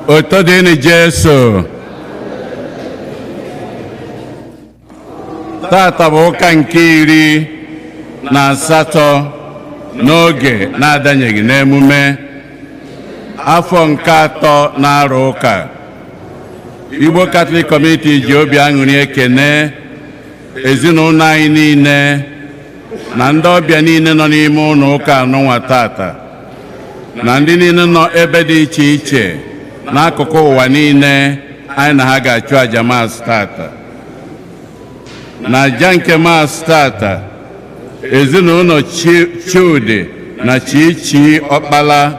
Otito dịrị Jesu. Tata bụ ụka nke 18 n'oge na-adanyeghị n'emume afọ nke 3 na-arụ ụka. Igbo Catholic Community ji obi aṅụrị ekene ezinụlọ anyị niile na ndị ọbịa niile nọ n'ime ụlọ ụka anụnwa tata na ndị niile nọ ebe dị iche iche n'akụkụ ụwa niile anyị na ha ga-achụ aja maasị tata. Na aja nke maasị tata, ezinụlọ Chudi na Chichi Ọkpala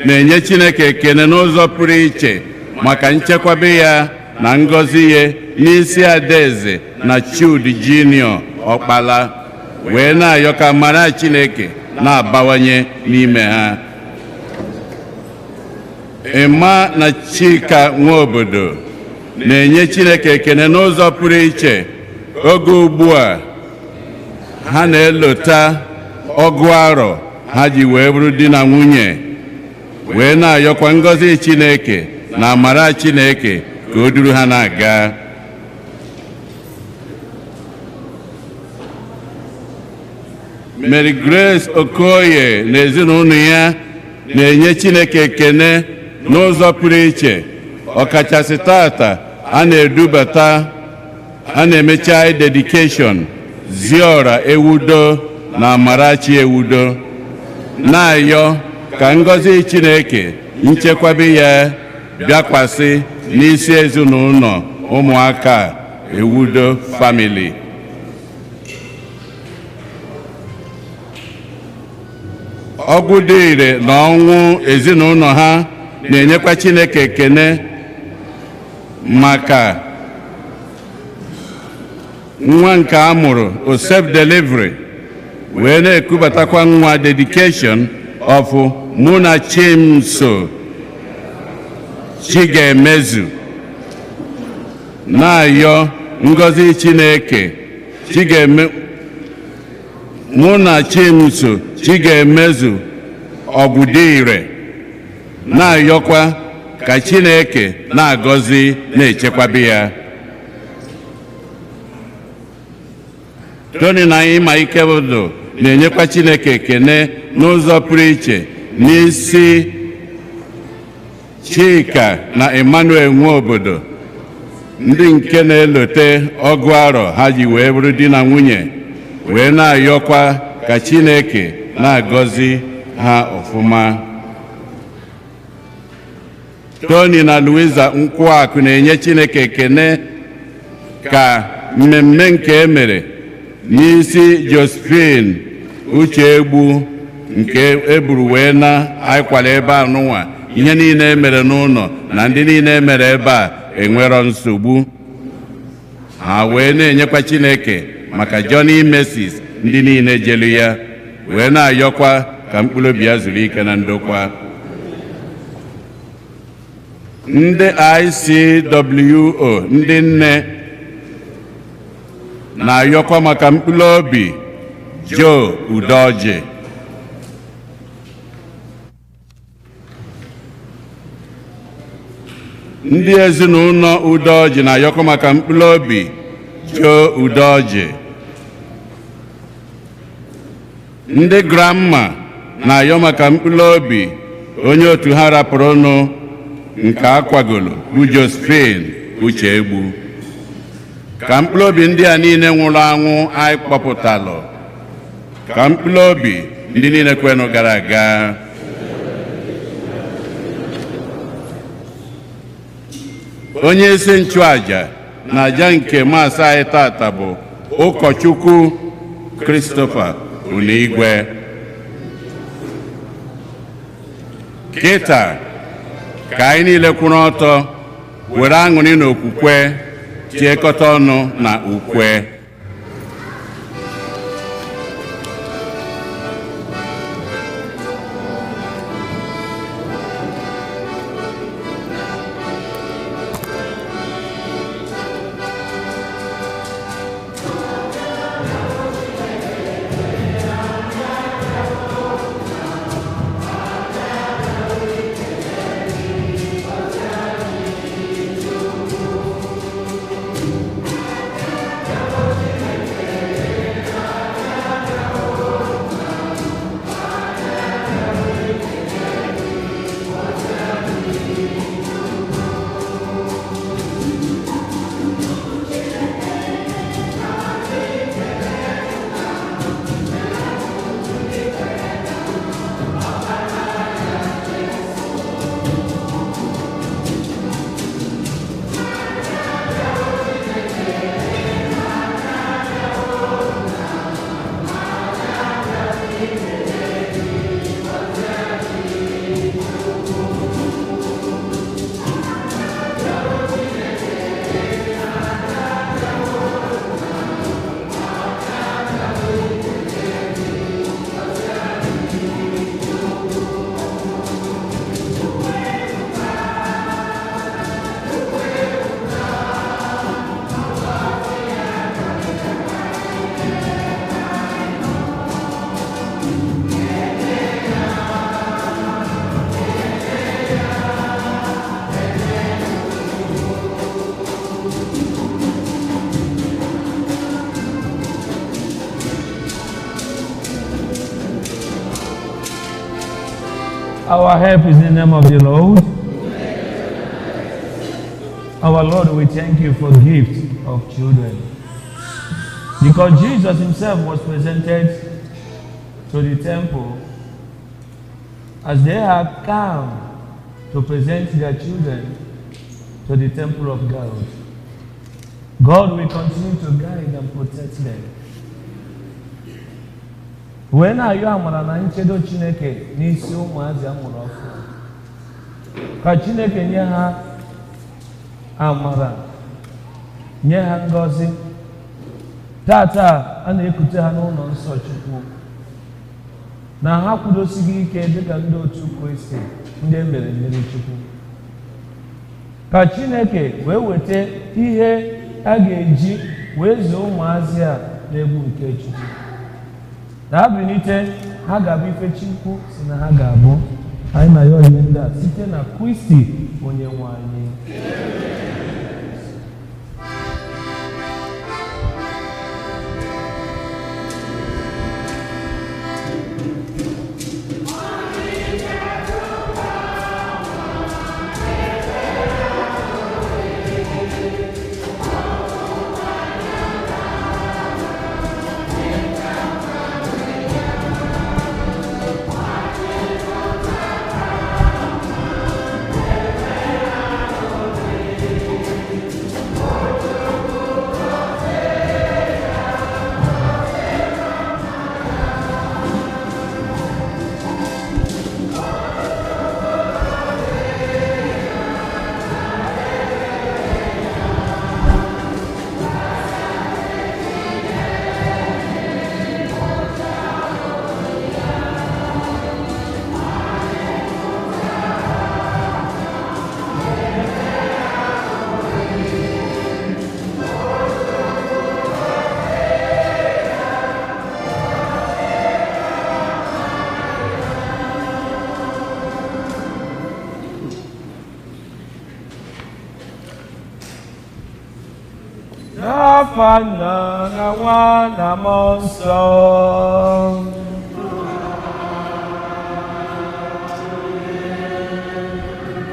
na-enye Chineke ekene n'ụzọ pụrụ iche maka nchekwaba ya na ngọzi ya n'isi Adaeze na Chudi Junior Ọkpala, wee na-ayọ ka mara Chineke na-abawanye n'ime ha. Emma na Chika Nwaobodo na-enye Chineke ekene n'ụzọ pụrụ iche oge ugbu a ha na-elota ọgụ arọ ha ji wee bụrụ di na nwunye, wee na-ayọkwa ngọzi Chineke na amara Chineke ka o duru ha na-aga. Mary Grace Okoye na ezinụlọ ya na-enye Chineke ekene n'ụzọ pụrụ iche, ọkachasị tata a na-edubata a na-emecha dedication Ziora Ewudo na Amarachi Ewudo, na-ayọ ka ngọzi Chineke nchekwabe ya bịakwasị n'isi ezinụlọ ụmụaka Ewudo family. Ọgwụ dị ire na ọnwụ ezinụlọ ha na-enyekwa Chineke ekene maka nwa nke a mụrụ o self delivery, wee na-ekubatakwa nwa dedication of Munachimso Chigemezu, na-ayọ ngọzi Chineke Munachimso Chigemezu Ọgwụdịire, na-ayọkwa ka Chineke na-agọzi na-echekwabe ya. Tony na Ịma Ikebudu na-enyekwa Chineke ekene n'ụzọ pụrụ iche n'isi Chika na Emmanuel Nwaobodo, ndị nke na-elote ọgụ arọ ha ji wee bụrụ di na nwunye, wee na-ayọkwa ka Chineke na-agọzi ha ọfụma. Tony na Louisa Nkwụakụ na-enye Chineke ekene ka mmemme nke e mere n'isi Josephine Uchegbu nke eburu wee na anyị ebe a n'ụwa, ihe niile e mere n'ụlọ na ndị niile e mere ebe a enwero nsogbu. Ha wee na-enyekwa Chineke maka Johnny Mercies ndị niile jelu ya, wee na-ayọkwa ka mkpụrụ obi ya zuru ike na ndokwa. Ndị ICWO ndị nne na-ayọkwa maka mkpụrụ obi Joe Udoji. Ndị ezinụlọ Udoji na-ayọkwa maka mkpụrụ obi Joe Udoji. Ndị grandma na-ayọ maka mkpụrụ obi onye otu ha rapụrụnụ nke akwagolo bụ Josephine Uchegbu. Ka mkpụrụ obi ndị a niile nwụrụ anwụ anyị kpọpụtalụ, ka mkpụrụ obi ndị niile kwenụ gara aga. Onye isi nchụaja na aja nke maasị anyị tata bụ ụkọchukwu Christopher Unigwe. Kịta ka anyị niile kwụrụ ọtọ were aṅụrị na okwukwe tiekọta ọnụ na ukwe. Our help is in the name of the Lord. Our Lord, we thank you for gift of children. Because Jesus himself was presented to the temple as they had come to present their children to the temple of God. God will continue to guide and protect them. Wee na-ayọ amara na nchedo Chineke n'isi ụmụazị a mụrụ ọfụ, ka Chineke nye ha amara, nye ha ngọzi. Tata a na-ekute ha n'ụlọ nsọ Chukwu, na ha kwudosighị ike dịka ndị otu Kristi, ndị e mere mmiri Chukwu, ka Chineke wee weta ihe a ga-eji wee zụọ ụmụazị a n'egwu nke Chukwu, na ha bilite, ha ga-abụ ife Chukwu si na ha ga-abụ. Anyị na ya ihe ndị a site na Kristi onye nwe anyị. N'afa Nna na Nwa na Mmụọ Nsọ.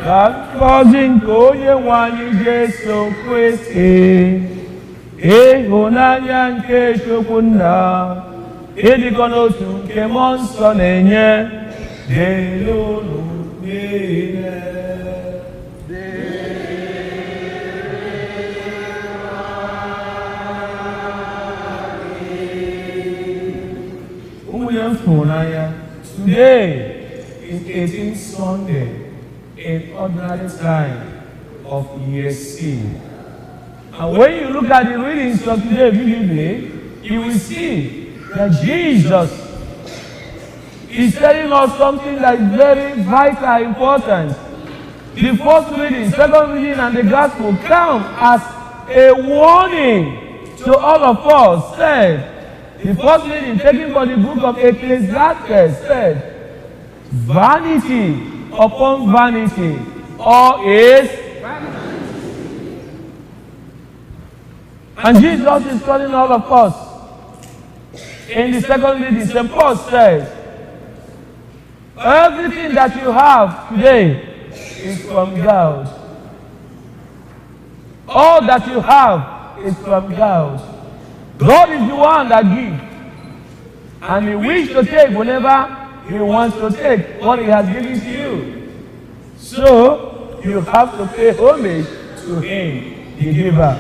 Ka ngọzi nke onye nwe anyị Jesu Kristi, ịhụnanya nke Chukwu Nna, ịdịkọ n'otu nke Mmụọ Nsọ na-enye, dịrị unu niile. Today is 18th Sunday in ordinary time of year C. And when you look at the readings of today vividly, you will see that Jesus is telling us something that is very vital, important. The first reading, second reading, and the gospel come as a warning to all of us. Said, the first reading taken from the book of Ecclesiastes said, vanity upon vanity, all is vanity. And Jesus is calling all of us. In the second reading, St. Paul says, everything that you have today is from God. All that you have is from God. God is the one that gives, and he wishes to take whenever he wants to take what he has given to you. So you have to pay homage to him, the giver.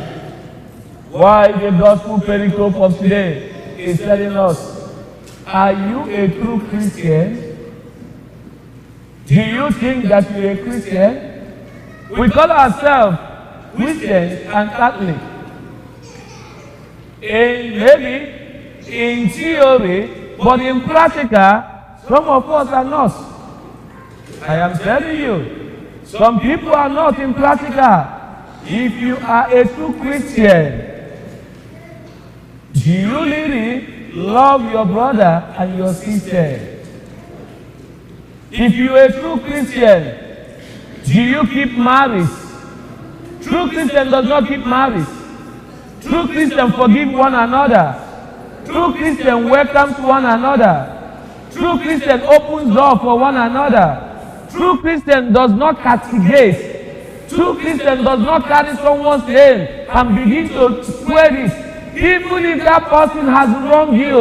Why the gospel pericope of today is telling us, are you a true Christian? Do you think that you're a Christian? We call ourselves Christians and Catholic. Maybe in theory, but in practical, some of us are not. I am telling you, some people are not in practical. If you are a true Christian, do you really love your brother and your sister? If you are a true Christian, do you keep malice? True Christian does not keep malice. True Christian forgive one another. True Christian welcomes one another. True Christian opens door for one another. True Christian does not castigate. True Christian does not carry someone's name and begin to spread it. Even if that person has wronged you,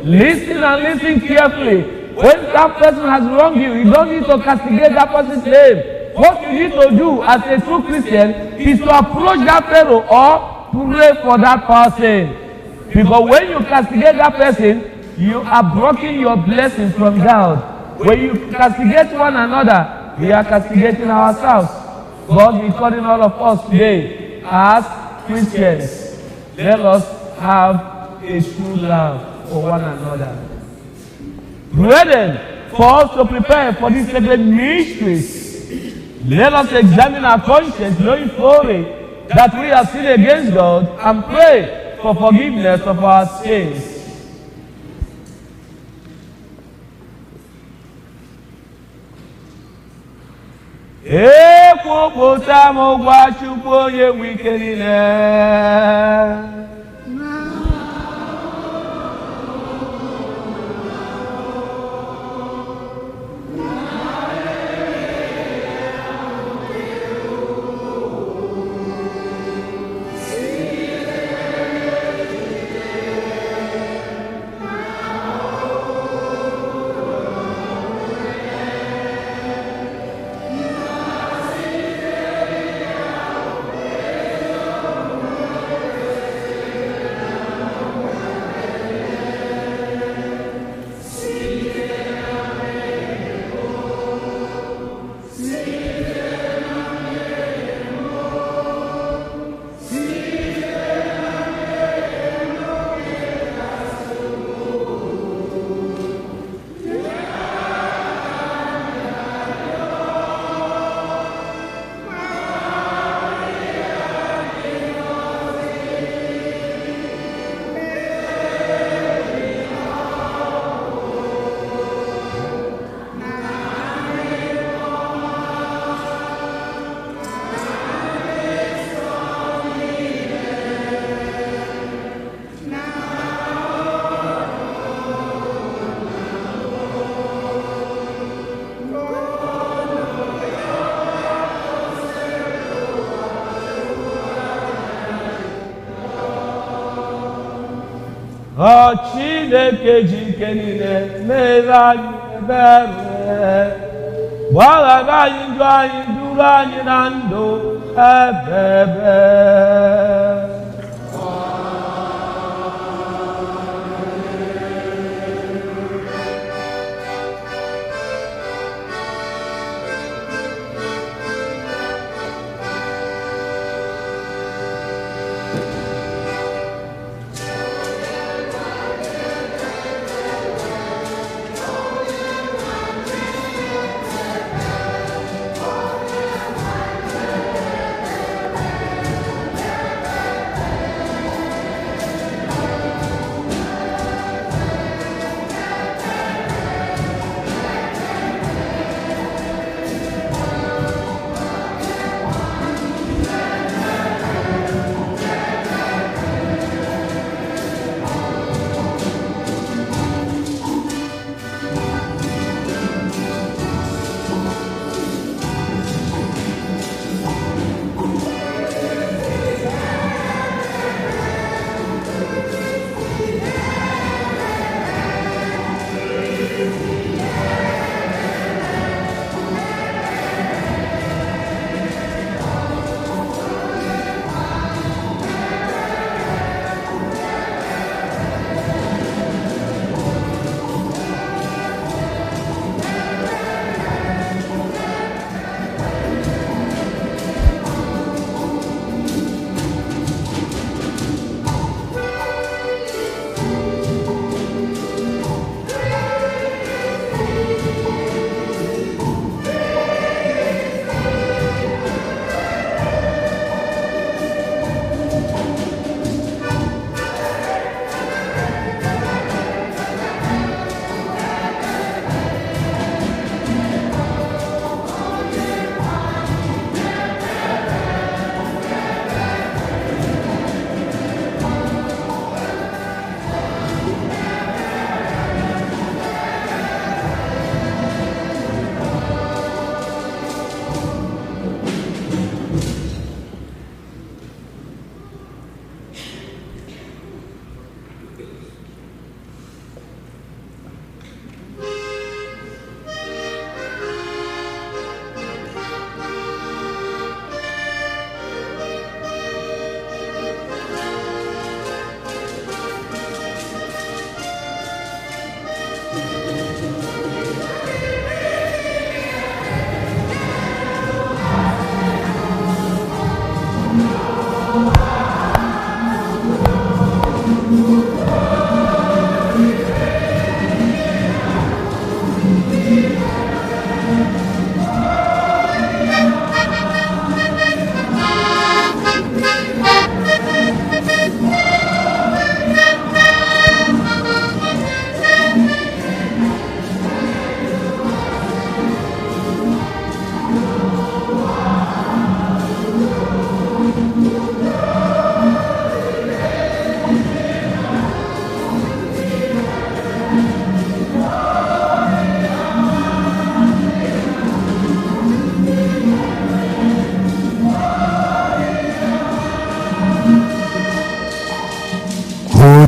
listen and listen carefully. When that person has wronged you, you don't need to castigate that person's name. What you need to do as a true Christian is to approach that fellow or pray for that person. Because when you castigate that person, you are blocking your blessing from God. When you castigate one another, we are castigating ourselves. God is calling all of us today as Christians. Let us have a true love for one another. Brethren, for us to prepare for these sacred mysteries, let us examine our conscience, knowing fully that we have sinned against God, and pray for forgiveness of our sins. Ekwupụta m gwa Chukwu onye nwe ike niile. Ọ Chineke ji ike niile mere anyị ebere, gbaghara anyị njọ anyị, duru anyị na ndụ ebebe.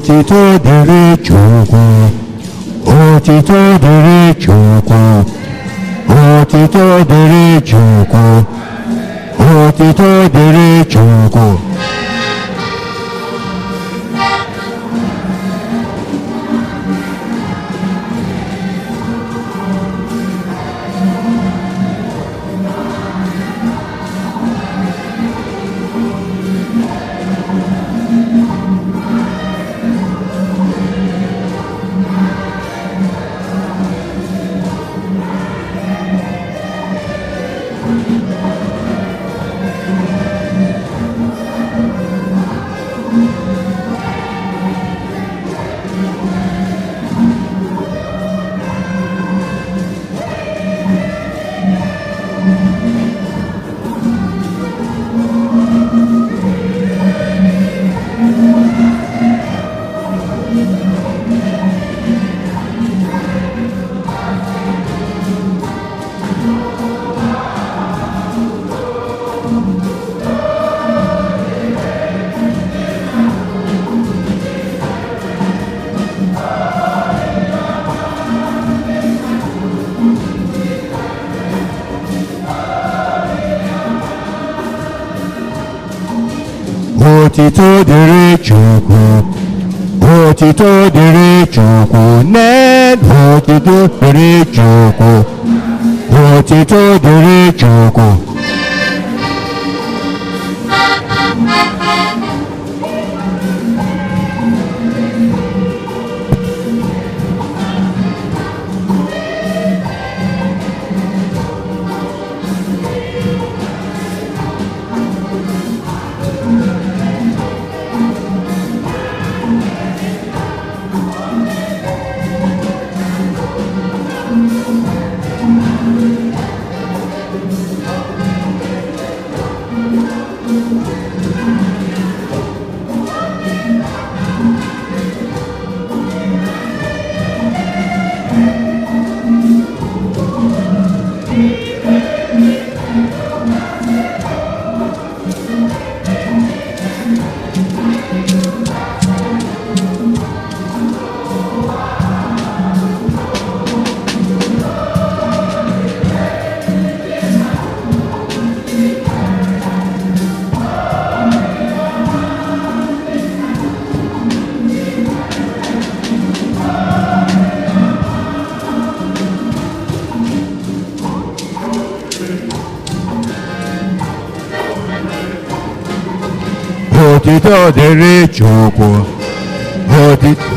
Otito dịrị Chukwu, otito dịrị Chukwu, otito dịrị Chukwu, otito dịrị Chukwu. Otito dịrị Chukwu, otito dịrị Chukwu, n'elu otito dịrị Chukwu, otito dịrị Chukwu. Otito dịrị Chukwu, otito.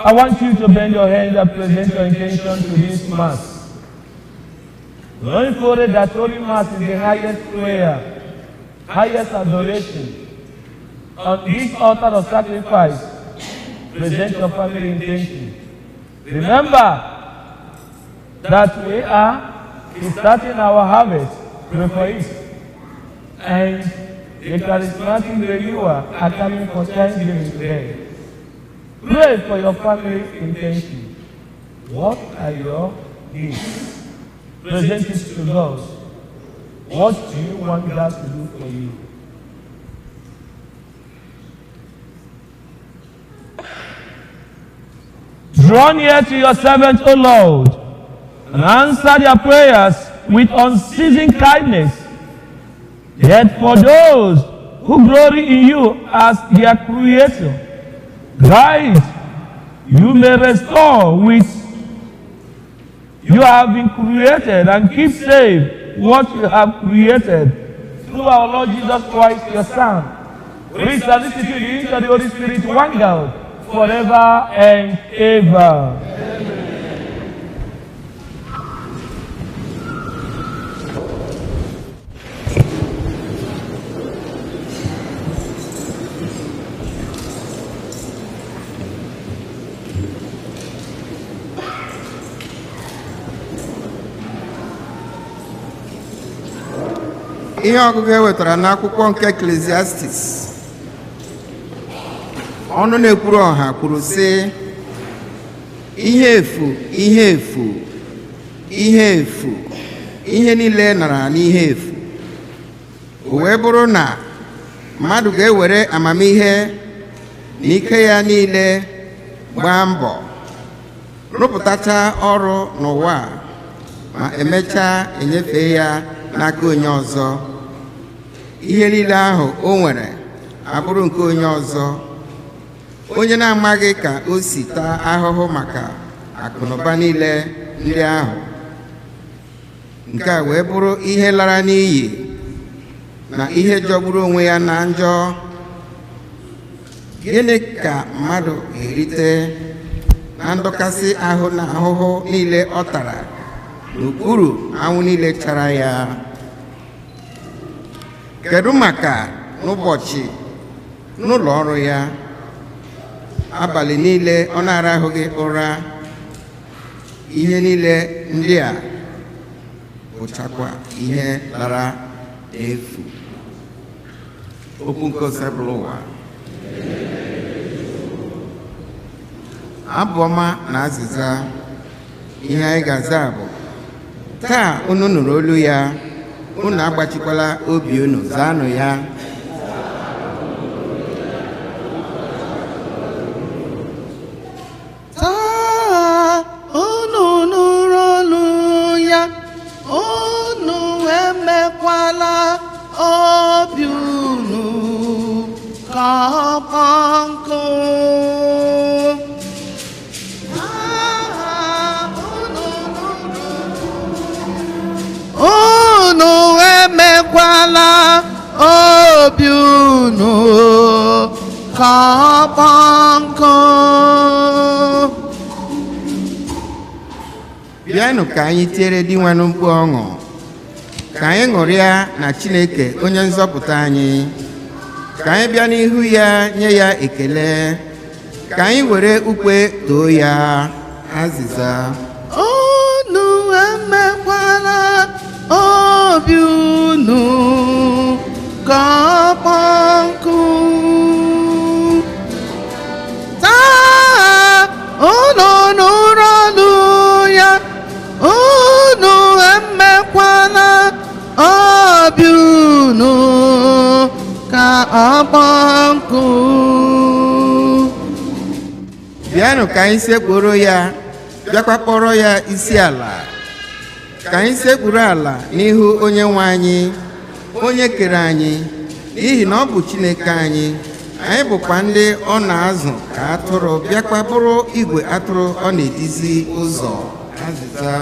I want you to bend your hands and present your intention to this Mass. Knowing fully that Holy Mass is the highest prayer, highest adoration. On this altar of sacrifice, present your family intention. Remember that we are starting our harvest, pray for it. And the charismatic renewal are coming for Thanksgiving today. Pray for your family intention. What are your needs? Present it to God. What do you want God to do for you? Draw near to your servant, O Lord, and answer their prayers with unceasing kindness. Yet for those who glory in you as their creator, grant you may restore which you have been created and keep safe what you have created through our Lord Jesus Christ, your Son, who is solicited into the Holy Spirit, one God, forever and ever. Ihe ọgụgụ e wetara n'akwụkwọ nke Ecclesiastes. Ọnụ na-ekwuru ọha kwuru sị, ihe efu, ihe efu, ihe efu, ihe niile nara n'ihe efu. O wee bụrụ na mmadụ ga-ewere amamihe na ike ya niile gbaa mbọ rụpụtacha ọrụ n'ụwa a, ma emechaa enyefee ya n'aka onye ọzọ. Ihe niile ahụ o nwere abụrụ nke onye ọzọ, onye na-amaghị ka o si taa ahụhụ maka akụnụba niile ndị ahụ. Nke a wee bụrụ ihe lara n'iyi na ihe jọgburu onwe ya na njọ. Gịnị ka mmadụ ga-erite na ndọkasị ahụ na ahụhụ niile ọ tara n'okpuru anwụ niile chara ya? Kedu maka n'ụbọchị n'ụlọ ọrụ ya, abalị niile ọ na-arahụghị ụra? Ihe niile ndị a bụchakwa ihe lara efu. Okwu nke Osebụlụwa. Abụ ọma na azịza. Ihe anyị ga-aza bụ: taa unu nụrụ olu ya, unu agbachikwala obi unu, zaanụ ya. Taa unu nụrụ olu ya, unu emekwala obi unu ka ọ kpọọ nkụ. Taa unu nụrụ, unu emekwala obi unu ka ọ kpọọ nkụ. Bịanụ ka anyị tiere Dinwenụ mkpu ọṅụ, ka anyị ṅụrịa na Chineke onye nzọpụta anyị. Ka anyị bịa n'ihu ya nye ya ekele, ka anyị were ukwe too ya. Azịza. Unu emekwala obi unu ka ọ kpọọ nkụ. Taa unu nụrụ olu ya, unu emekwala obi unu ka ọ kpọọ nkụ. Bịanụ ka anyị sekpuru ya, bịakwa kpọrọ ya isi ala. Ka anyị sekpuru ala n'ihu onye nwe anyị, onye kere anyị, n'ihi na ọ bụ Chineke anyị. Anyị bụkwa ndị ọ na-azụ ka atụrụ, bịakwa bụrụ igwe atụrụ ọ na-eduzi ụzọ. Azịza.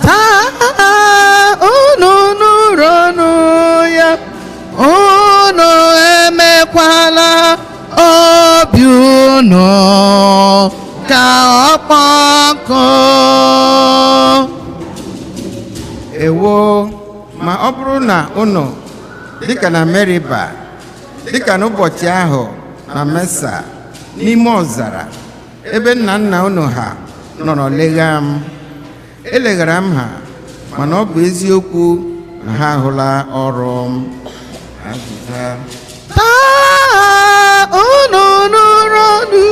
Taa unu nụrụ olu ya, unu emekwala obi unu ka ọ kpọọ nkụ. Ewo, ma ọ bụrụ na unu dịka na Meriba, dịka n'ụbọchị ahụ na Mesa n'ime ọzara, ebe nna nna unu ha nọrọ legha m, eleghara m ha, mana ọ bụ eziokwu na ha ahụla ọrụ m. Azịza. Taa unu nụrụ olu,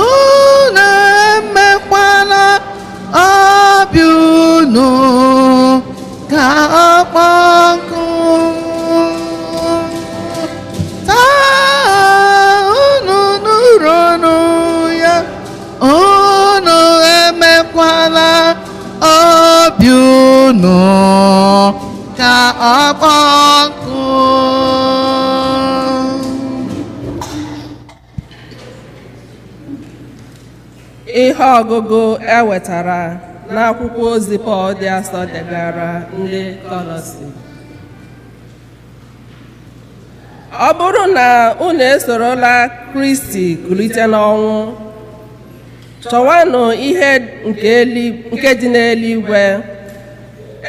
unu emekwala obi unu ka ọ kpọọ nkụ. Taa unu nụrụ olu ya, unu emekwala Ihe ọgụgụ e wetara n'akwụkwọ ozi Pọl dị asọ degara ndị Kọlọsi. Ọ bụrụ na unu esorola Kristi kulite n'ọnwụ, chọwanụ ihe nke dị n'eluigwe,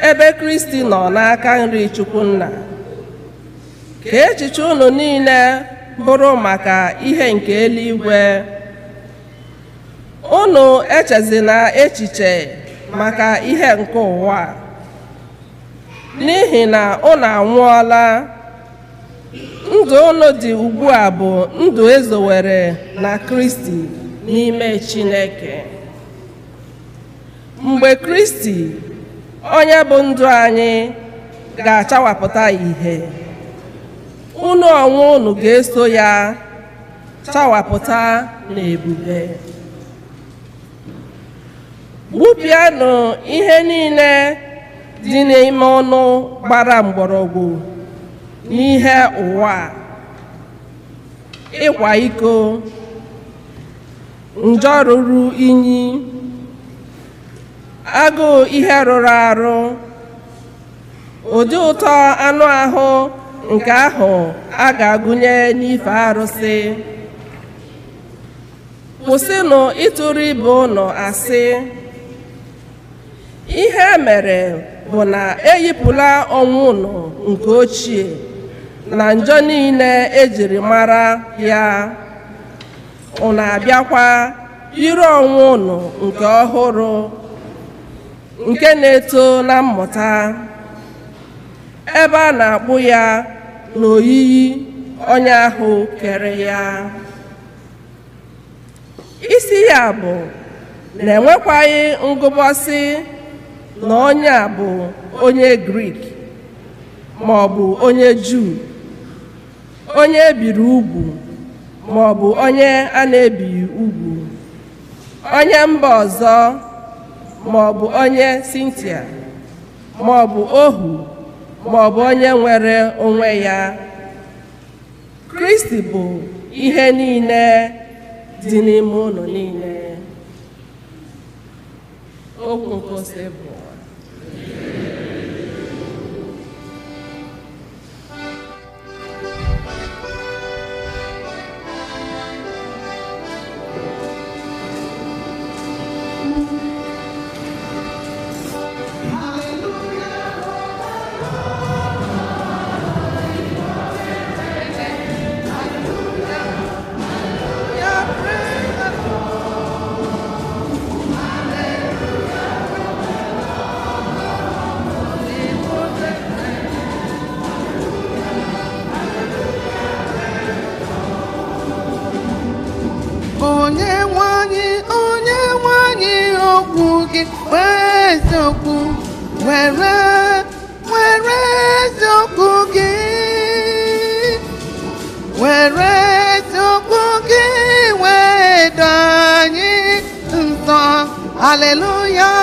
ebe Kristi nọ n'aka nri Chukwu Nna. Ka echiche unu niile bụrụ maka ihe nke eluigwe. Unu echezina echiche maka ihe nke ụwa, n'ihi na unu anwụọla. Ndụ unu dị ugbu a bụ ndụ ezowere na Kristi n'ime Chineke. Mgbe Kristi, onye bụ ndụ anyị, ga-achawapụta ìhè, unu onwe unu ga-eso ya chawapụta n'ebube. Gbupịanụ ihe niile dị n'ime ọnụ gbara mgbọrọgwụ n'ihe ụwa: ịkwa iko, njọ ruru inyi, agụụ ihe rụrụ arụ, ụdị ụtọ anụ ahụ nke ahụ a ga-agụnye n'ife arụsị. Kwụsịnụ ịtụrụ ibe unu asị. Ihe mere bụ na eyipụla onwe unu nke ochie na njọ niile ejiri mara ya. Unu abịakwa yiri onwe unu nke ọhụrụ, nke na-eto na mmụta, ebe a na-akpụ ya n'oyiyi onye ahụ kere ya. Isi ya bụ na enwekwaghị ngụbọsị na onye a bụ onye Grik ma ọ bụ onye Juu, onye ebiri ugwu ma ọ bụ onye a na-ebighị ugwu, onye mba ọzọ ma ọ bụ onye Sintia, ma ọ bụ ohu ma ọ bụ onye nwere onwe ya. Kristi bụ ihe niile dị n'ime unu niile. Okwu nke ose bụ Onye nwanyị okwu gị were eziokwu, were were eziokwu gị, were eziokwu gị wee doo anyị nsọ. Hallelujah,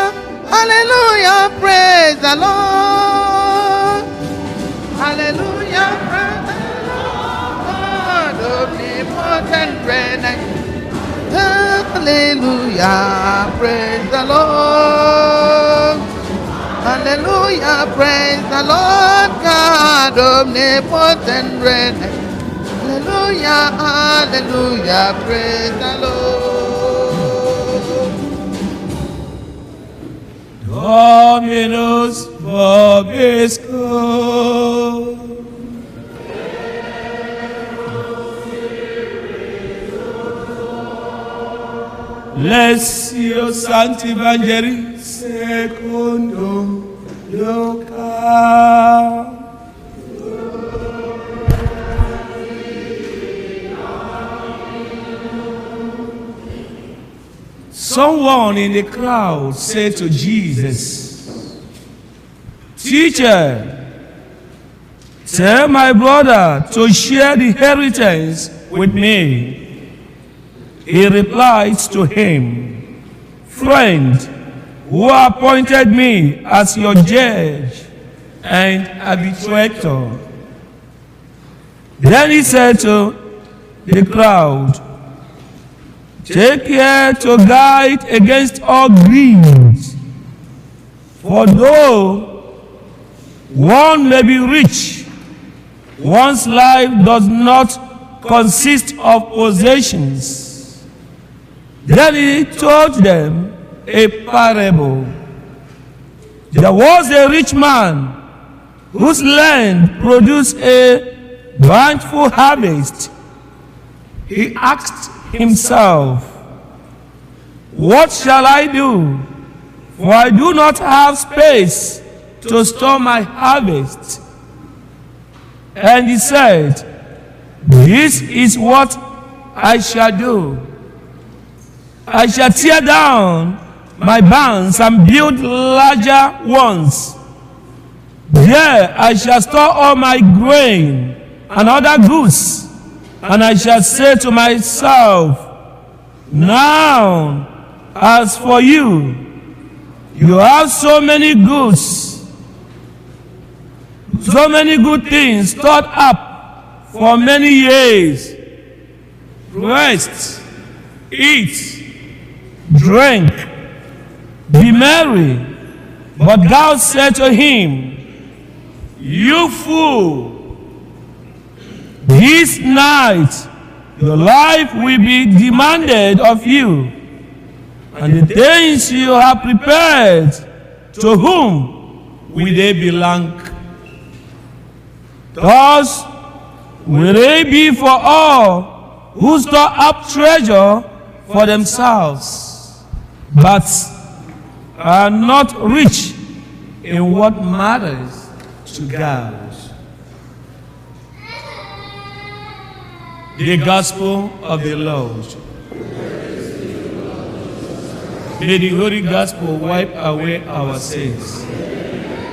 hallelujah, praise the Lord. Hallelujah, praise the Lord, omnipotent reign. Hallelujah, praise the Lord. Hallelujah, praise the Lord God, omnipotent reign. Hallelujah, hallelujah, praise the Lord. Dominus vobiscum. Lectio Sancti Evangelii secundum Luca. Someone in the crowd said to Jesus, "Teacher, tell my brother to share the inheritance with me." He replied to him, "Friend, who appointed me as your judge and arbitrator?" Then he said to the crowd, Take care to guide against all greed, for though one may be rich, one's life does not consist of possessions. Then he told them a parable. There was a rich man whose land produced a bountiful harvest. He asked himself, "What shall I do? For I do not have space to store my harvest." And he said, "This is what I shall do. I shall tear down my barns and build larger ones. There I shall store all my grain and other goods. And I shall say to myself, 'Now, as for you, you have so many goods, so many good things stored up for many years. Rest, eat, drink, be merry.' But God said to him, 'You fool, this night your life will be demanded of you, and the things you have prepared, to whom will they belong?' Thus will they be for all who store up treasure for themselves, but are not rich in what matters to God." The Gospel of the Lord. May the Holy Gospel wipe away our sins.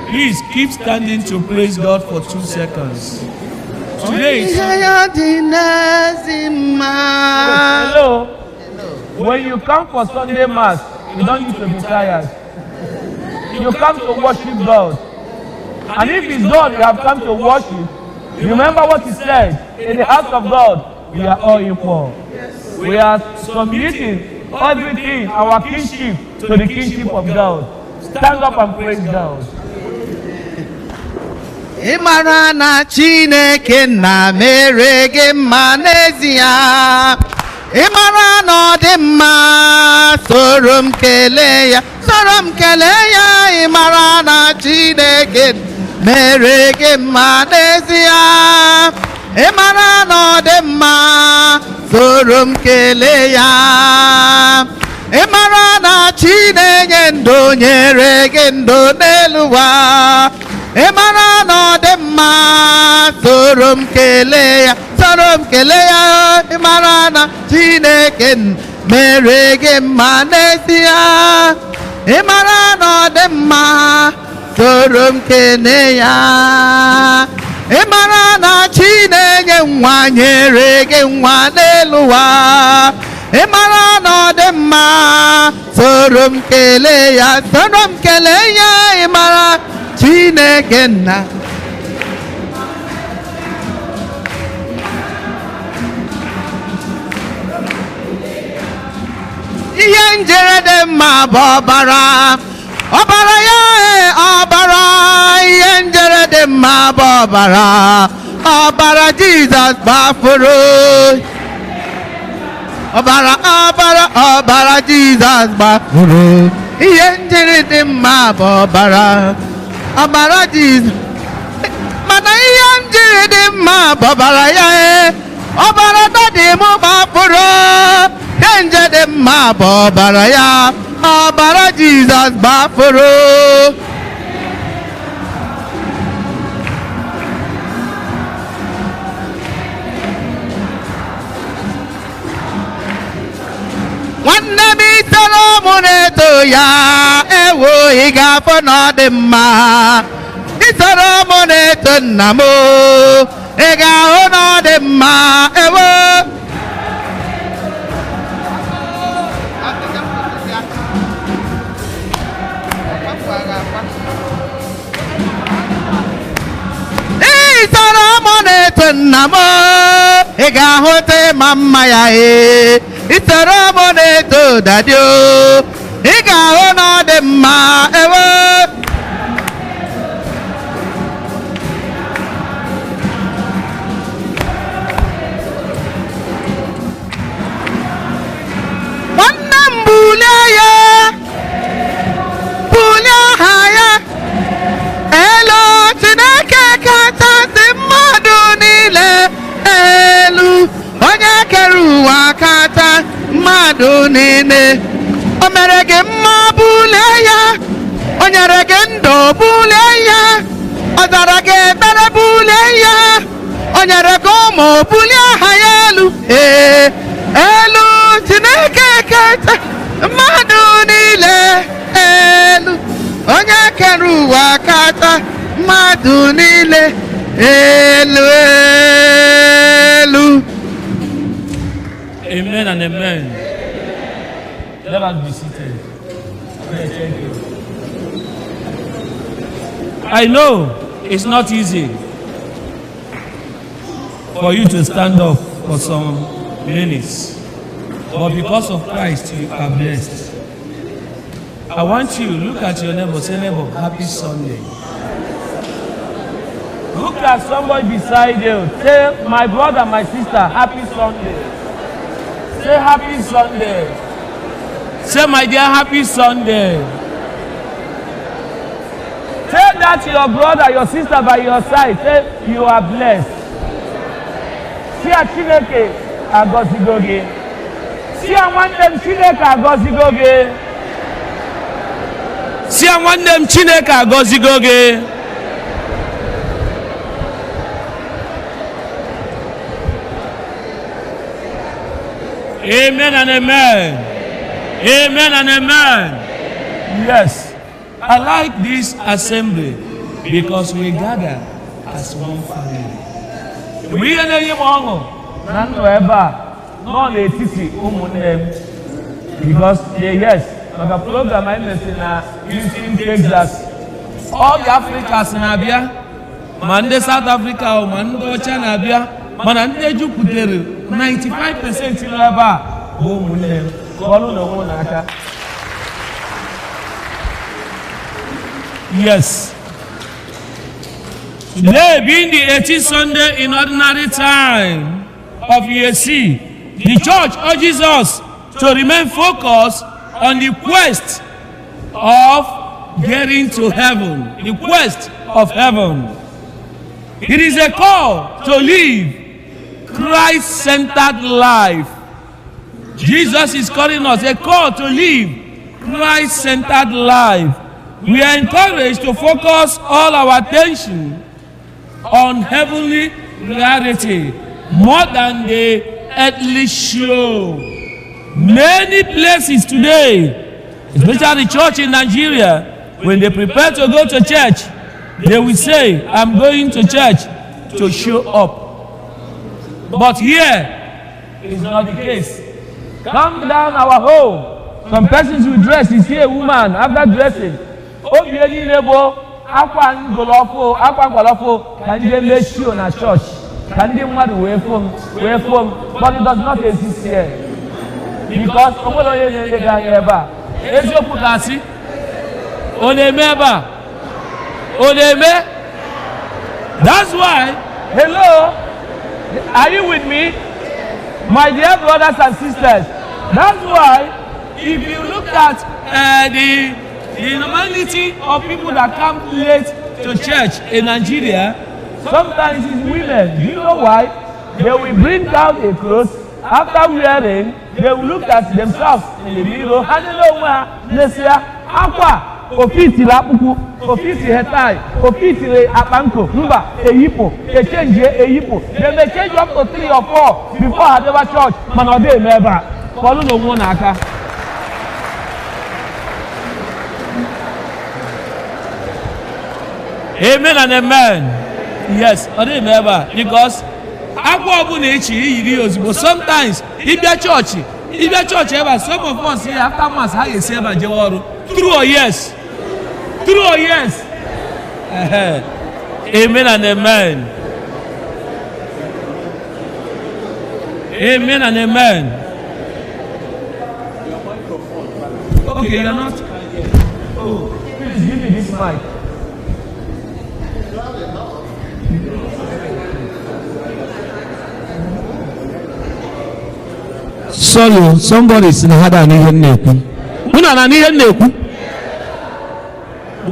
Please keep standing to praise God for 2 seconds. Today is Ihe ya dị n'ezi mma. Hello. When you come for Sunday Mass, you don't need to be tired. You come to worship God. And if it's God you have come to worship, remember what he said: "In the house of God, we are all equal." We are submitting everything, our kingship, to the kingship of God. Stand up and praise God. Ị mara na Chineke na mere gị mma n'ezie. Ị mara na ọ dị mma, soro m kelee ya, soro m kelee ya. Ị mara na Chineke mere gị mma n'ezie. Ị mara na ọ dị mma, soro m kelee ya. Ị mara na Chi na-enye ndụ nyere gị ndụ n'elu ụwa. Ị mara na ọ dị mma, soro m kelee ya, soro m kelee ya. Ị mara na Chineke mere gị mma n'ezie. Ị mara na ọ dị mma, soro m kelee ya. Ị mara na Chi na-enye nwa nyere gị nwa n'elu ụwa. Ị mara na ọ dị mma, soro m kelee ya, soro m kelee ya. Ị mara Chineke nna. Ihe njere dị mma bụ ọbara, ọbara ya e, ọbara. Ihe njere dị mma bụ ọbara, ọbara Jizọs gbafuru. Ọbara, ọbara, ọbara Jizọs gbafuru. Ihe njere dị mma bụ ọbara, ọbara Jizọs. Mana ihe njiri dị mma bụ ọbara ya e, ọbara daddy m gbafuru. Ihe nje dị mma bụ ọbara ya, ọbara Jizọs gbafuru. Nwanne m, isoro mụ na-eto ya, ewo, ị ga-afụ na ọ dị mma. Isoro mụ na-eto nna m, ị ga-ahụ na ọ dị mma, ewo. Isoro mụ na-eto nna m, ị ga-ahụta ịma mma ya. Ee, Isoro m na-eto daddy o, ị ga-ahụ na ọ dị mma ewo. Nwanne m, bulie ya, bulie aha ya elu. Chineke kachasị mmadụ niile elu, onye kere ụwa kacha mmadụ niile. O mere gị mma, bulie ya. O nyere gị ndụ, bulie ya. Ọ zara gị ekpere, bulie ya. O nyere gị ụmụ, bulie aha ya elu. Ee, elu. Chineke kacha mmadụ niile elu, onye kere ụwa kacha mmadụ niile elu, elu. Amen and amen. Let us be seated. Yeah, thank you. I know it's not easy for you to stand up for some minutes, but because of Christ, you are blessed. I want you look at your neighbor, say, "Neighbor, happy Sunday." Look at somebody beside you. Say, "My brother, my sister, happy Sunday." Say, "Happy Sunday." Say, "My dear, happy Sunday." Tell that to your brother, your sister by your side. Say, "You are blessed." Sị ya Chineke agọzigo gị. Sị ya nwanne m Chineke agọzigo gị. Sị ya nwanne m Chineke agọzigo gị. Amen and amen. Amen and amen. Yes. I like this assembly because we gather as one family. Mgbe ihe na-enye m ọṅụ na ndụ ebe a nọ n'etiti ụmụnne m because yes, maka program anyị mesịrị na Houston, Texas, all the Africans na-abịa, ma ndị South Africa o, ma ndị ọcha na-abịa, mana ndị jupụtere 95% nọ ebe a bụ ụmụnne m. Kọọlụ na onwe n'aka. Yes. Today being the 18th Sunday in Ordinary Time of Year C, the church urges us to remain focused on the quest of getting to heaven. The quest of heaven. It is a call to live Christ-centered life. Jesus is calling us, a call to live Christ-centered life. We are encouraged to focus all our attention on heavenly reality more than the earthly show. Many places today, especially church in Nigeria, when they prepare to go to church, they will say, "I'm going to church to show up." But here is not the case. Come down our home. Some persons will dress, you see a woman after dressing, obi niile bụ akwa ngolọfụ, akwa ngwalọfụ ka ndị mee show na church, ka ndị mmadụ wee fụ m, wee fụ m. But it does not exist here. Because o nwere onye na-ele gị anya ebe a. Eziokwu ka asị, ọ na-eme ebe a? Ọ na-eme? That's why, hello, are you with me? My dear brothers and sisters, that's why if you look at the normality of people that come late to church in Nigeria, sometimes it's women. Do you know why? They will bring down a cloth. After wearing, they will look at themselves in the mirror. Ha nile onwe ha n'esia akwa ofitiri akpụkpụ, ofitiri tie, ofitiri akpa nko, mba eyipụ, echenjie eyipụ. They may change up to three or four before ha bịawa church, mana ọ dị eme ebe a. Kọlụ na onwe n'aka. Amen and amen. Yes, ọ dịghị eme ebe a because akwa ọbụla echi iyiri ya ozugbo. Sometimes ịbịa chọọchị, ịbịa chọọchị ebe a, some of us here, after mass ha ga-esi ebe a jewe ọrụ. True or yes? True or yes? Ehe. Amen and amen. Amen and amen. Okay, you're not. Oh, please give me this mic. Sorry, somebody is in hada n'ihe m na-ekwu. Unu na n'ihe m na-ekwu?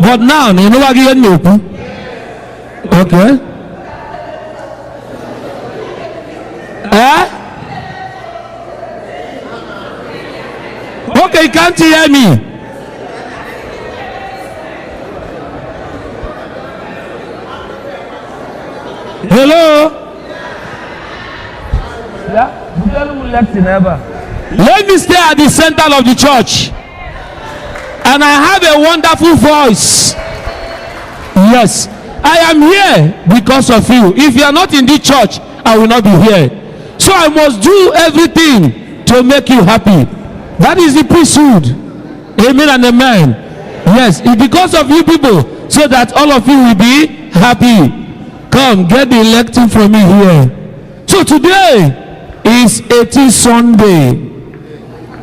But now, na ịnụwaghị ihe m na-ekwu. Okay. Eh? Okay, you can't hear me. Hello? Yeah. Let me stay at the center of the church. And I have a wonderful voice. Yes. I am here because of you. If you are not in this church, I will not be here. So I must do everything to make you happy. That is the priesthood. Amen and amen. Yes, it's because of you people, so that all of you will be happy. Come, get the electing from me here. So today is 18th Sunday.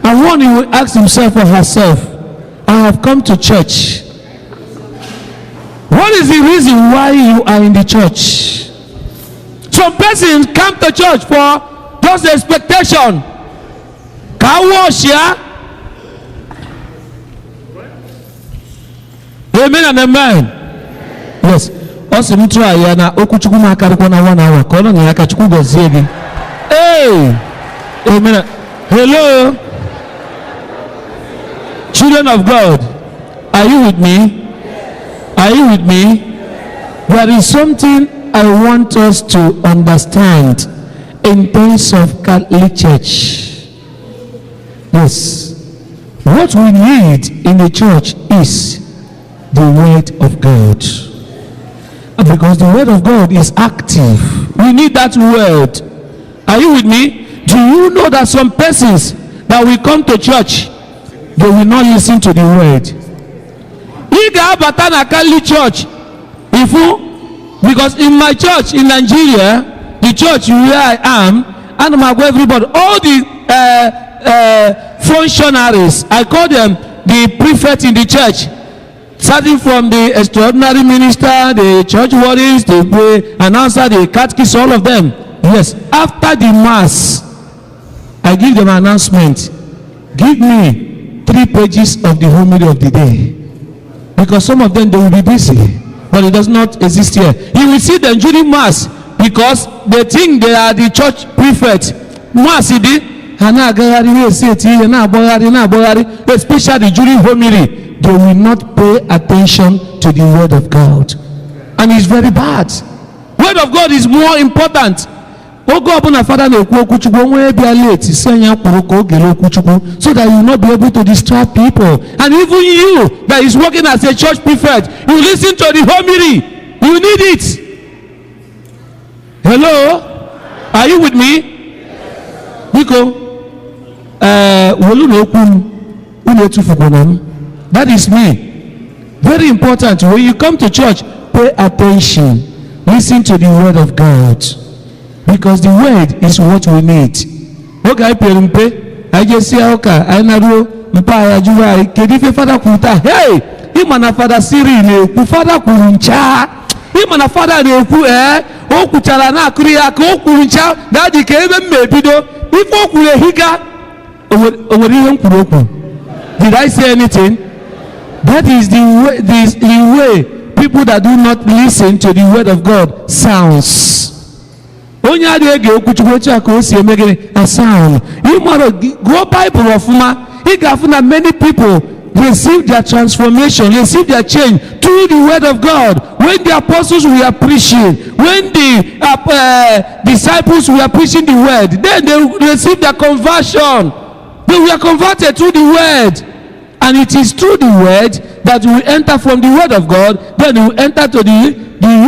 And one, he will ask himself or herself, I have come to church. What is the reason why you are in the church? Some persons come to church for just the expectation. Car wash, yeah? Amen and amen. Yes. Also, me try ya na okuchukwu ma akarịkwa na 1 hour. Ka ọ nọ na ya ka Chukwu gọzie gị. Hey! Amen. Hello? Children of God, are you with me? Are you with me? There is something I want us to understand in terms of Catholic Church. Yes. What we need in the church is the Word of God. Because the Word of God is active. We need that Word. Are you with me? Do you know that some persons that will come to church, they will not listen to the Word? Ị ga-abata na Catholic Church, if you, because in my church in Nigeria, the church where I am, and I'm agwa everybody, all the functionaries, I call them the prefect in the church, starting from the extraordinary minister, the church wardens, the announcer, the catechist, all of them. Yes, after the mass, I give them an announcement. Give me 3 pages of the homily of the day. Because some of them, they will be busy. But it does not exist here. You will see them during mass because they think they are the church prefect. Mass, especially during homily, they will not pay attention to the Word of God. And it's very bad. Word of God is more important. Oge ọbụla fada na-ekwu okwuchukwu onwe bịa late si anya kwuru ka o gere okwuchukwu so that you will not be able to distract people. And even you that is working as a church prefect, you listen to the homily. You need it. Hello? Are you with me? Biko, welu na okwu m, unu etufukwana m. That is me. Very important. When you come to church, pay attention. Listen to the Word of God. Because the Word is what we need. Oge anyị pere mpe, anyị jesie ụka, anyị naruo mpe anyị ajụrụ anyị, kedu ife fada kwuru taa? Hey! Ịma na fada Cyril na-ekwu, fada kwuru ncha. Ịma na fada na-ekwu, ee, o kwuchara na-akụrụ ya ka o kwuru ncha, dadị ka ebe m ma-ebido. Ife o kwuru ehika, o nwere ihe m kwuru okwu. Did I say anything? That is the way people that do not listen to the Word of God sounds. Onye adịghị ege okwuchukwu otu a ka o si eme gịnị? A sound. Ịmara gụọ Bible ọfụma, ị ga-afụ na many people receive their transformation, receive their change through the Word of God. When the apostles were preaching, when the disciples were preaching the Word, then they received their conversion. They were converted through the Word. And it is through the Word that we enter from the Word of God, then we enter to the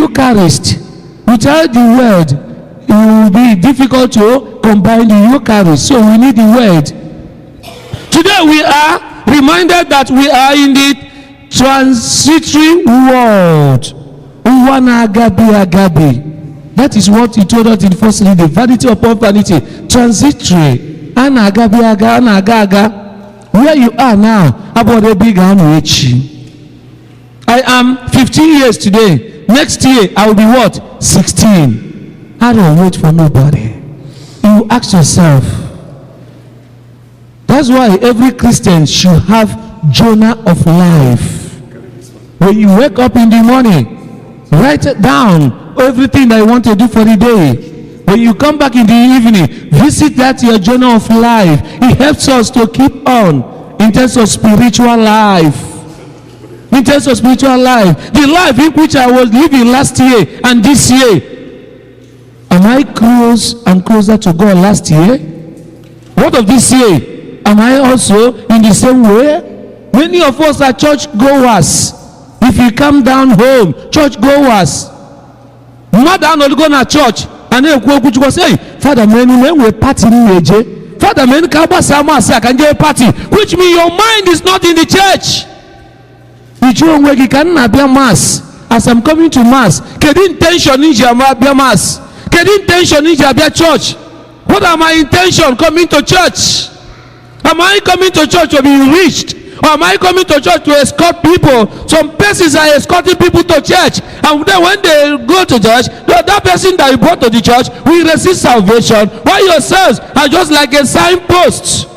Eucharist. Without the Word, it will be difficult to combine the Eucharist. So we need the Word. Today we are reminded that we are in the transitory world. That is what he told us in first reading. Vanity upon vanity. Transitory. Ana agabi aga, ana aga aga. We Where you are now abụghị ebe ị ga-anọ echi. I am 15 years today. Next year, I will be what? 16. I don't wait for nobody. You ask yourself. That's why every Christian should have journal of life. When you wake up in the morning, write down everything that you want to do for the day. When you come back in the evening, visit that your journal of life. It helps us to keep on in terms of spiritual life. In terms of spiritual life, the life in which I was living last year and this year, am I close and closer to God last year? What of this year? Am I also in the same way? Many of us are church goers. If you come down home, church goers. Mmadụ anọdụgo na church a na-ekwu okwu Chukwu, sị, "Hey, Father, menu na enwe party m na-eje. Father, menu ka agbasa mass a ka nje party," which means your mind is not in the church. Iju onwe gị, ka m na-abịa mass, as I'm coming to mass, kedu intention m ji abịa mass? Kedu intention m ji abịa church? What are my intention coming to church? Am I coming to church to be enriched, or am I coming to church to escort people? Some persons are escorting people to church, and then when they go to church, that person that you brought to the church will receive salvation, while yourselves are just like a signpost.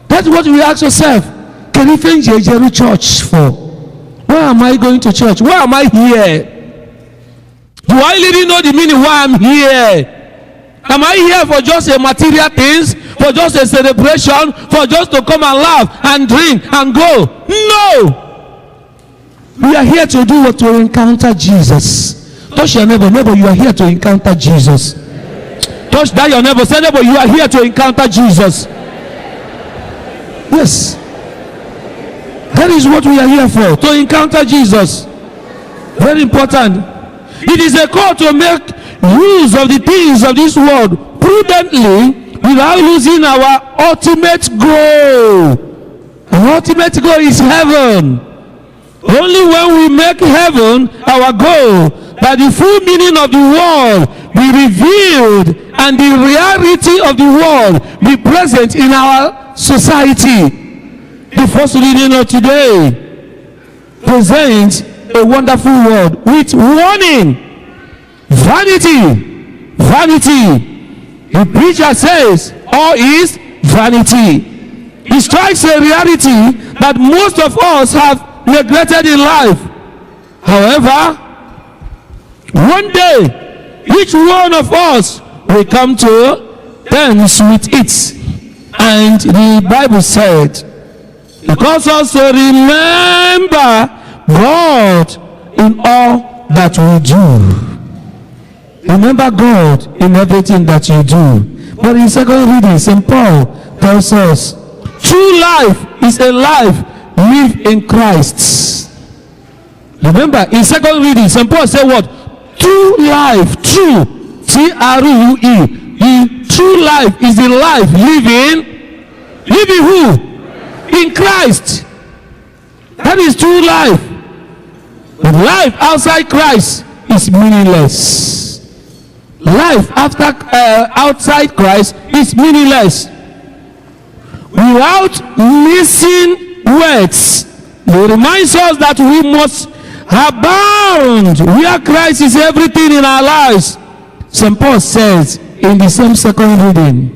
That's what you ask yourself. Kedu ife m ji ejeru church for? Why am I going to church? Why am I here? Do I really know the meaning why I'm here? Am I here for just a material things, for just a celebration, for just to come and laugh and drink and go? No. We are here to do what? To encounter Jesus. Touch your neighbor. Neighbor, you are here to encounter Jesus. Touch that your neighbor. Say, "Neighbor, you are here to encounter Jesus." Yes. That is what we are here for, to encounter Jesus. Very important. It is a call to make use of the things of this world prudently without losing our ultimate goal. Our ultimate goal is heaven. Only when we make heaven our goal, that the full meaning of the world be revealed and the reality of the world be present in our society. The first reading of today presents a wonderful word with warning. Vanity, vanity. The preacher says all is vanity. It strikes a reality that most of us have neglected in life. However, one day, each one of us will come to terms with it. And the Bible said, it calls us to remember God in all that we do. Remember God in everything that you do. But in second reading, St. Paul tells us, true life is a life lived in Christ. Remember, in second reading, St. Paul said what? True life, true, T-R-U-E. The true life is the life living, living who? In Christ. That is true life. But life outside Christ is meaningless. Life after outside Christ is meaningless. Without missing words, it reminds us that we must abound where Christ is everything in our lives. St. Paul says in the same second reading,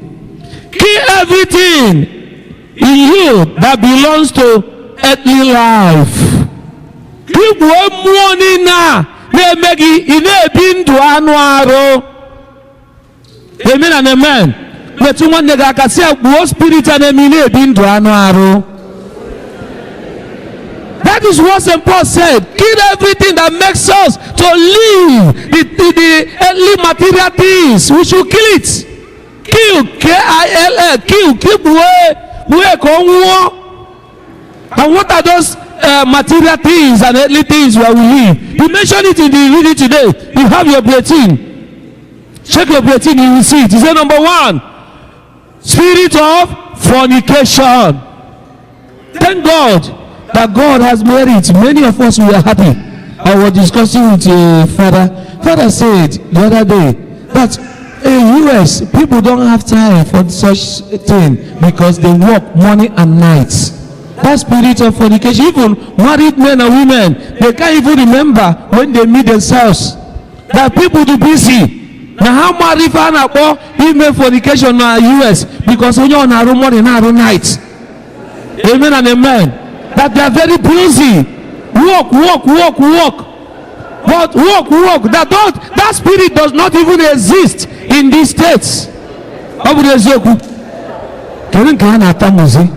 kill everything in you that belongs to earthly life. Igbuo mmụọ niile a na-eme gị ị na-ebi ndụ anụ arụ. Amen and amen. Metụ nwanne gị aka, sị ya, gbuo spirit a na-eme ị na-ebi ndụ anụ arụ. That is what St. Paul said. Kill everything that makes us to live the earthly material things. We should kill it. Kill, K-I-L-L, kill, kill, gbue, gbue ka ọ nwụọ. And what are those material things and earthly things where we live? He mentioned it in the reading today. You have your bulletin. Check your bulletin, you will see it. He said, number one, spirit of fornication. Thank God that God has made it. Many of us, we are happy. I was discussing with a father. Father said the other day that in US, people don't have time for such thing because they work morning and night. That spirit of fornication, even married men and women, they can't even remember when they meet themselves. That people do busy. Na ha mara ife a na-akpọ ime fornication na US because onye ọ na-arụ morning na-arụ night. Amen and amen. That they are very busy. Work, work, work, work. But work, work. That spirit does not even exist in these states. Ọ bụrụ eziokwu. Kedu nke a na-atamuzi?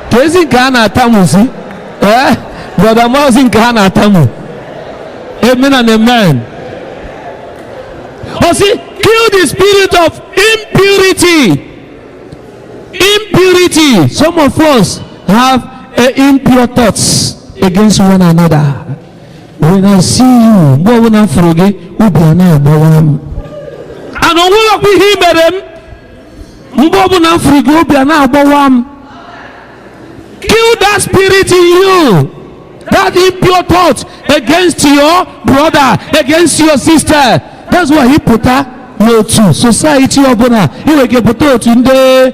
Kezi nke a na-atamuzi? Eh? Brother Mozi nke a na-atamu. Amen and amen. Oh, see, kill the spirit of impurity. Impurity. Some of us have impure thoughts against one another. When I see you, mgbe ọbụla m fụrụ gị, obi a na-agbawa m. And o nweghịkwa ihe i mere m. Mgbe ọbụla m fụrụ gị, obi a na-agbawa m. Kill that spirit in you. That impure thought against your brother, against your sister. That's why he pụta n'otu society ọbụla. Ị nwere ike pụta otu ndị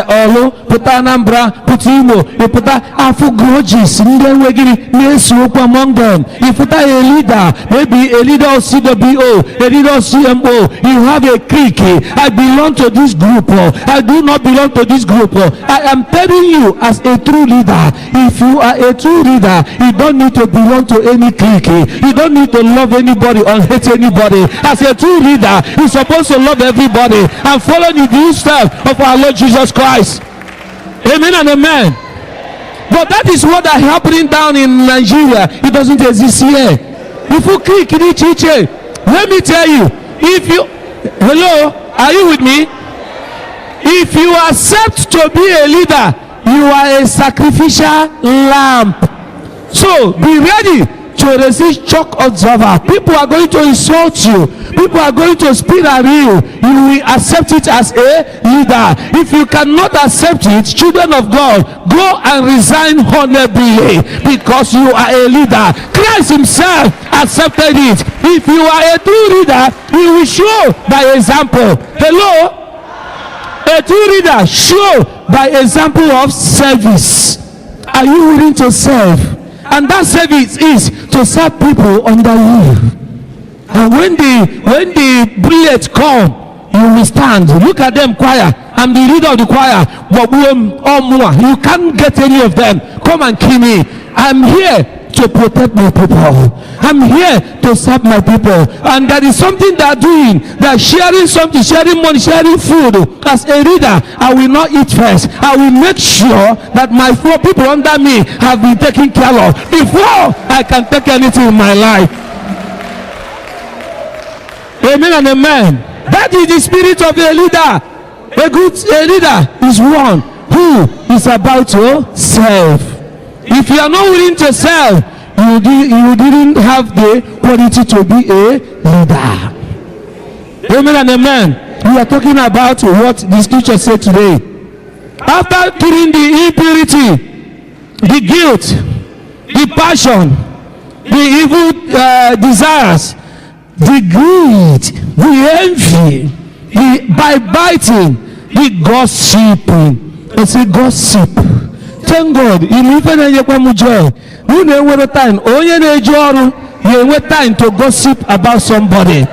Ọlụ, pụta Anambra, pụta Imo, ịpụta afụ grudges ndị enweghị na-ese okwu among them. Ịpụta a leader, maybe a leader of CWO, a leader of CMO, you have a clique. I belong to this group, I do not belong to this group. I am telling you, as a true leader, if you are a true leader, you don't need to belong to any clique. You don't need to love anybody or hate anybody. As a true leader, you're supposed to love everybody and follow the footsteps of our Lord Jesus Christ. Amen and amen. But that is what is happening down in Nigeria. It doesn't exist here. If you click in each, let me tell you, if you, hello, are you with me? If you accept to be a leader, you are a sacrificial lamb. So be ready to resist shock absorber. People are going to insult you. People are going to spit at you. You will accept it as a leader. If you cannot accept it, children of God, go and resign honorably because you are a leader. Christ himself accepted it. If you are a true leader, you will show by example. Hello? A true leader show by example of service. Are you willing to serve? And that service is to serve people under you. And when the bullet come, you will stand. Look at them, choir. I'm the leader of the choir. But you can't get any of them. Come and kill me. I'm here to protect my people. I'm here to serve my people. And there is something they are doing. They are sharing something, sharing money, sharing food. As a leader, I will not eat first. I will make sure that my four people under me have been taken care of before I can take anything in my life. Amen and amen. That is the spirit of a leader. A good a leader is one who is about to serve. If you are not willing to serve, you didn't have the quality to be a leader. Amen and amen. We are talking about what the scripture said today. After killing the impurity, the guilt, the passion, the evil desires, the greed, the envy, the backbiting, the gossiping. It's a gossip. Thank God, ime ife na-enyekwa m joy. Unu enwere time, onye na-eje ọrụ ga-enwe time to gossip about somebody.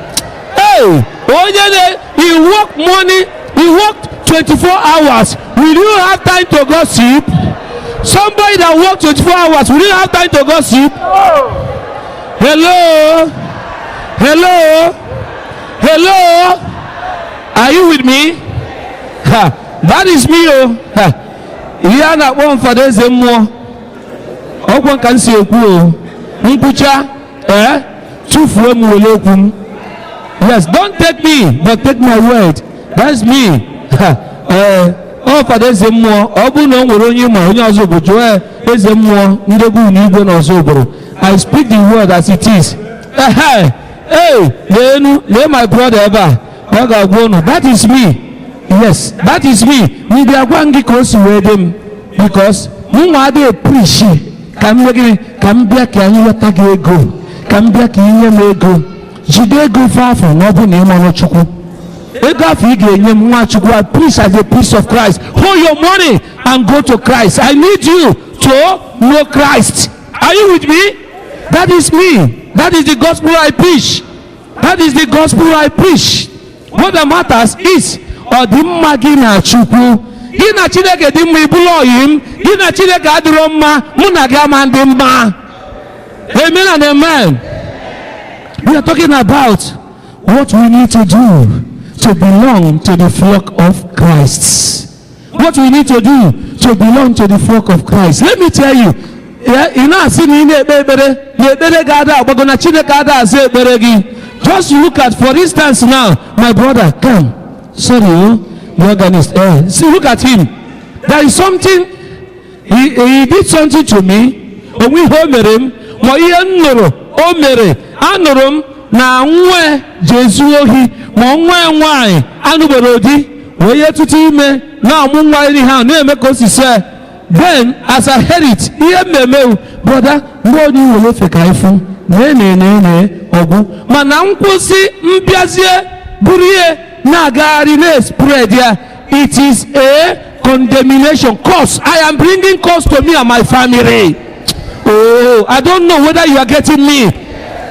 Hey, onye na he work money, he work 24 hours. Will you have time to gossip? Somebody that work 24 hours, will you have time to gossip? Hello? Hello? Hello? Are you with me? Ha, that is me, oh. Ha. Ihe a na-akpọ m Fada Eze mmụọ, ọkwa ka m si ekwu o, nkwụcha ee, tụfuo m were okwu m. Yes, don't take me, but take my word. That's me. Ha, ee, ọ Fada Eze mmụọ. Ọ bụrụ na o nwere onye ma onye ọzọ bụ jụọ ya, eze mmụọ ndegwu n'igwe na ọzọ obodo. I speak the word as it is. Ehe, hey, leenu, lee my brother ebe a, ọ ga-agwa unu. That is me. Yes, that is me. Ndị agwa m gị ka o si wee dị m, because mụ nwa adịghị preach ka m mee gịnị, ka m bịa ka anyị weta gị ego, ka m bịa ka ị nye m ego. Jide ego ife afọ na ọ bụ na ị mara Chukwu. Ego afọ ị ga-enye m, Nwachukwu, I preach as a priest of Christ. Hold your money and go to Christ. I need you to know Christ. Are you with me? That is me. That is the gospel I preach. That is the gospel I preach. What that matters is ọ dị mma gị na Chukwu. Gị na Chineke dị mma, ịbụla ọyị m. Gị na Chineke adịrọ mma, mụ na gị ama dị mma. Amen and amen. We are talking about what we need to do to belong to the flock of Christ. What we need to do to belong to the flock of Christ. Let me tell you, ị na-asị na ị na-ekpe ekpere na ekpere ga-ada agbago na Chineke ada aza ekpere gị. Just look at, for instance now, my brother, come. Sorry, oh, the organist. See, look at him. There is something, he did something to me. Onwe ihe o mere m, ma ihe m nụrụ o mere, anụrụ m na nwa jezu ohi, ma nwa nwaanyị anụbere di wee ihe tụtụ ime na-amụ nwa iri ha na-eme ka o si see. Then as I heard it, ihe mmemme, brother, mgbe onye were efe ka ịfụ nee nee nee nee ọgwụ, mana nkwụsị mbịazie bụrụ ihe na-agagharị na-spread ya. It is a condemnation curse. I am bringing curse to me and my family. Oh, I don't know whether you are getting me.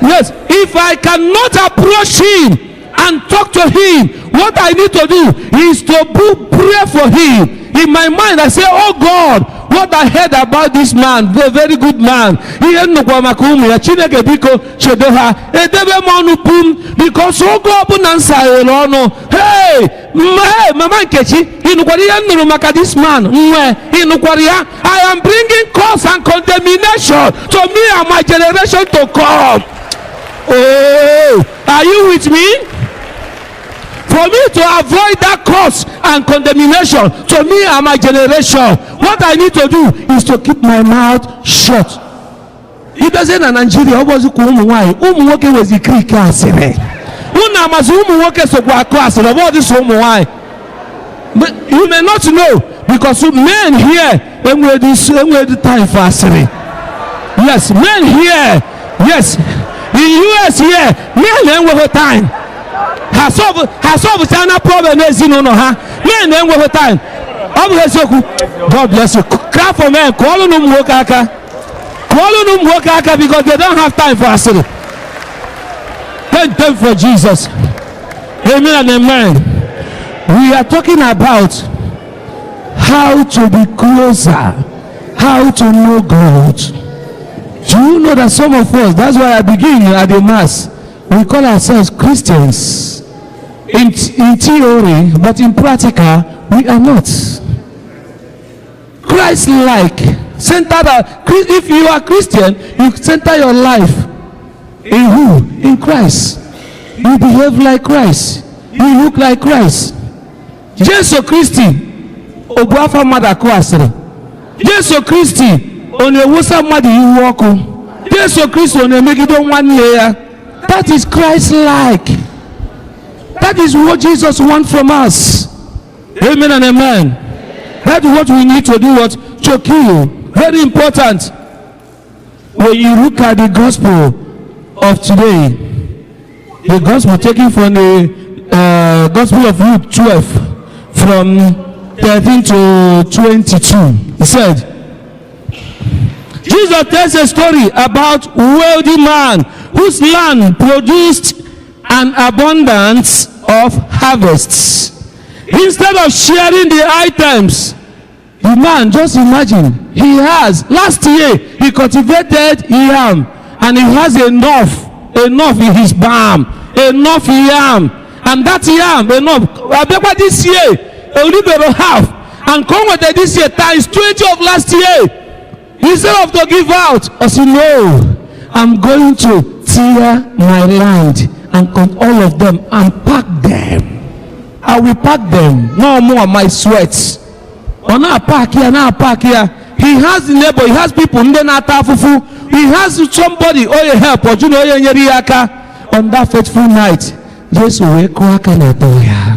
Yes, if I cannot approach him and talk to him, what I need to do is to pray for him. In my mind, I say, "Oh God, what I heard about this man, a very good man. Ihe nnukwu maka ụmụ ya, Chineke biko chedo ha." Edebe m ọnụ pum, because oge ọbụla m saghere ọnụ, hey, hey, Mama Nkechi, ị nụkwara ihe m nụrụ maka this man? Nwe, ị nụkwara ya? I am bringing curse and condemnation to me and my generation to come. Oh, are you with me? For me to avoid that curse and condemnation to me and my generation, what I need to do is to keep my mouth shut. Ịbịazie na Naijiria, ọ bụzikwa ụmụ nwaanyị, ụmụ nwoke nwezi krike asịrị. Unu amazi ụmụ nwoke sokwa akụ asịrị, ọ bụghị sọ ụmụ nwaanyị. But you may not know, because men here enweghị time for asịrị. Yes, men here, yes, in US here, men enweghị time. Ha solve chana problem ezinụlọ ha, men enweghị time. Ọ bụ eziokwu. God bless you. Clap for men. Kụọlụ ụmụ nwoke aka. Kụọlụ ụmụ nwoke aka, because they don't have time for asịrị. Thank them for Jesus. Amen and amen. We are talking about how to be closer, how to know God. Do you know that some of us, that's why I begin at the mass, we call ourselves Christians in theory, but in practical, we are not. Christ-like, centered, if you are Christian, you center your life in who? In Christ. You behave like Christ. You look like Christ. Jesu Kristi, obu afọ mmadụ akụ asịrị. Jesu Kristi, ọ na-ewusa mmadụ iwu ọkụ. Jesu Kristi, ọ na-emegide nwanne ya. That is Christ-like. That is what Jesus wants from us. Amen and amen. That is what we need to do, what? To kill. Very important. When you look at the gospel of today, the gospel taken from the Gospel of Luke 12, from 13 to 22. He said, Jesus tells a story about wealthy man whose land produced an abundance of harvests. Instead of sharing the items, the man, just imagine, he has, last year, he cultivated yam, and he has enough in his barn, enough yam, and that yam, enough. Abekwa this year, a little bit of half, and come with this year times 20 of last year. Instead of to give out, I said, "No, I'm going to tear my land and cut all of them and pack them. I will pack them. No more my sweats." Ọ na-pack here, na-pack here. He has the neighbor, he has people ndị na-ata afụfụ. He has somebody onye help, ọ jụ na onye nyere ya aka. On that fateful night, Jesu wee kụọ aka na door ya.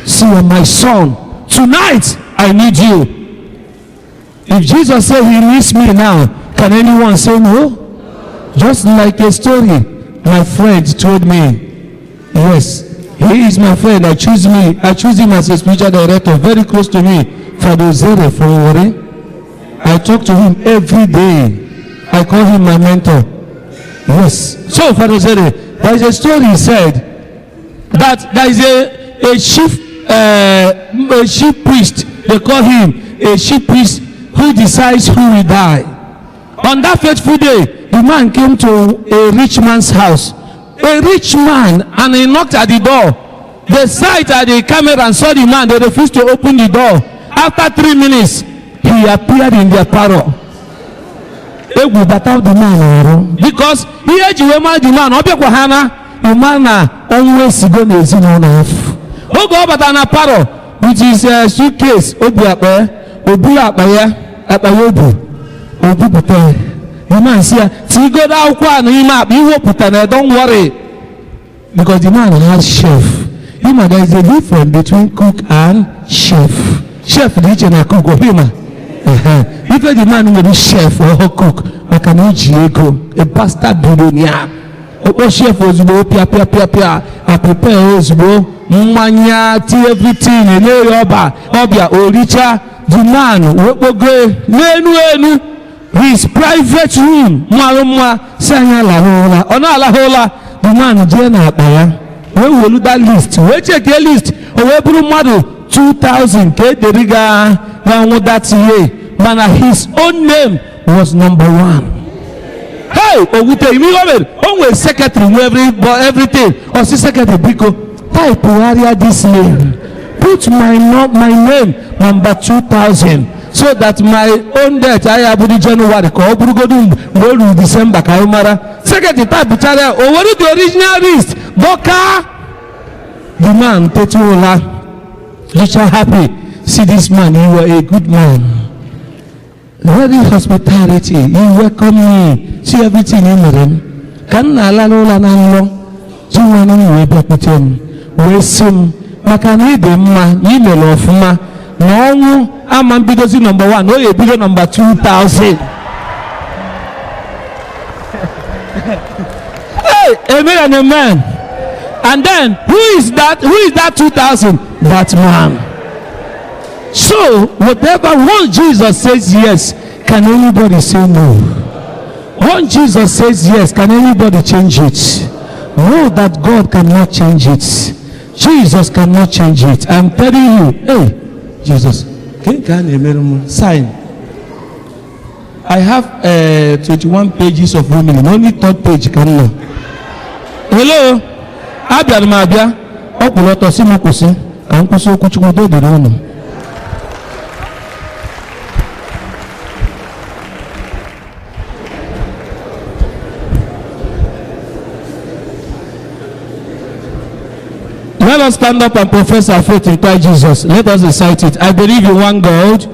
"See, my son, tonight I need you." If Jesus said he needs me now, can anyone say no? Just like a story my friend told me. Yes. He is my friend. I choose me. I choose him as a spiritual director, very close to me. Father Zere from Warri. I talk to him every day. I call him my mentor. Yes. So, Father Zere, there is a story he said that there is a chief priest. They call him a chief priest who decides who will die. On that fateful day, the man came to a rich man's house. A rich man, and he knocked at the door. They sight at the camera and saw the man. They refused to open the door. After 3 minutes, he appeared in their parlor. Egwu bata the man ọrụ. Because ihe eji wee mara the man, ọ bịakwa ha na ịma na ọnwụ esigo n'ezinụlọ afọ. Oge ọ batara na parlor with his suitcase, obi akpa ya, obu akpa ya, akpa ya obu, o bupụta ya. The man si ya, tigodo akwụkwọ a n'ime akpa, iwepụta na don't worry. Because the man has chef. Ima, there is a difference between cook and chef. Chef dị iche na cook, ọ ma. Ife the man nwere chef or cook, maka na o ji ego, a bastard billionaire. Okpo chef ozugbo, pịa pịa pịa pịa, a prepare ozugbo, mmanya, tea, everything, enye ya ọba, ọbịa, oricha, the man wee kpogo n'enu enu. His private room, mara mma, si anyị alahụ ụra. Ọ na-alahụ ụra, the man jee n'akpa ya, wee welu that list, wee chekie list, o wee bụrụ mmadụ 2,000 ka ederi ga na-anwụ that year. Mana his own name was number 1. Hey, o wute ime ihe o mere, o nwere secretary nwe everything. Ọ sị secretary, biko, typegharịa this name. Put my name number 2,000. So that my own death, I have in January, ka ọ bụrụgodu mgbe o ruru December ka anyị mara. Secretary typechara ya, o were the original list, dọka. The man teta ụra, richa happy. See this man, he were a good man. Very hospitality, he welcome me. See everything he mere m. Ka m na-alala ụra na nlọ, ji nwanne m wee bịakwute m, wee sị m, maka na ị dị mma, na ị mere ọfụma, na ọnwụ ama mbidozi nọmba 1, ọ ga-ebido nọmba 2,000. Hey, amen and amen. And then, who is that? Who is that 2,000? That man. So, whatever, once Jesus says yes, can anybody say no? Once Jesus says yes, can anybody change it? Know that God cannot change it. Jesus cannot change it. I'm telling you, hey, Jesus. Sign. I have 21 pages of women. Only third page can know. Hello? Abịara m abịa, ọ kwụrụ ọtọ sị m kwụsị ka m kwụsị okwuchukwu udo dịrị unu. Let us stand up and profess our faith in Christ Jesus. Let us recite it. I believe in one God.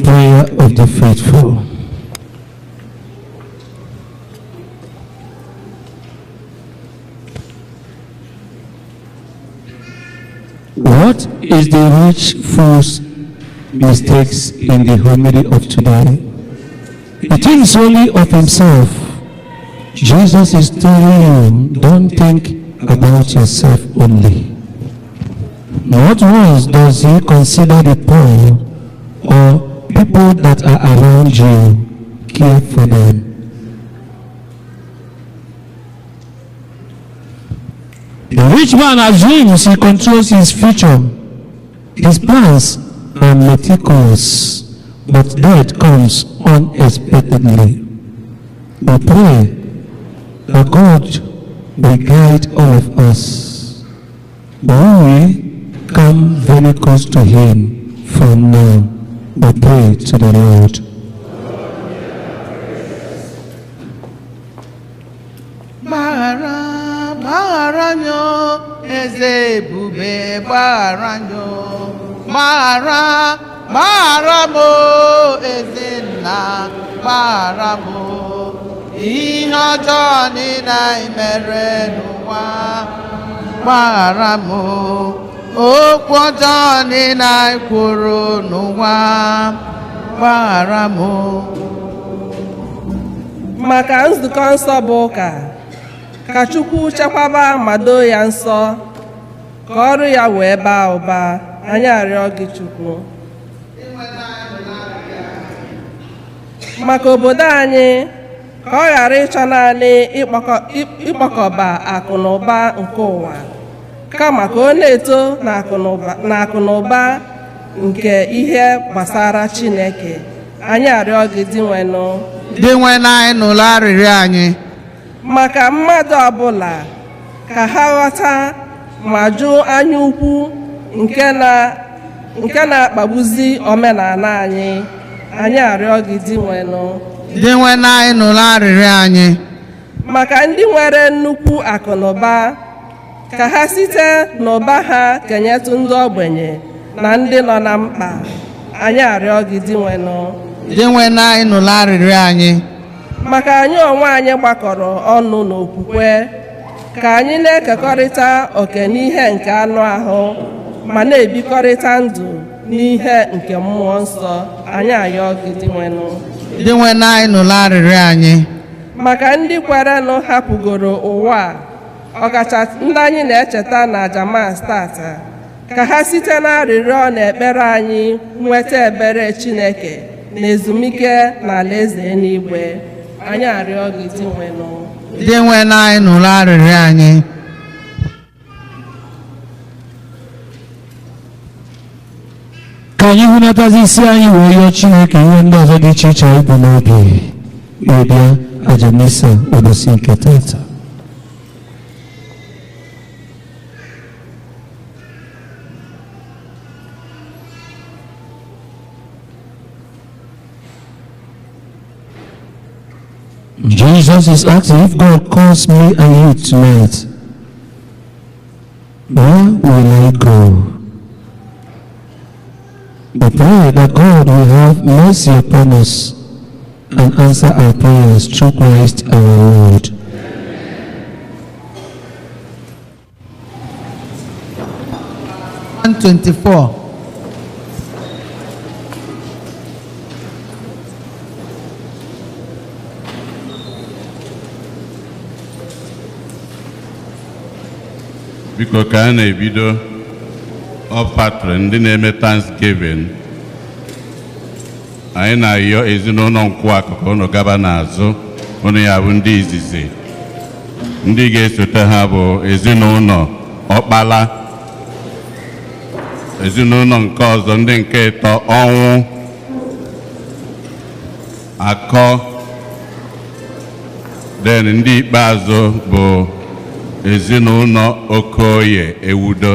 Prayer of the faithful. What is the rich fool's mistakes in the homily of today? He thinks only of himself. Jesus is telling you, don't think about yourself only. Not once does he consider the poor people that are around you, care for them. The rich man assumes he controls his future. His plans are meticulous, but death comes unexpectedly. We pray that God will guide all of us. We come very close to Him from now. We pray to the Lord. Gbaghara, gbaghara anyị o, eze ebube gbaghara anyị o. Gbaghara, gbaghara m o, eze nna gbaghara m o. Ihe ọjọọ niile anyị mere n'ụwa, gbaghara m o. Okwu ọjọọ niile anyị kwuru n'ụwa, gbaghara m o. Maka nzukọ nsọ bụ ụka, ka Chukwu chekwaba ma doo ya nsọ, ka ọrụ ya wee baa ụba. Anyị arịọ gị Chukwu. Maka obodo anyị, ka ọ ghara ịchọ naanị ịkpọkọba akụ na ụba nke ụwa, kama ka ọ na-eto na akụ na ụba nke ihe gbasara Chineke. Anyị arịọ gị Dinwenụ. Dinwenụ anyị nụrụ arịrịọ anyị. Maka mmadụ ọbụla, ka ha ghọta ma jụ anya ukwu nke na-akpagbuzi omenala anyị. Anyị arịọ gị Dinwenụ. Dinwenụ anyị nụrụ arịrịọ anyị. Maka ndị nwere nnukwu akụnụba, ka ha site n'ụba ha kenyetụ ndị ogbenye na ndị nọ na mkpa. Anyị arịọ gị Dinwenụ. Dinwenụ anyị nụrụ arịrịọ anyị. Maka anyị onwe anyị gbakọrọ ọnụ n'okwukwe, ka anyị na-ekekọrịta oke n'ihe nke anụ ahụ ma na-ebikọrịta ndụ n'ihe nke mmụọ nsọ. Anyị arịọ gị Dinwenụ. Dinwenụ anyị nụrụ arịrịọ anyị. Maka ndị kwerenụ hapụgoro ụwa a, ọkacha ndị anyị na-echeta na Jamas tata, ka ha site n'arịrịọ na ekpere anyị nweta ebere Chineke na ezumike na alaeze eluigwe. Anyị arịọ gị Dinwenụ. Dinwenụ anyị nụrụ arịrịọ anyị. Ka anyị hụnatazi isi anyị wee yọọ Chineke ihe ndị ọzọ dị iche iche anyị bụ n'obi wee bịa aja misa ụbọchị nke tata. Jesus is asking, if God calls me and you tonight, where will I go? We pray that God will have mercy upon us and answer our prayers through Christ our Lord. 124. Biko ka a na-ebido ọfatri ndị na-eme Thanksgiving, anyị na-ayọ ezinụlọ Nkwụakụ ka unu gaba n'azụ, unu ya bụ ndị izizi. Ndị ga-esote ha bụ ezinụlọ Ọkpala, ezinụlọ nke ọzọ ndị nke ịtọ Ọnwụ, Akọ, then ndị ikpeazụ bụ ezinụlọ Okoye Ewudo.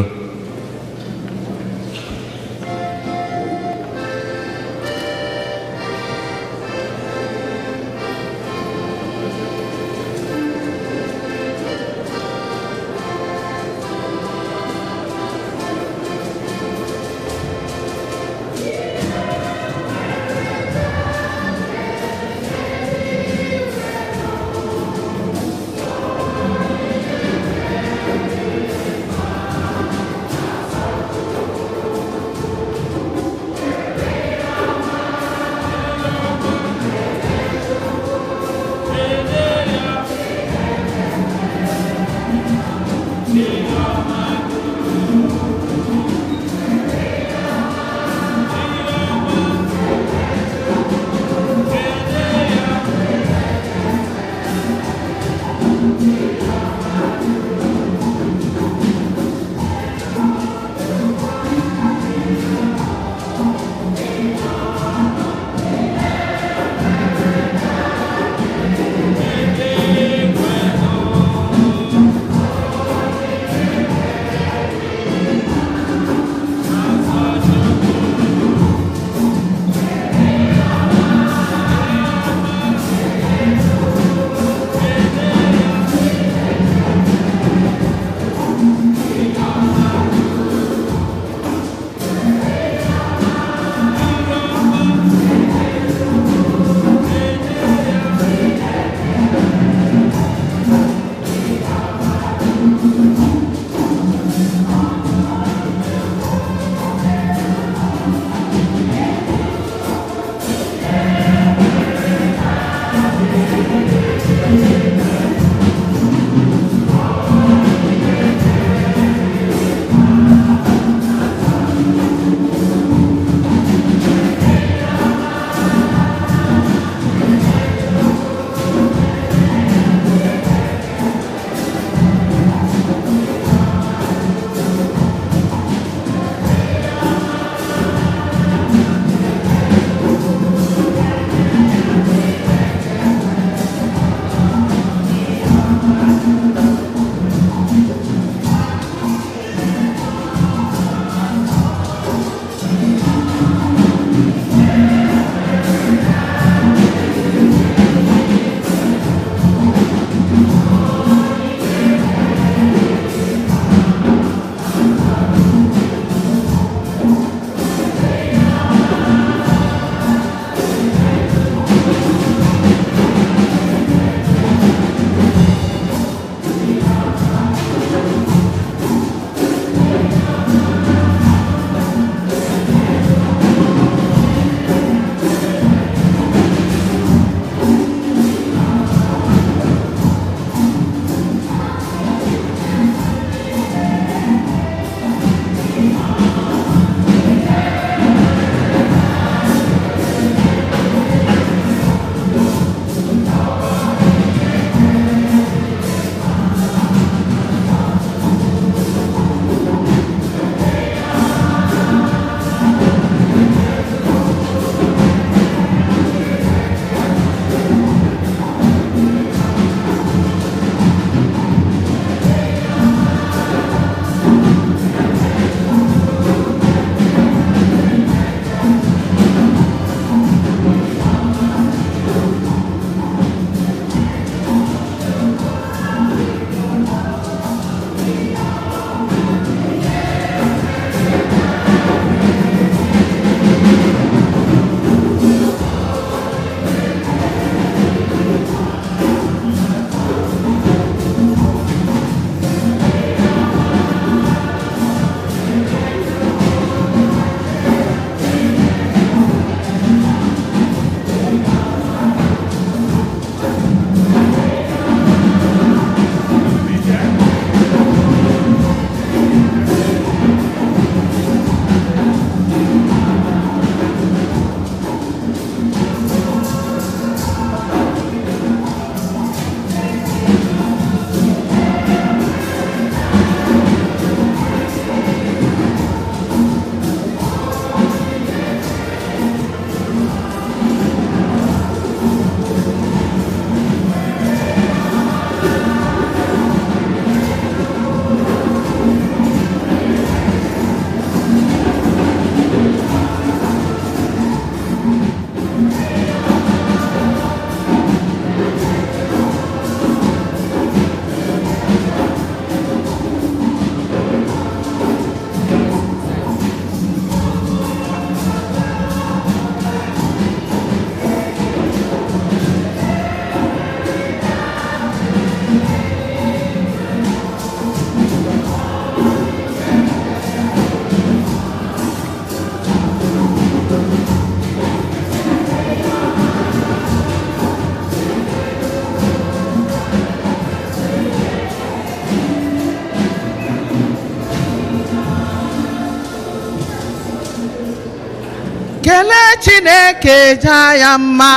Kelee Chineke jaa ya mma.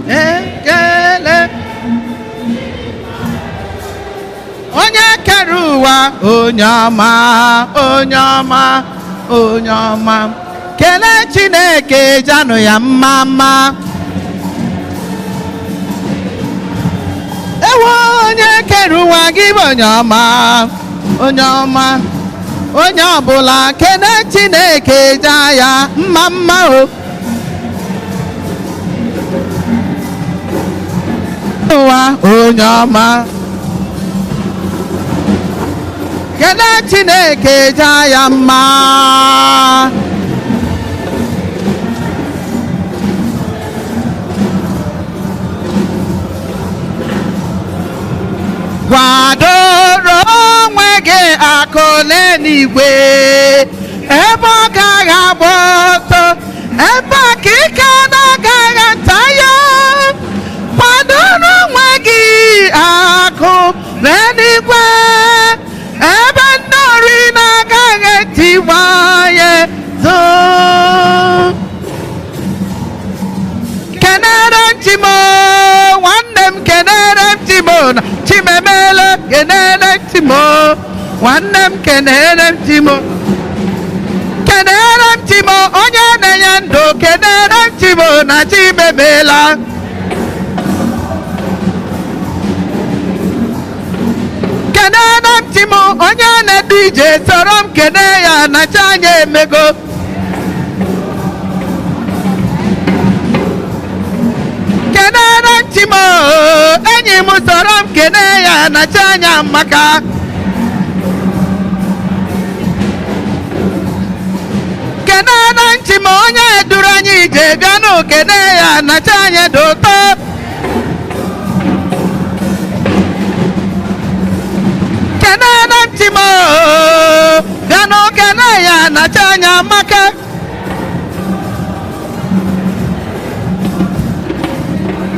Ekele onye kere ụwa, onye ọma, onye ọma, onye ọma. Kelee Chineke janụ ya mma mma. Ewo, onye kere ụwa, gị bụ onye ọma, onye ọma. Onye ọbụla kelee Chineke jaa ya mma mma o. Ụwa, onye ọma. Kelee Chineke jaa ya mma. Kwadoro onwe gị akụ n'eluigwe, ebe ọ gaghị agba ọtọ, ebe aka ike na-agaghị ata ya. Kwadoro onwe gị akụ n'eluigwe, ebe ndị ori na-agaghị etiwa ya zoo. Kenere m Chimo, nwanne m, kenere m Chimo na Chimemele. Kenere m Chimo, nwanne m, kenere m Chimo. Kenere m Chimo, onye na-enye ndụ. Kenere m Chimo na Chimemela. Kenere m Chimo, onye na-edu ije. Soro m kene ya na chi anya emego. Kenere m Chimo, enyi m, soro m kene ya na chi anya maka. Kenere m Chimo, onye duru anyị ije. Bịanụ kene ya na chi anya dị ụtọ. Kenere m Chimo, bịanụ kene ya na chi anya maka.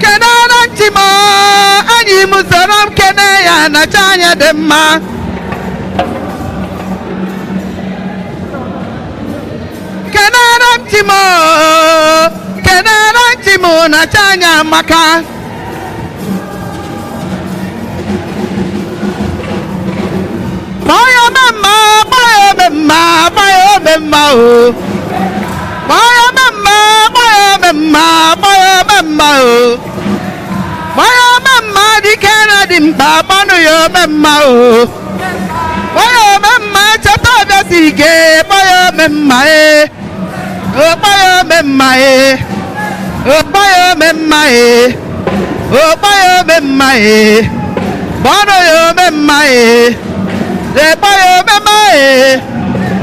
Kenere m Chimo, enyi m, soro m kene ya na chi anya dị mma. Kenere m Chimo, kenere m Chimo na chi anya maka. Kpọọ ya ome mma, kpọọ ya ome mma, kpọọ ya ome mma o. Kpọọ ya ome mma, kpọọ ya ome mma, kpọọ ya ome mma o. Kpọọ ya ome mma, dike na dị mkpa, kpọnụ ya ome mma o. Kpọọ ya ome mma, chọta ọbịa si ike, kpọọ ya ome mma e. O, kpọọ ya ome mma e. O, kpọọ ya ome mma e. O, kpọọ ya ome mma e. Kpọọnụ ya ome mma e. Kpọọ ya ome mma e.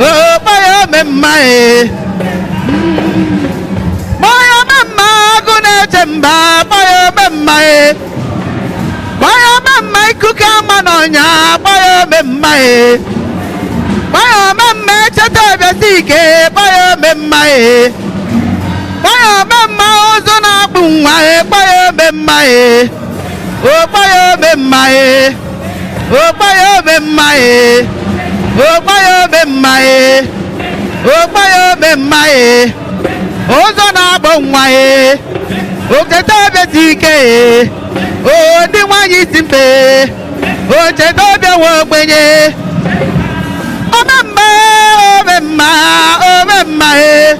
O, kpọọ ya ome mma e. Kpọọ ya ome mma, agụ na-eche mba, kpọọ ya ome mma e. Kpọọ ya ome mma, ikuku ama n'ọnya, kpọọ ya ome mma e. Kpọọ ya ome mma, echeta ọbịa si ike, kpọọ ya ome mma e. Kpọọ ya ome mma, ụzụ na-akpụ nwa e, kpọọ ya ome mma e. O, kpọọ ya ome mma e. O, kpọọ ya ome mma e. O, kpọọ ya ome mma e. O, kpọọ ya ome mma e. Ụzọ na-akpọ nwa e. Oketa ọbịa si ike e. O, ndị nwaanyị isi mpe. O, cheta ọbịa nwe ogbenye. Ome mma, ome mma, ome mma e.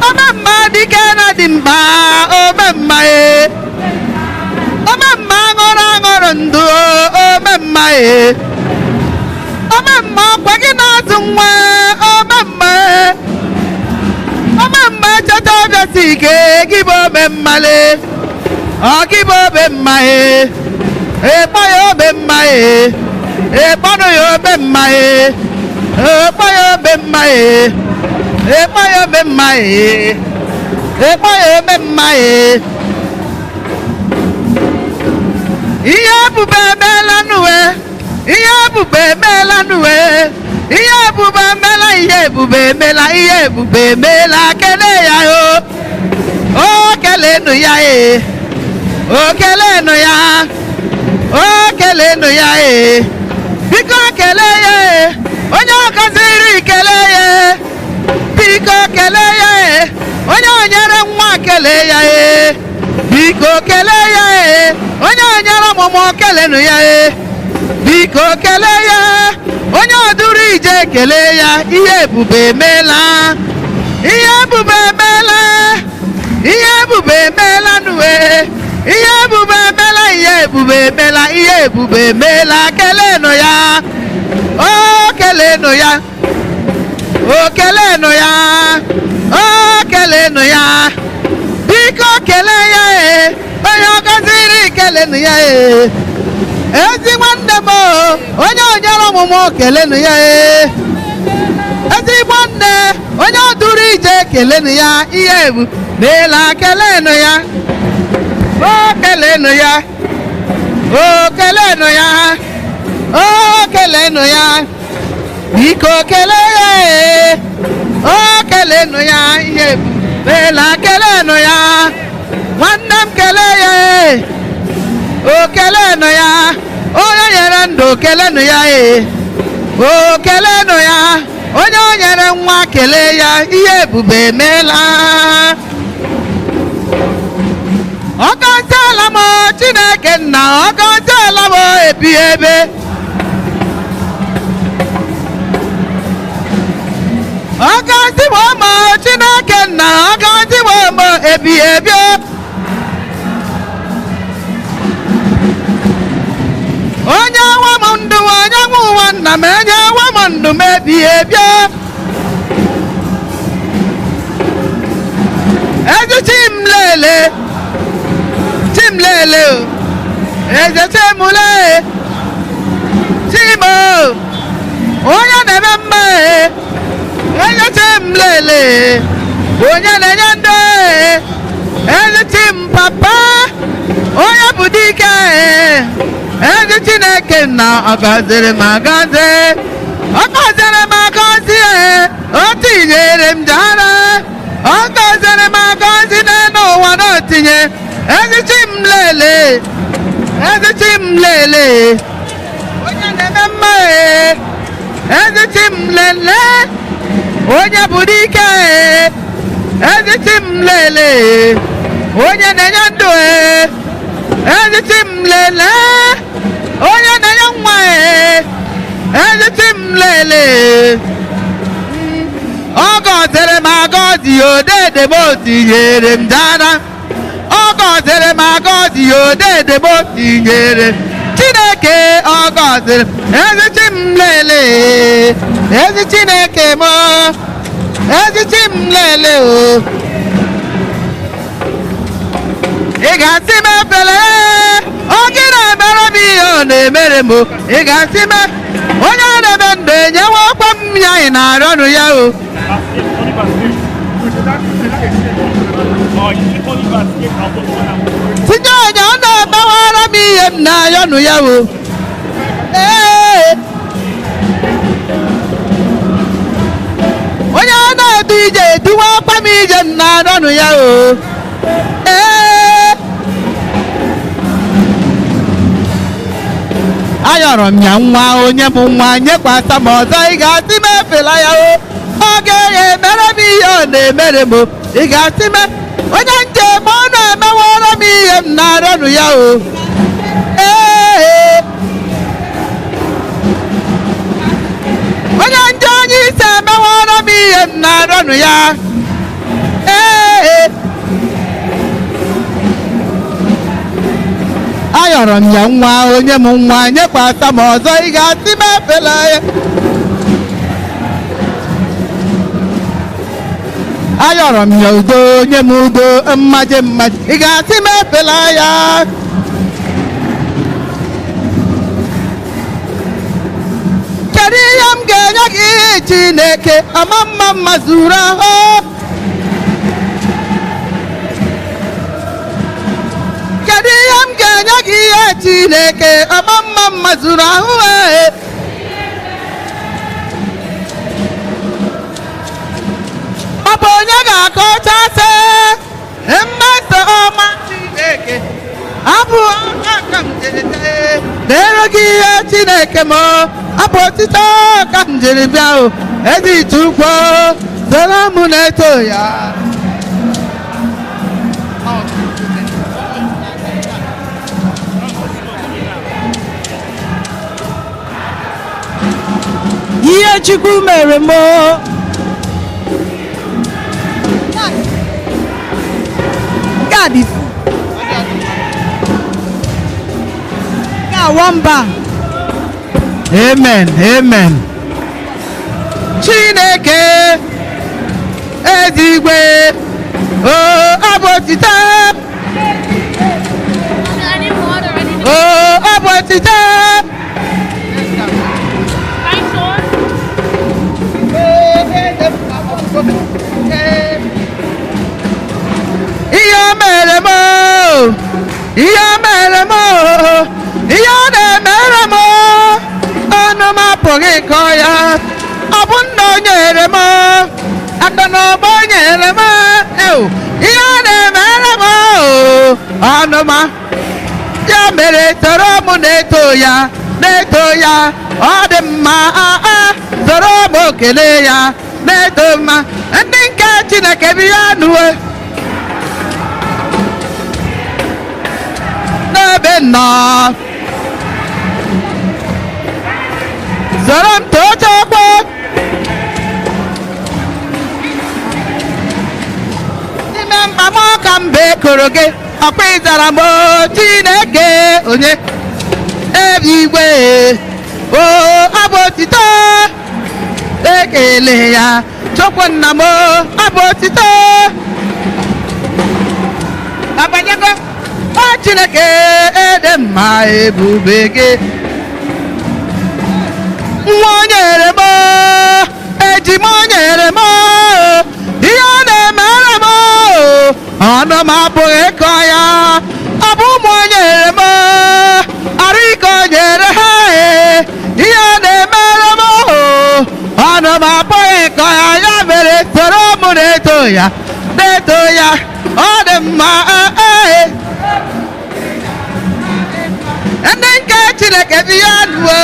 Ome mma, dike na dị mkpa, ome mma e. Ome mma, aṅụrụ aṅụrụ ndụ, ome mma e. Ome mma, ọkwa gị na-azụ nwa, ome mma e. Ome mma, cheta ọbịa si ike, gị bụ ome mmale. Ọ gị bụ ome mma e. Ekpọ ya ome mma e. Ekpọnụ ya ome mma e. Ekpọ ya ome mma e. Ekpọ ya ome mma e. Ekpọ ya ome mma e. Ihe ebube emeela nuwe. Ihe ebube emeela nuwe. Ihe ebube emeela, ihe ebube emeela, ihe ebube emeela. Kelee ya o. O, keleenụ ya e. O, keleenụ ya. O, keleenụ ya e. Biko kelee ya e. Onye ọ gọziri, kelee ya. Biko kelee ya e, onye o nyere nwa kelee ya e. Biko kelee ya e, onye o nyere ọmụmụ kelenu ya e. Biko kelee ya, onye o duru ije kelee ya, ihe ebube emeela. Ihe ebube emeela, ihe ebube emeela nuwe. Ihe ebube emeela, ihe ebube emeela, ihe ebube emeela, keleenụ ya. O keleenụ ya. O keleenụ ya. O keleenụ ya. Biko kelee ya e, onye ọ gọziri keleenụ ya e. Ezi nwanne m o, onye o nyere ọmụmụ keleenụ ya e. Ezigbo nne, onye ọ duru ije keleenụ ya, ihe ebu meela keleenụ ya. O keleenụ ya. O keleenụ ya. O keleenụ ya. Biko kelee ya e. O keleenụ ya, ihe ebu meela keleenụ ya. Nwanne m kelee ya e. O keleenụ ya. Onye nyere ndụ keleenụ ya e. O keleenụ ya. Onye o nyere nwa kelee ya, ihe ebube emeela. Ọ gọziela m Chineke nna, ọ gọziela m ebi ebe. Ọ gọziwo m Chineke nna, ọ gọziwo m ebi ebi. Onye nwe m ndụ, onye nwe ụwa nna m, enye nwe m ndụ m ebi ebi. Ezi chi m lele, chi m lele o, eze chi m lee, chi m o, onye na-eme mma e, eze chi m lele, onye na-enye ndụ e, ezi chi m papa, onye bụ dike e, ezi Chineke nna, ọ gọziri m agọzi, ọ gọziri m agọzi e, o tinyere m jara, ọ gọziri m agọzi n'elu ụwa na o tinye, ezi chi m lele, ezi chi m lele, onye na-eme mma e, ezi chi m lele, onye bụ dike e, ezi chi m lele, onye na-enye ndụ e, ezi chi m lele, onye na-enye nwa e, ezi chi m lele. Ọ gọziri m agọzi odede m o tinyere m dara. Ọ gọziri m agọzi odede m o tinyere m. Chineke ọ gọziri m, ezi chi m lele, ezi Chineke m, ezi chi m lele o. Ị ga-asị m efele, ọ gị na-emere m ihe ọ na-emere m o. Ị ga-asị m onye ọ na-eme ndụ enyewe ọkwa m ya, ị na-arịọnụ ya o. Tinye onye ọ na-emewara m ihe m na-arịọnụ ya o. Ee, onye ọ na-edu ije eduwe ọkwa m ije m na-arịọnụ ya o. Ee, ayọrọ m ya nwa, onye m nwa nyekwasa m ọzọ, ị ga-asị m efela ya o. Ọ ga-emere m ihe ọ na-emere m o. Ị ga-asị m onye njem ọ na-emewara m ihe m na-arịọnụ ya o. Ee, onye nje onye isi emewara m ihe m na-arịọnụ ya. Ee, ayọrọ m ya nwa, onye m nwa nyekwasa m ọzọ, ị ga-asị m efela ya. Ayọrọ m ya udo, onye m udo, mmaje mmaje, ị ga-asị m efela ya. Kedu ihe m ga-enye gị Chineke, ama mma mma zuru ahụ. Kedu ihe m ga-enye gị ihe Chineke, ama mma mma zuru ahụ e. Ọ bụ onye ga-akọchasị mmeso ọma Chineke, abụ aka m jiri jee dere gị ihe Chineke m, abụ otito ka m jiri bịa o, ezi Chukwu, Soro m na-eto ya. Ihe Chukwu mere m o. God is God one bar. Amen, amen. Chineke ezigwe o abụ otito o abụ otito. Ihe o mere m o, ihe o mere m o, ihe ọ na-emere m o, ọnụ m apụghị ịkọ ya. Ọ bụ nna o nyere m o, aka na ọgbọ o nyere m o, ew, ihe ọ na-emere m o, ọnụ m ya mere soro m na-eto ya, na-eto ya, ọ dị mma, a soro m kelee ya, na-eto mma, ndị nke Chineke bi ya nuwe. N'ebe nọ soro m too Chukwu. N'ime mkpa m ka m bekoro gị, ọkwa ịzara m o Chineke onye eluigwe o abụ otito ekele ya Chukwu nna m o abụ otito abanyego o Chineke ede mma ebube gị. Nwa o nyere m o, ejima o nyere m o, ihe ọ na-emere m o, ọnụ m apụghị ịkọ ya. Ọ bụ ụmụ o nyere m o, arụ ike o nyere ha e, ihe ọ na-emere m o, ọnụ m apụghị ịkọ ya. Ya mere soro m na-eto ya, na-eto ya, ọ dị mma ee. Ndị nke Chineke bi ya nuo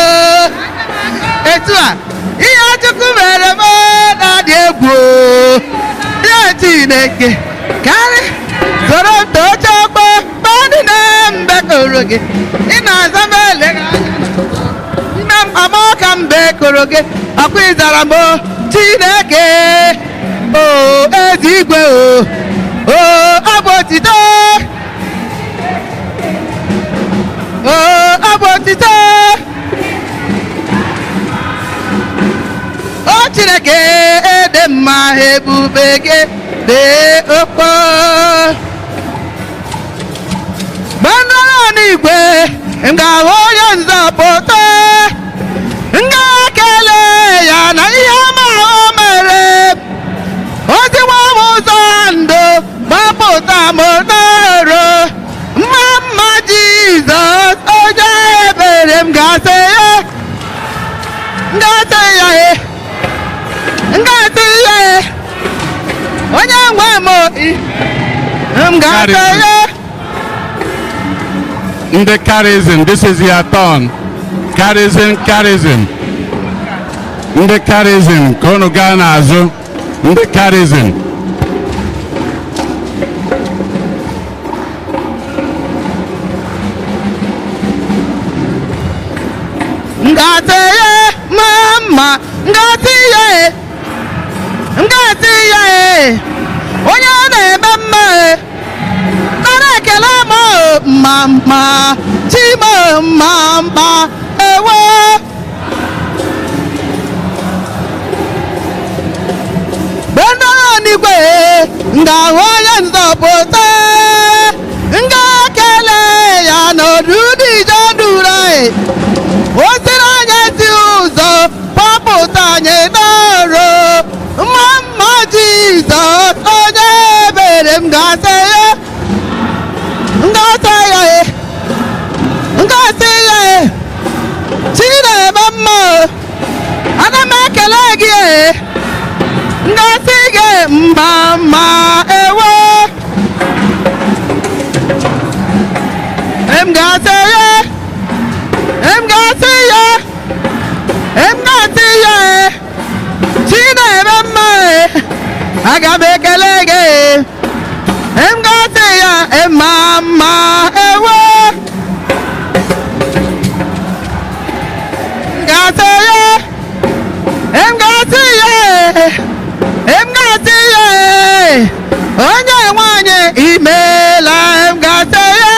etu a ihe Chukwu mere m na-adị egwu ya Chineke karị soro m too Chukwu mmadụ na mbekọrọ gị ị na-aza m eleghị anya ime mkpa m ka m bekọrọ gị ọkwa ịzara m Chineke o ezi igwe o abụ otito o abụ otito o Chineke ede mma ebube gị dị okpo. Mgbe m nọrọ n'igwe m ga-ahụ onye nzọpụta, m ga-ekele ya na ihe ọma o mere. O ziwa m ụzọ ndụ gbapụta m n'ọrụ mma mma Jizọs onye ebere m ga-asị ya, m ga-asị ya e, m ga-asị ya e, onye nwe m m ga-asị ya. Ndị charism, this is your turn. Charism, charism. Ndị charism, ka unu gaa n'azụ. Ndị charism. M ga-asị ya mma mma, m ga-asị ya e, m ga-asị ya e, onye ọ na-eme mma e, nara ekele m o, mma mma, chi m o, mma mma, ewo. Mgbe m nọrọ n'igwe m ga-ahụ onye nzọpụta, m ga-ekele ya n'odudu ije duru anyị. O siri anyị ezi ụzọ kpọpụta anyị n'ọrụ mma mma Jizọs onye ebere m ga-asị ya, m ga-asị ya e, m ga-asị ya e, chi na-eme mma o, ana m ekele gị e, m ga-asị gị mma mma ewo. M ga-asị ya, m ga-asị ya, m ga-asị ya e, chi na-eme mma e, Aga m ekele gị. M ga-asị ya mma mma ewo. M ga-asị ya, m ga-asị ya, m ga-asị ya, onye nwanyị imeela. M ga-asị ya,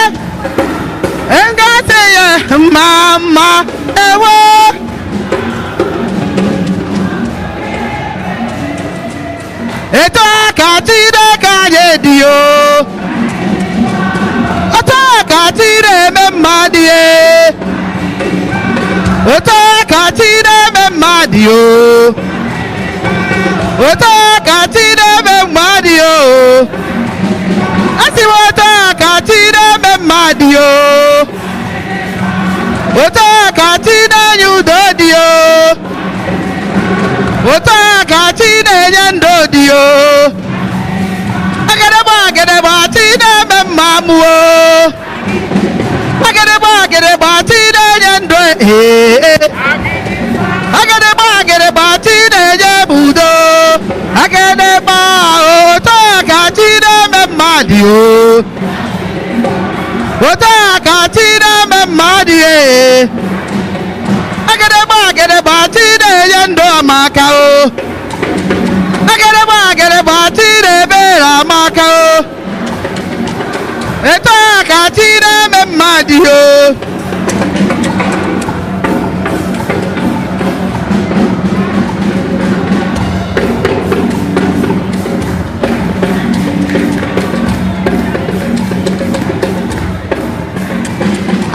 m ga-asị ya mma mma ewo. Etu aka Chineke anyị dị o, otu aka Chineke mmadụ ye, otu aka Chineke mmadụ o, otu aka Chineke mmadụ o, asị m otu aka Chineke mmadụ o, otu aka Chinenye udo dị o, otu aka chi na-enye ndụ dị o. Agịrịgba agịrịgba chi na-eme mma mụo, agịrịgba agịrịgba chi na-enye ndụ ee, agịrịgba agịrịgba chi na-enye m udo, agịrịgba otu aka chi na-eme mma dị o, otu aka chi na-eme mma dị ee. Agịrịgba agịrịgba chi na-enye ndụ amaka o, agịrịgba agịrịgba chi na-ebere amaka o, etu a ka chi na-eme mmadụ o.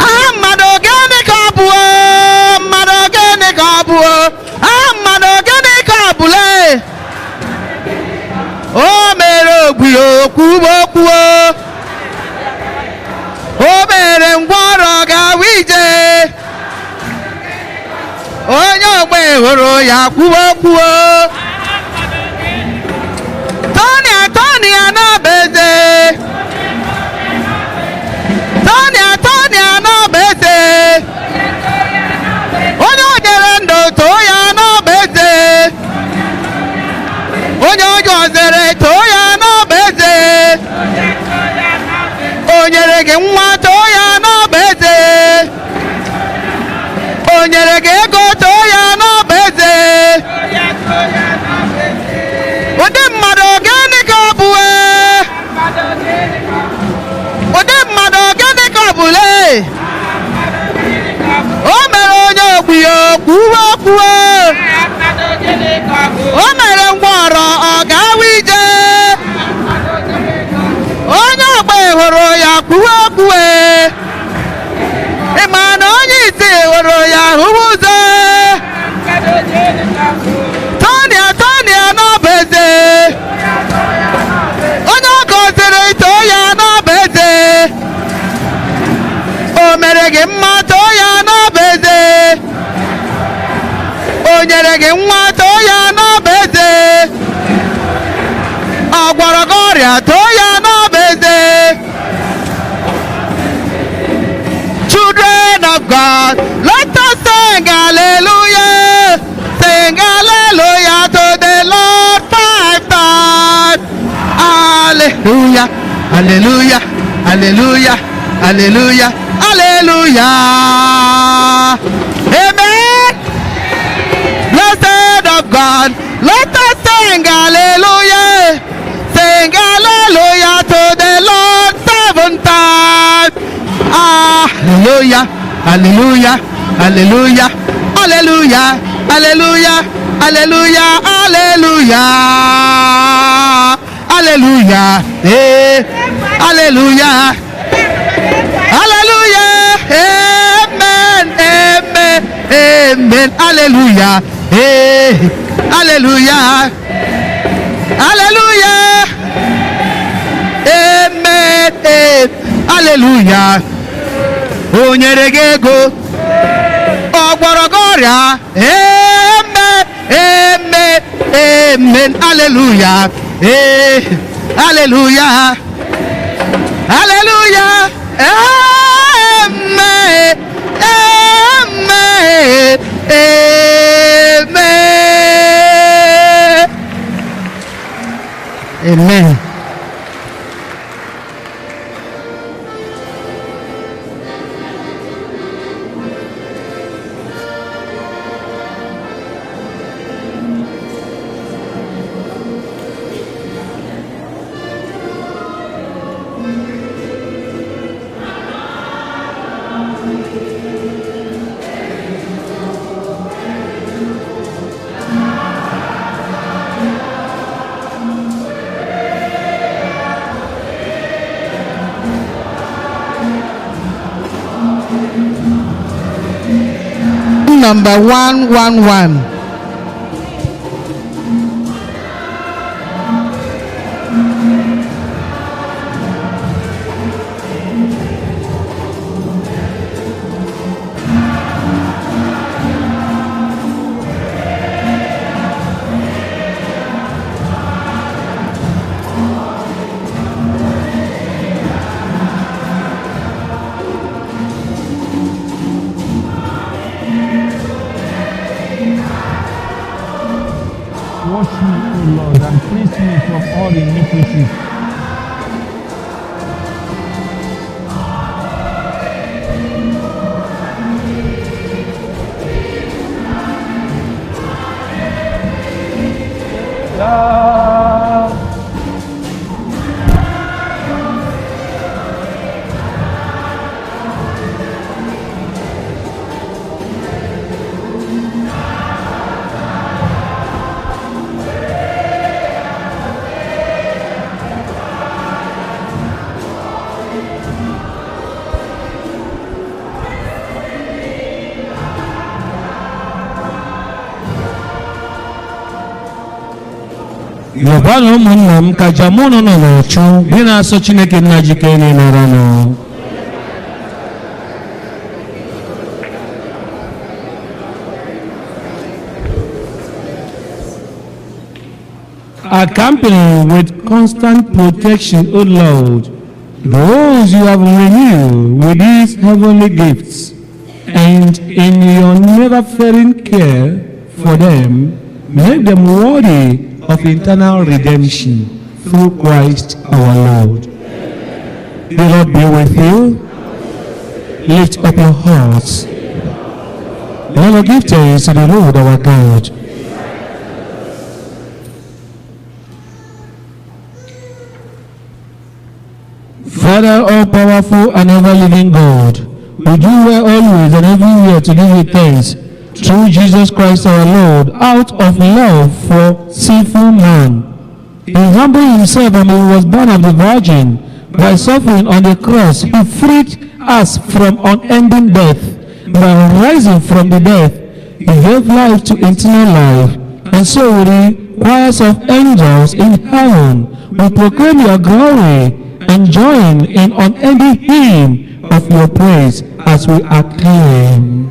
Aha mmadụ gịnị ka ọ bụ o? Mmadụ gịnị ka ọ bụ o? Aha mmadụ gịnị ka ọ bụle? O mere ogbi okwu okwu o, o mere ngwọrọ gawa ije, onye ogbe hụrụ ya kwuo kwuo. Tony Tony Anabeze, Tony Tony Anabeze, onye o nyere ndụ too ya n'ọbaeze, onye o gọziri too ya n'ọbaeze, o nyere gị nwa too ya n'ọbaeze, o nyere gị ego too ya n'ọbaeze. Ụdị mmadụ gịnị ka ọ bụ e? Ụdị mmadụ gịnị ka ọ bụle? O mere onye ogbi okwuwe okwuwe, o mere ngwọrọ ọ gawa ije, onye ogbe hụrụ ya kwuwe okwuwe, ị ma na onye isi hụrụ ya hụwa ụzọ. Tony Tony Anabeze, onye ọ gọziri too ya n'ọbaeze, o mere gị mma too ya n'ọbaeze, o nyere gị nwa too ya n'ọbaeze, ọ gwọrọ gị ọrịa too ya n'ọbaeze. Children of God, let us sing hallelujah, sing hallelujah to the Lord 5 times. Hallelujah, hallelujah, hallelujah, hallelujah, hallelujah. Amen. Blessed of God, let us sing hallelujah, sing hallelujah to the Lord 7 times. Hallelujah, hallelujah, hallelujah, hallelujah, hallelujah, hallelujah, hallelujah, hallelujah, eh, hallelujah, hallelujah, amen, amen, amen, hallelujah, eh, hallelujah, hallelujah, amen, amen, hallelujah. O nyere gị ego, ọ gwọrọ gị ọrịa, amen, amen, amen, hallelujah, eh, hallelujah, hallelujah, amen, amen, amen. Amen. Number 111. Wash me, O Lord, and cleanse me from all iniquities. Love. Yobanụ ụmụnna m ka jamụnụ nọ na-achụ dị na-asọ Chineke nna jike naranụ. Accompany with constant protection, O Lord, those you have renewed with these heavenly gifts, and in your never-failing care for them, make them worthy of eternal redemption through Christ our Lord. The Lord be with you. Lift up your hearts. Let us give thanks to the Lord our God. Father, all-powerful and ever-living God, we do well always and everywhere to give you thanks through Jesus Christ our Lord, out of love for sinful man. He humbled himself and he was born of the Virgin. By suffering on the cross, he freed us from unending death. By rising from the death, he gave life to eternal life. And so with the choirs of angels in heaven, we proclaim your glory and join in unending hymn of your praise as we acclaim.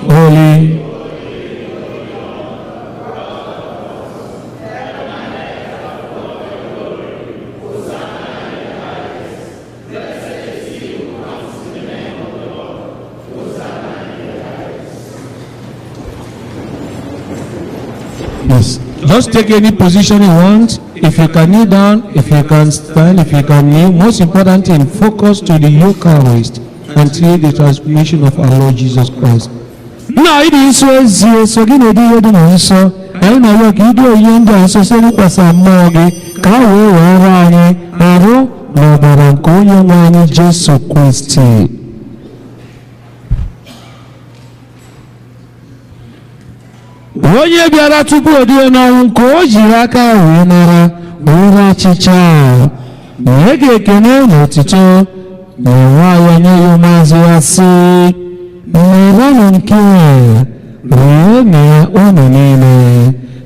Holy, yes. Just take any position you want. If you can kneel down, if you can stand, if you can kneel. Most important thing, focus to the Eucharist until the transformation of our Lord Jesus Christ. Na ịdị nsọ ezie so gị na-ede ihe dị na nsọ anyị na-arịọ ka ịdị oyiyi ndị a nsọ site n'ịkwasa mmụọ gị ka ha wee were anyị arụ na ọbara nke onye nwe anyị Jesu Kristi. Onye bịara tupu o die n'ọnwụ ka o jiri aka wee nara were achịcha a nye gị ekene na otito na nwa ya nye ya maazị ya sị merenụ nke a rienụ ya unu niile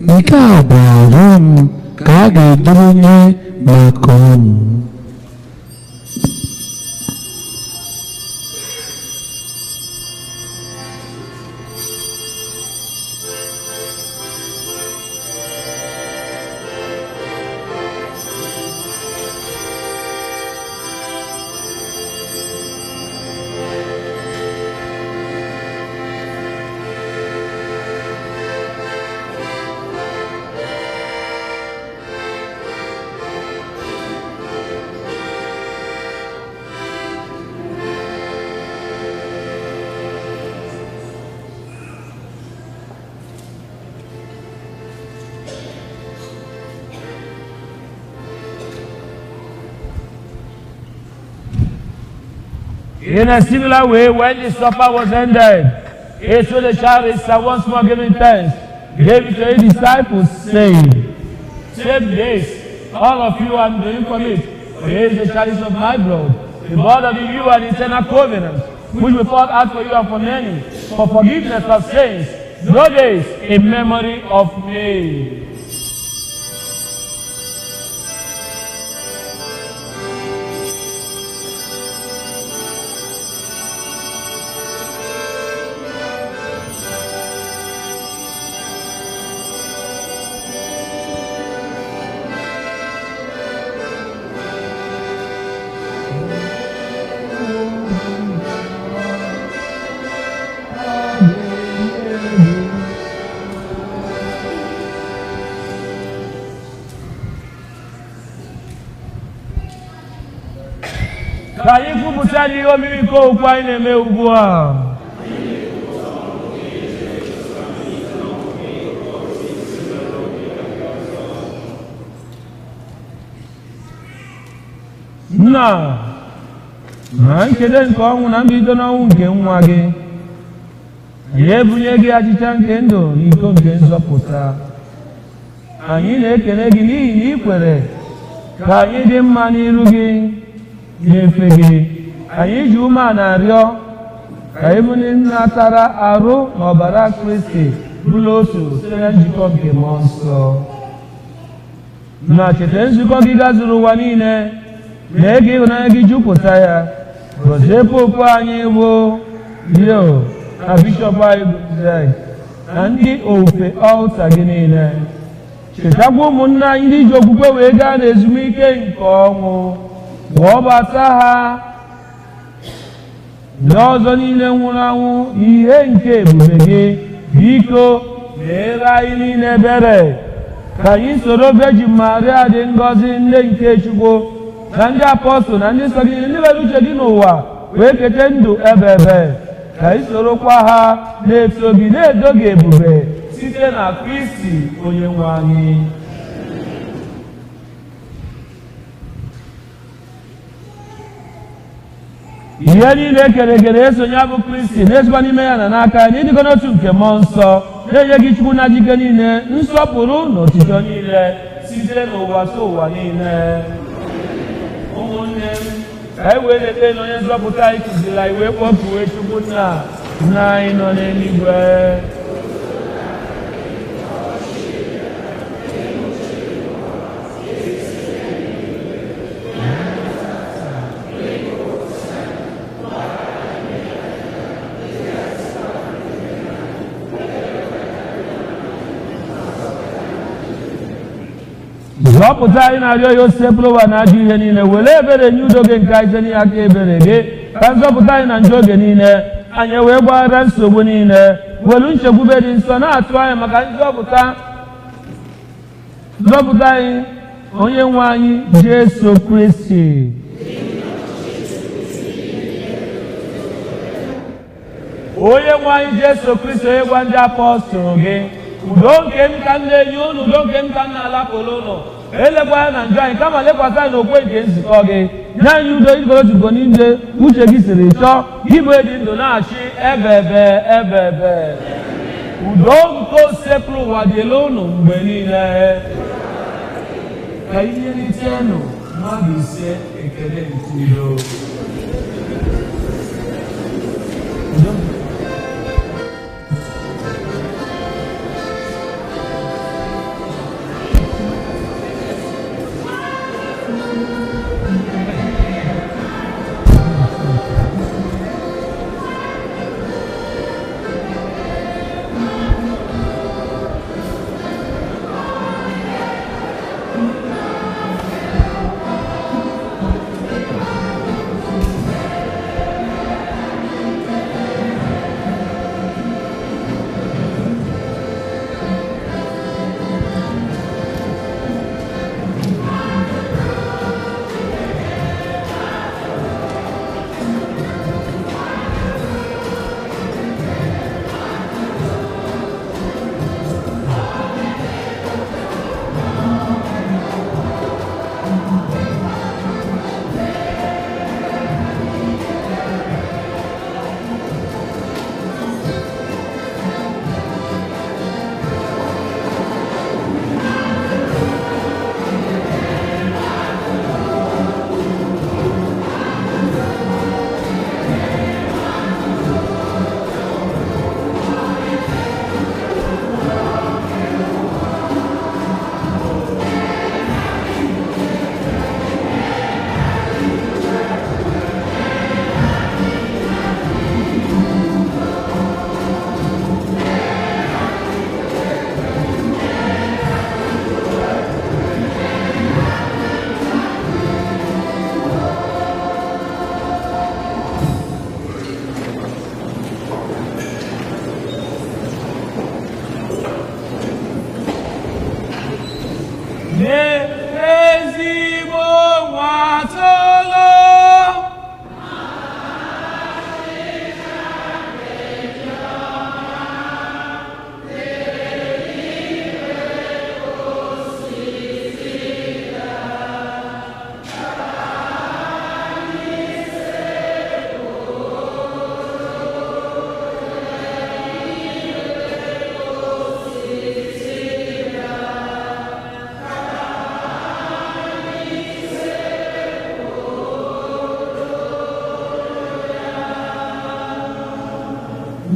nke a bụ ahụ m ka a ga-eduru nye maka unu. In a similar way, when the supper was ended, he took the chalice and once more giving thanks, gave it to his disciples, saying, "Take this, all of you, and drink from it, for it is the chalice of my blood, the blood of the new and eternal covenant, which will poured out for you and for many, for forgiveness of sins. Do this in memory of me." Ka anyị kwupụta n'ihe omimi nke okwu anyị na-eme ugbu a. Nna, na nkedo nke ọnwụ na mbido n'ọnwụ nke nwa gị, anyị ebunye gị achịcha nke ndụ na iko nke nzọpụta. Anyị na-ekele gị n'ihi na ị kwere ka anyị dị mma n'iru gị na-efe gị. Anyị ji umeala arịọ ka ịbụ ndị natara arụ na ọbara Kristi bụrụ otu site na njikọ nke Mmụọ Nsọ. Na cheta nzukọ gị gazuru ụwa niile, mee ka ịhụnanya gị jupụta ya. Gọzie popu anyị bụ Leo na bishọp anyị bụ Zek na ndị ofe ọlta gị niile. Chetakwa ụmụnna anyị ndị ji okwukwe wee gaa n'ezumike nke ọnwụ, kpọbata ha ndị ọzọ niile nwụrụ anwụ ihe nke ebube gị. Biko meere anyị niile ebere, ka anyị soro Virgin Maria dị ngọzi, nne nke Chukwu, na ndị apọstụl na ndị nsọ gị ndị nwere uche gị n'ụwa wee kete ndụ ebe ebe, ka anyị sorokwa ha na-eto gị na-edo gị ebube site na Kristi onye nwe anyị. Ihe niile ekere ekere esonye bụ Kristi na-esikwa n'ime ya na n'aka ya n'ịdịkọ n'otu nke Mmụọ Nsọ, na-enye gị Chukwu na jike niile, nsọpụrụ na otito niile site n'ụwa tụ ụwa niile. Ụmụnne m, ka anyị wee leta na onye nzọpụta anyị kụziri anyị wee kpọpụwe Chukwu nna nna anyị nọ n'eluigwe. Zọpụta anyị na-arịọ ya osepụrụ ụwa na ajọ ihe niile, were ebere nye udo gị nke anyị site n'ihe aka ebere gị, ka nzọpụta anyị na njọ oge niile anyị wee gbaghara nsogbu niile, welu nchekwube dị nsọ na-atụ anya maka nzọpụta anyị onye nwe anyị Jesu Kristi. Onye nwe anyị Jesu Kristi, onye gwa ndị apọstụl gị, udo nke m ka m na-enye unu, udo nke m ka m na-alapụrụ unu, elekwa anya na njọ anyị, kama lekwasị anyị n'okwe nke nzukọ gị. Nye anyị udo ịdịkọrọ otu niile uche gị siri chọọ, ịbụ dị ndụ na-achị ebe ebe ebe ebe. Udo nke osepụrụ ụwa dịla unu mgbe niile. Ka ihe ritenụ mmadụ ise ekele nke udo.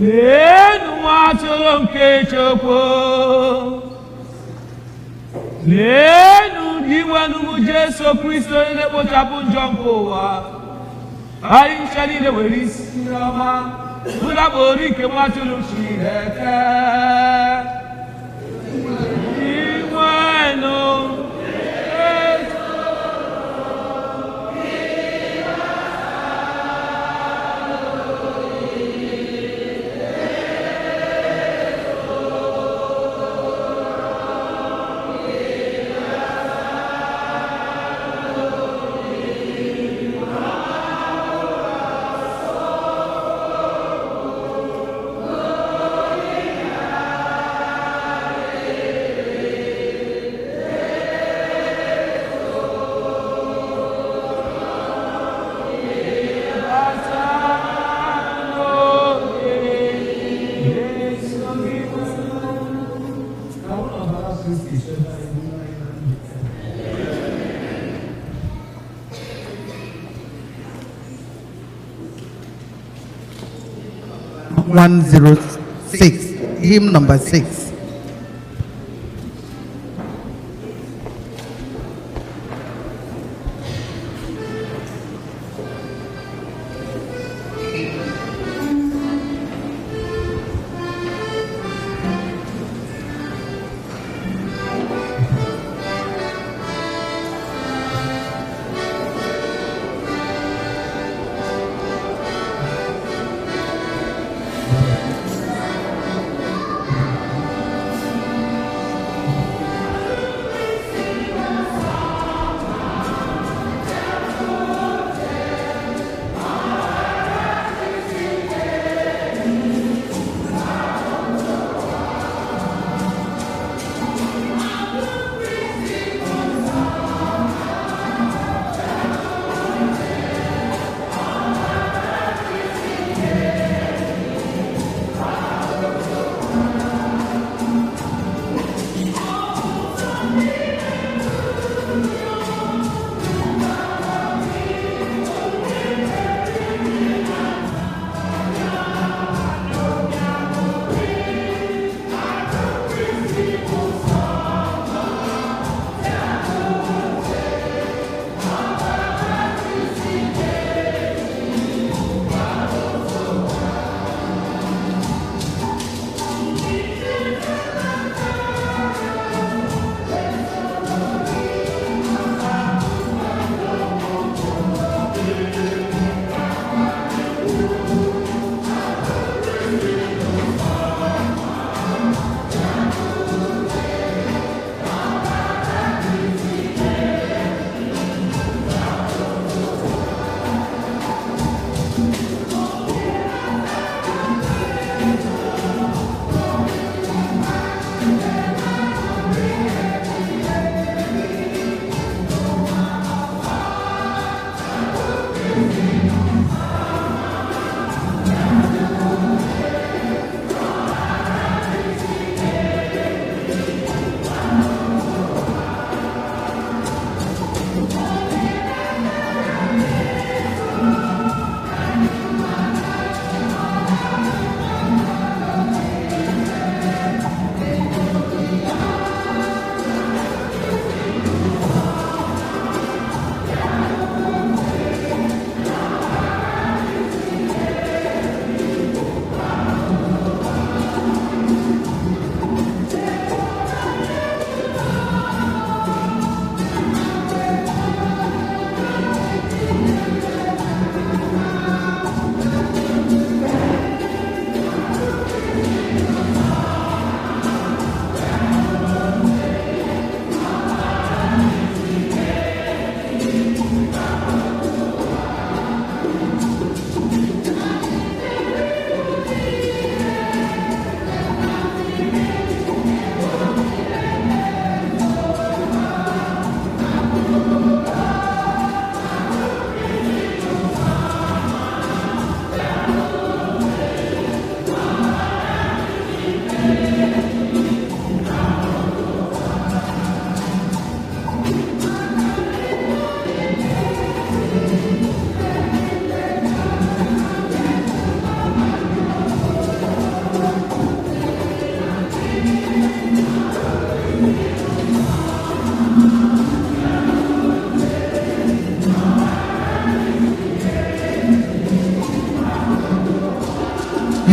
Leenụ nwa atụrụ nke Chukwu. Leenụ Dinwenụ bụ Jesu Kristo onye na-ekpochapụ njọ nke ụwa. Anyị ncha niile nwere isi ọma, ụda bụ ori nke nwa atụrụ Chineke. Dinwenụ. 106, hymn number 6.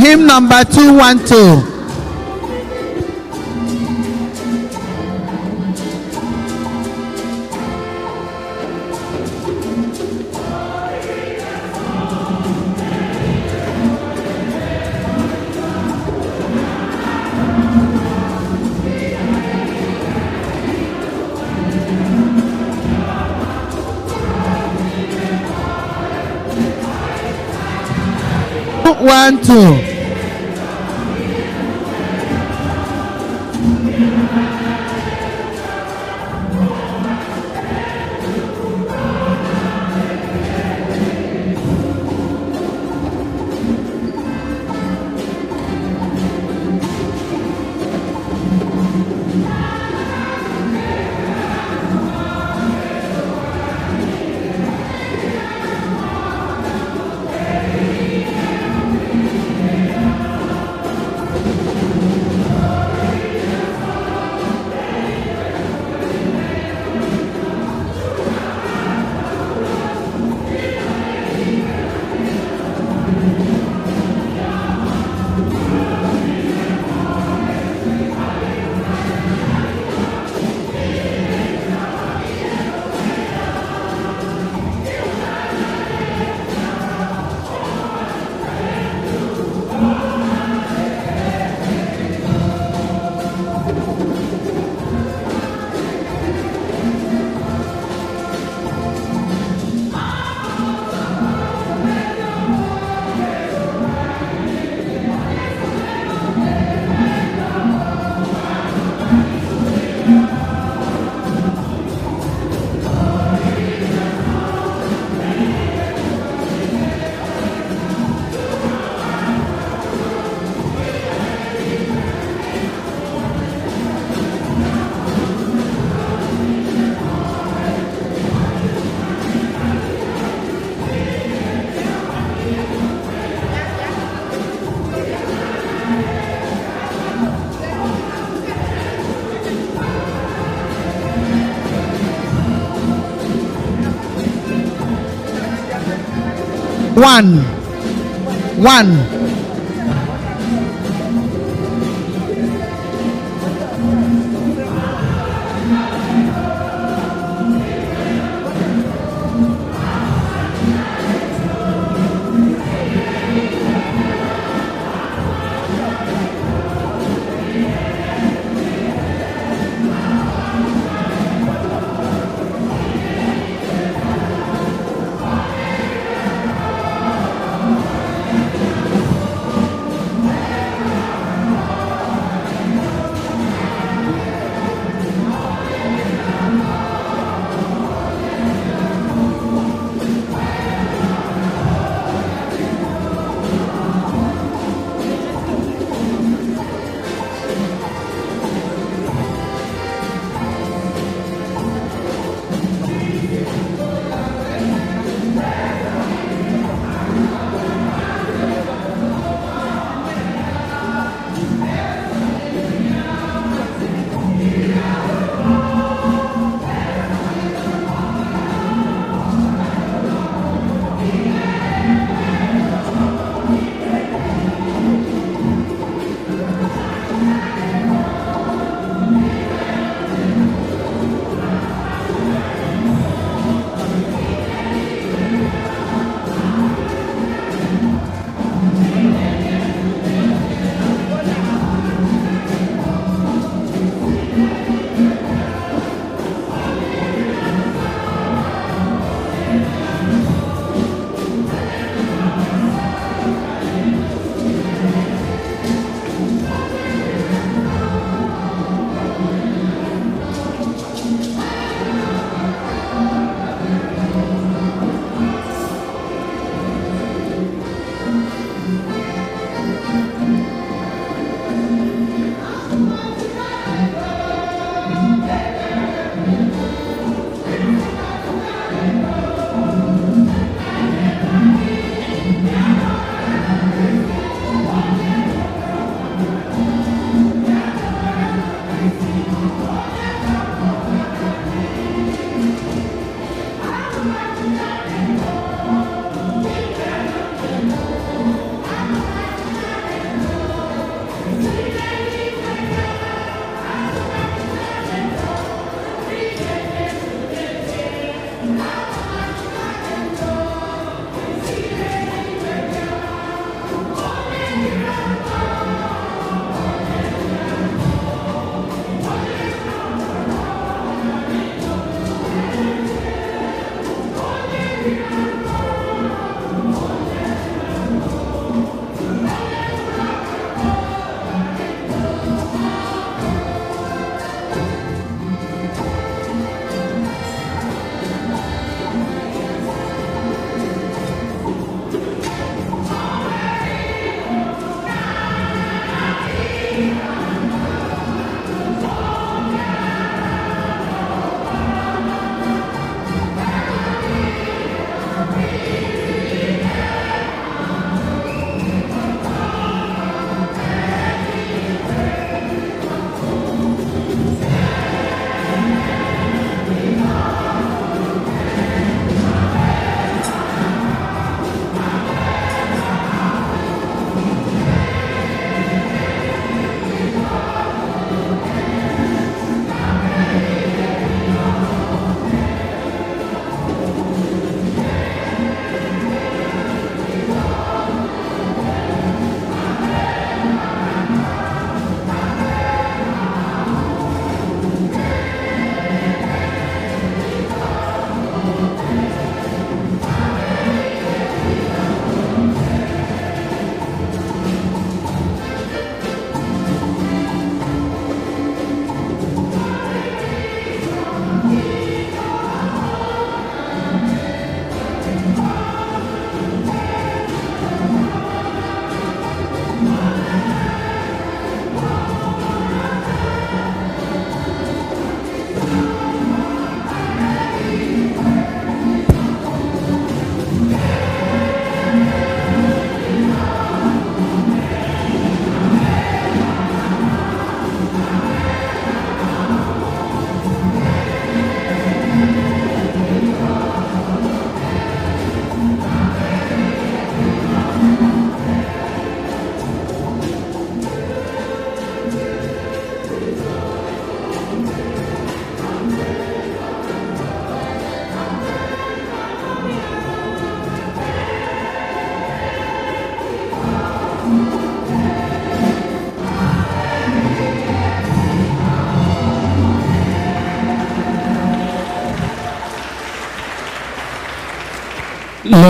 Hymn number 212. 1, 2. 1 1.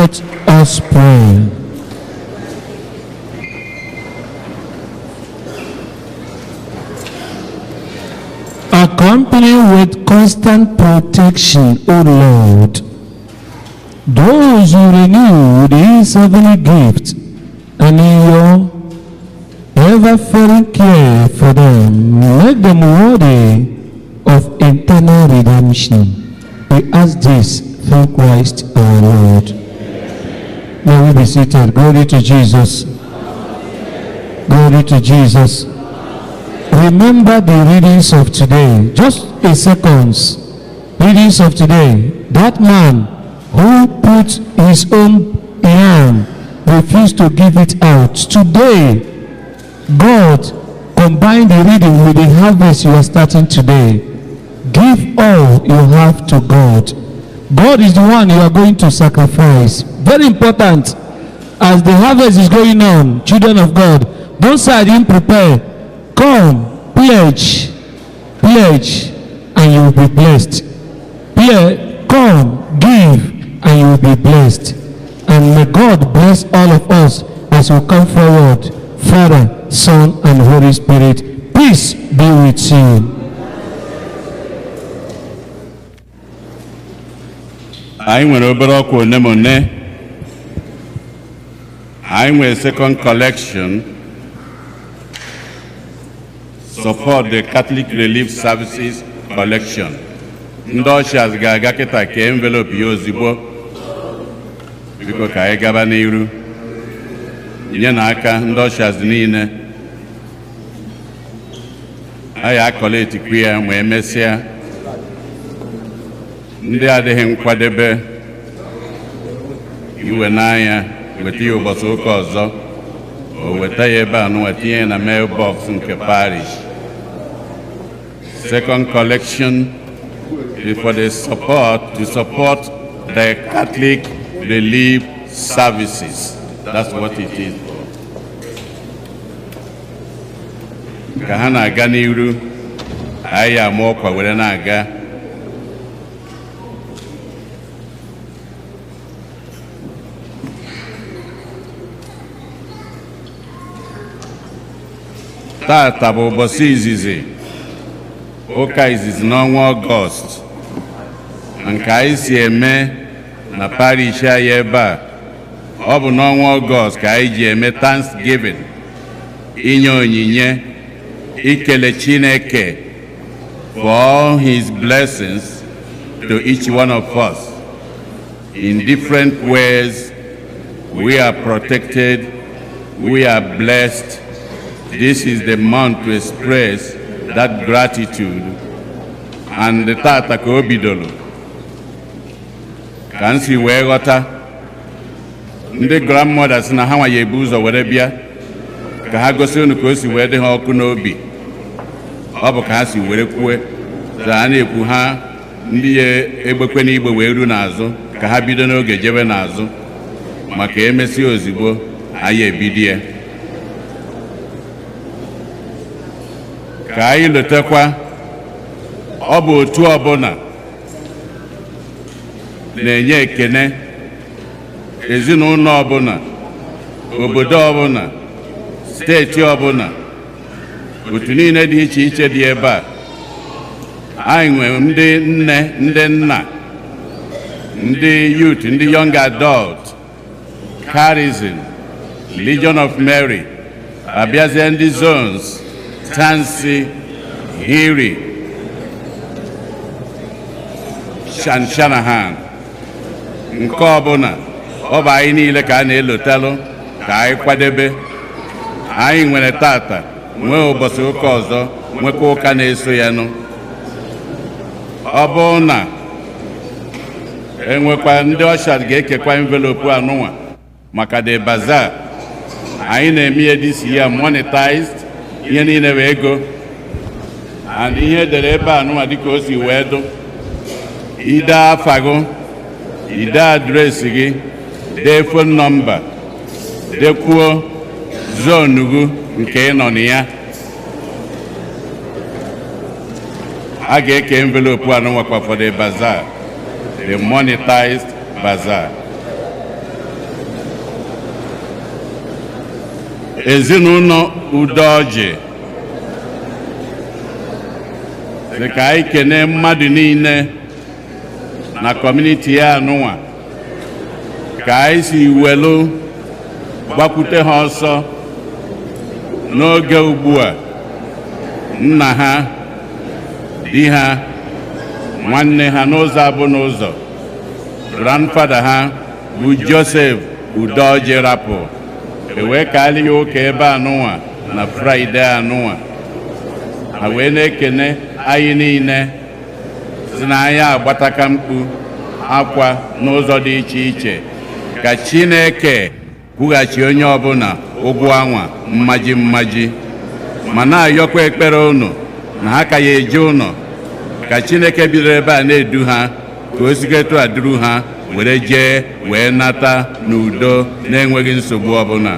Let us pray. Accompany with constant protection, O Lord, those who renew this heavenly gift, and in your ever-failing care for them, make them worthy of eternal redemption. We ask this through Christ our Lord. May we be seated. Glory to Jesus. Glory to Jesus. Remember the readings of today. Just a second. Readings of today. That man who put his own yam refused to give it out. Today, God combined the reading with the harvest you are starting today. Give all you have to God. God is the one you are going to sacrifice. Very important. As the harvest is going on, children of God, don't say I didn't prepare. Come, pledge, pledge, and you will be blessed. Pledge, come, give, and you will be blessed. And may God bless all of us as we come forward. Father, Son, and Holy Spirit, peace be with you. Anyị nwere obere ọkwa one ma one. Anyị nwere second collection, support the Catholic Relief Services collection. Ndị ushers ga-aga kịta kee envelope ya ozigbo. Biko, ka anyị gaba n'iru nye na aka ndị ushers niile. Anyị akọletikwu ya ma emesịa. Ndị adịghị nkwadebe iwe n'anya, weta ya ụbọchị ụka ọzọ, o weta ya ebe a nụwa, tinye ya na mailbox nke parish. Second collection is for the support to support the Catholic Relief Services. That's what it is for. Ka ha na-aga n'iru, anyị ama ọkwa were na-aga. Tata bụ ụbọchị izizi, ụka izizi n'ọnwa Ọgọst, nke anyị si eme na parish anyị ebe a. Ọ bụ n'ọnwa Ọgọst ka anyị ji eme Thanksgiving, inye onyinye, ikele Chineke for all his blessings to each one of us. In different ways we are protected, we are blessed. This is the month to express that gratitude. And tata ka o bidoro, ka m si wee ghọta, ndị grandmother si na ha nwa ya ebu ụzọ were bịa ka ha gosi unu ka o si wee dị ha ọkụ n'obi. Ọ bụ ka ha si were kwue ka a na-ekwu ha, ndị ya egbekwe n'igbe wee ru n'azụ, ka ha bido n'oge jebe n'azụ, maka emesi ozigbo anyị ebido ya. Ka anyị lotekwa, ọ bụ otu ọbụla na-enye ekene, ezinụlọ ọbụla, obodo ọbụla, steeti ọbụla, otu niile dị iche iche dị ebe a. Anyị nwere ndị nne, ndị nna, ndị youth, ndị young adult, Charism, Legion of Mary, abịazie ndị zones, Tansi, Hiri and Shanahan. Nke ọbụla ọ bụ, anyị niile ka a na-elotalụ ka anyị kwadebe. Anyị nwere tata, nwee ụbọchị ụka ọzọ, nwekwa ụka na-eso ya nụ. Ọ bụrụ na enwekwa ndị usher ga-ekekwa envelope anụnwa maka the bazaar anyị na-eme ihe this year, monetized, ihe niile wee ego. And ihe edere ebe anụnwa, dịka o si wee dụ, ide afa gị, ide address gị, dee phone number, dekwuo zone gị nke ị nọ na ya. A ga-eke envelope anụnwakwa for the bazaar, the monetized bazaar. Ezinụlọ Udoji dị ka anyị kene mmadụ niile na community ya anụnwa ka anyị si welu gbakwute ha ọsọ n'oge ugbu a. Nna ha, di ha, nwanne ha n'ụzọ abụ n'ụzọ, grandfather ha bụ Joseph Udoji rapụ ewee kaali ya ụka ebe anụnwa na Friday anụnwa. Ha wee na-ekene anyị niile si na anyị agbataka mkpu akwa n'ụzọ dị iche iche. Ka Chineke kwụghachi onye ọbụla ụgwọ anwa mmaji mmaji, ma na-ayọkwa ekpere unu na ha ka ya eje ụnọ, ka Chineke bidoro ebe a na-edu ha, ka o siketụ a duru ha were jee wee nata n'udo na-enweghị nsogbu ọbụla.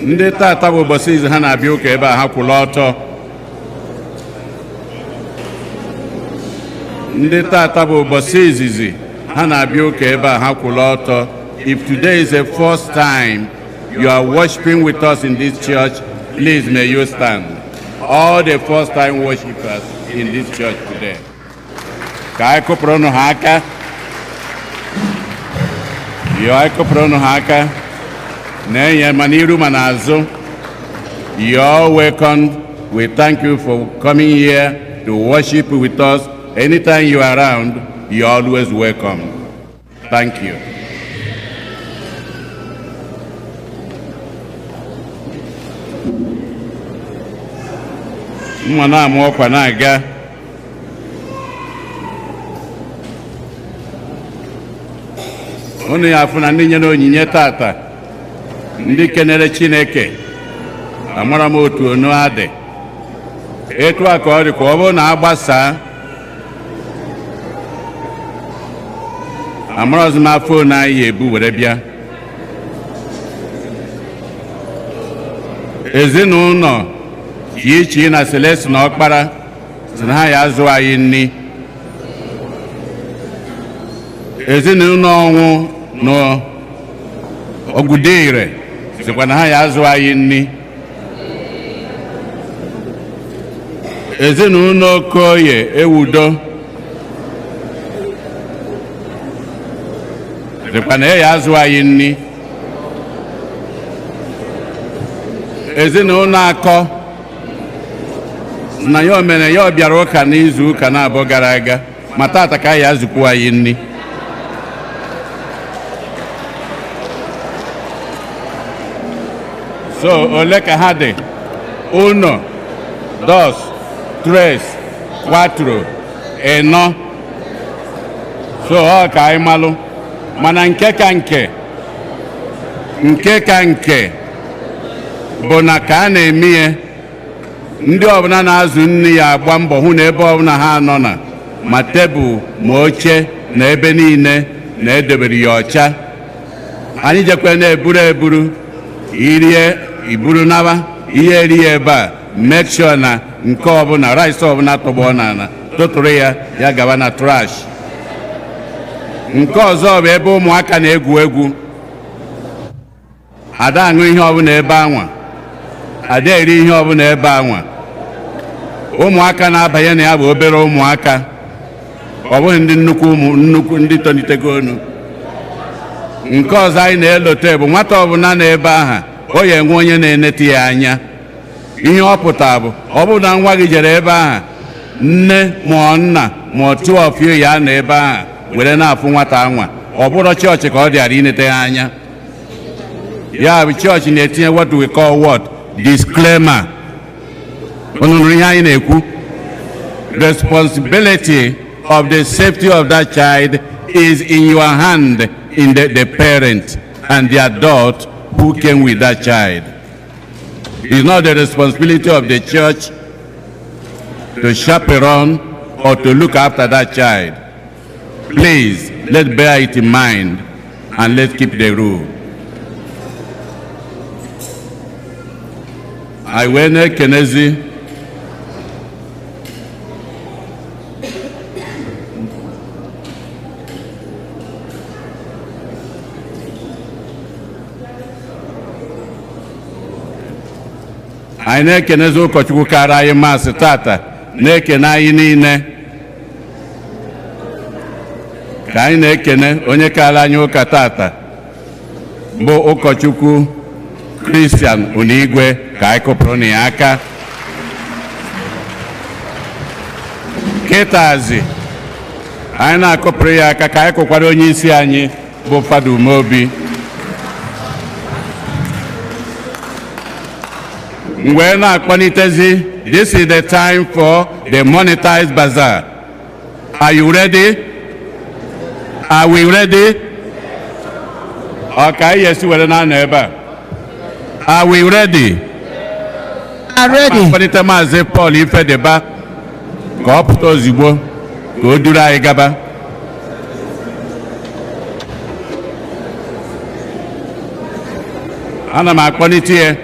Ndị tata bụ ụbọchị izu ha na-abịa ụka ebe a, ha kwụrụ ọtọ. Ndị tata bụ ụbọchị izizi ha na-abịa ụka ebe a, ha kwụrụ ọtọ. If today is the first time you are worshiping with us in this church, please may you stand. All the first time worshipers in this church today, ka anyị kụpụrụ ha aka. Yọọ, anyị kụpụrụ ha aka na-enye ma n'iru ma n'azụ. You're welcome. We thank you for coming here to worship with us. Anytime you are around, you're always welcome. Thank you. Mma na-amụ ọkwa na-aga. Unu ya afụ na ndị nyere onyinye tata, ndị kenere Chineke, amara m otu onu adị etu a ka ọ dị ka ọ bụrụ na agbasaa. Amarọzi m afọ onu anyị ya ebu were bịa. Ezinụlọ Chichi na Celeste na Ọkpara si na ha ya azụ anyị nri. Ezinụlọ Ọnwụ na Ogudire sikwa na ha ya azụ anyị nri. Ezinụlọ Okoye Ewudo sikwa na ya azụ anyị nri. Ezinụlọ Akọ na ya omere ya ọ bịara ụka n'izu ụka na-abụọ gara aga, ma tata ka ya azụkwu anyị nri. So ole ka ha dị? Uno, dos, tres, cuatro, ịnọ. So ọ ka anyị malụ, mana nke ka nke bụ na ka a na-eme ihe, ndị ọbụla na-azụ nri ya agba mbọ hụ na ebe ọbụla ha nọ na ma tebụl ma oche na ebe niile na edobere ya ọcha. Anyị jekwe na-eburu eburu irie iburu naba ihe eri ya ebe a. Make sure na nke ọbụla, rice ọbụla tọgbọ n'ala, tụtụrụ ya, ya gaba na trash. Nke ọzọ bụ ebe ụmụaka na-egwu egwu, ada aṅụ ihe ọbụla ebe anwa, ada eri ihe ọbụla ebe anwa. Ụmụaka na-abanye na ya bụ obere ụmụaka, ọ bụghị ndị nnukwu, ụmụ nnukwu ndị tolitego onu. Nke ọzọ anyị na-elote bụ nwata ọbụla na ebe aha o ya enwe onye na-enete ya anya. Ihe ọ pụtara bụ, ọ bụrụ na nwa gị jere ebe aha, nne ma ọ nna ma ọ tụọ ọfịa ya nọ ebe aha were na-afụ nwata anwa. Ọ bụrụ chọọchị ka ọ dịara inete ya anya, ya bụ chọọchị na-etinye what we call what? Disclaimer. Unu nụrụ ihe anyị na-ekwu? Responsibility of the safety of that child is in your hand, in the parent and the adult who came with that child. It's not the responsibility of the church to chaperone or to look after that child. Please, let's bear it in mind and let's keep the rule. Anyị wee na-ekenezi Anyị na-ekenezi ụkọchukwu kara anyị Mass tata, na-ekene anyị niile ka anyị na-ekene onye kara anyị ụka tata bụ ụkọchukwu Christian Unigwe. Ka anyị kụpụrụ na ya aka. Kịtazi anyị na-akụpụrụ ya aka, ka anyị kụkwara onye isi anyị bụ Fada Umeobi. Mgbe na-akpọlitezi, this is the time for the monetized bazaar. Are you ready? Are we ready? Ọ ka anyị esi were na-anọ ebe a. Are we ready? Are ready. Akpọlite Maazị Paul Ifedeba ka ọ pụta ozugbo ka o duru anyị gaba. Ana m akpọlite ya.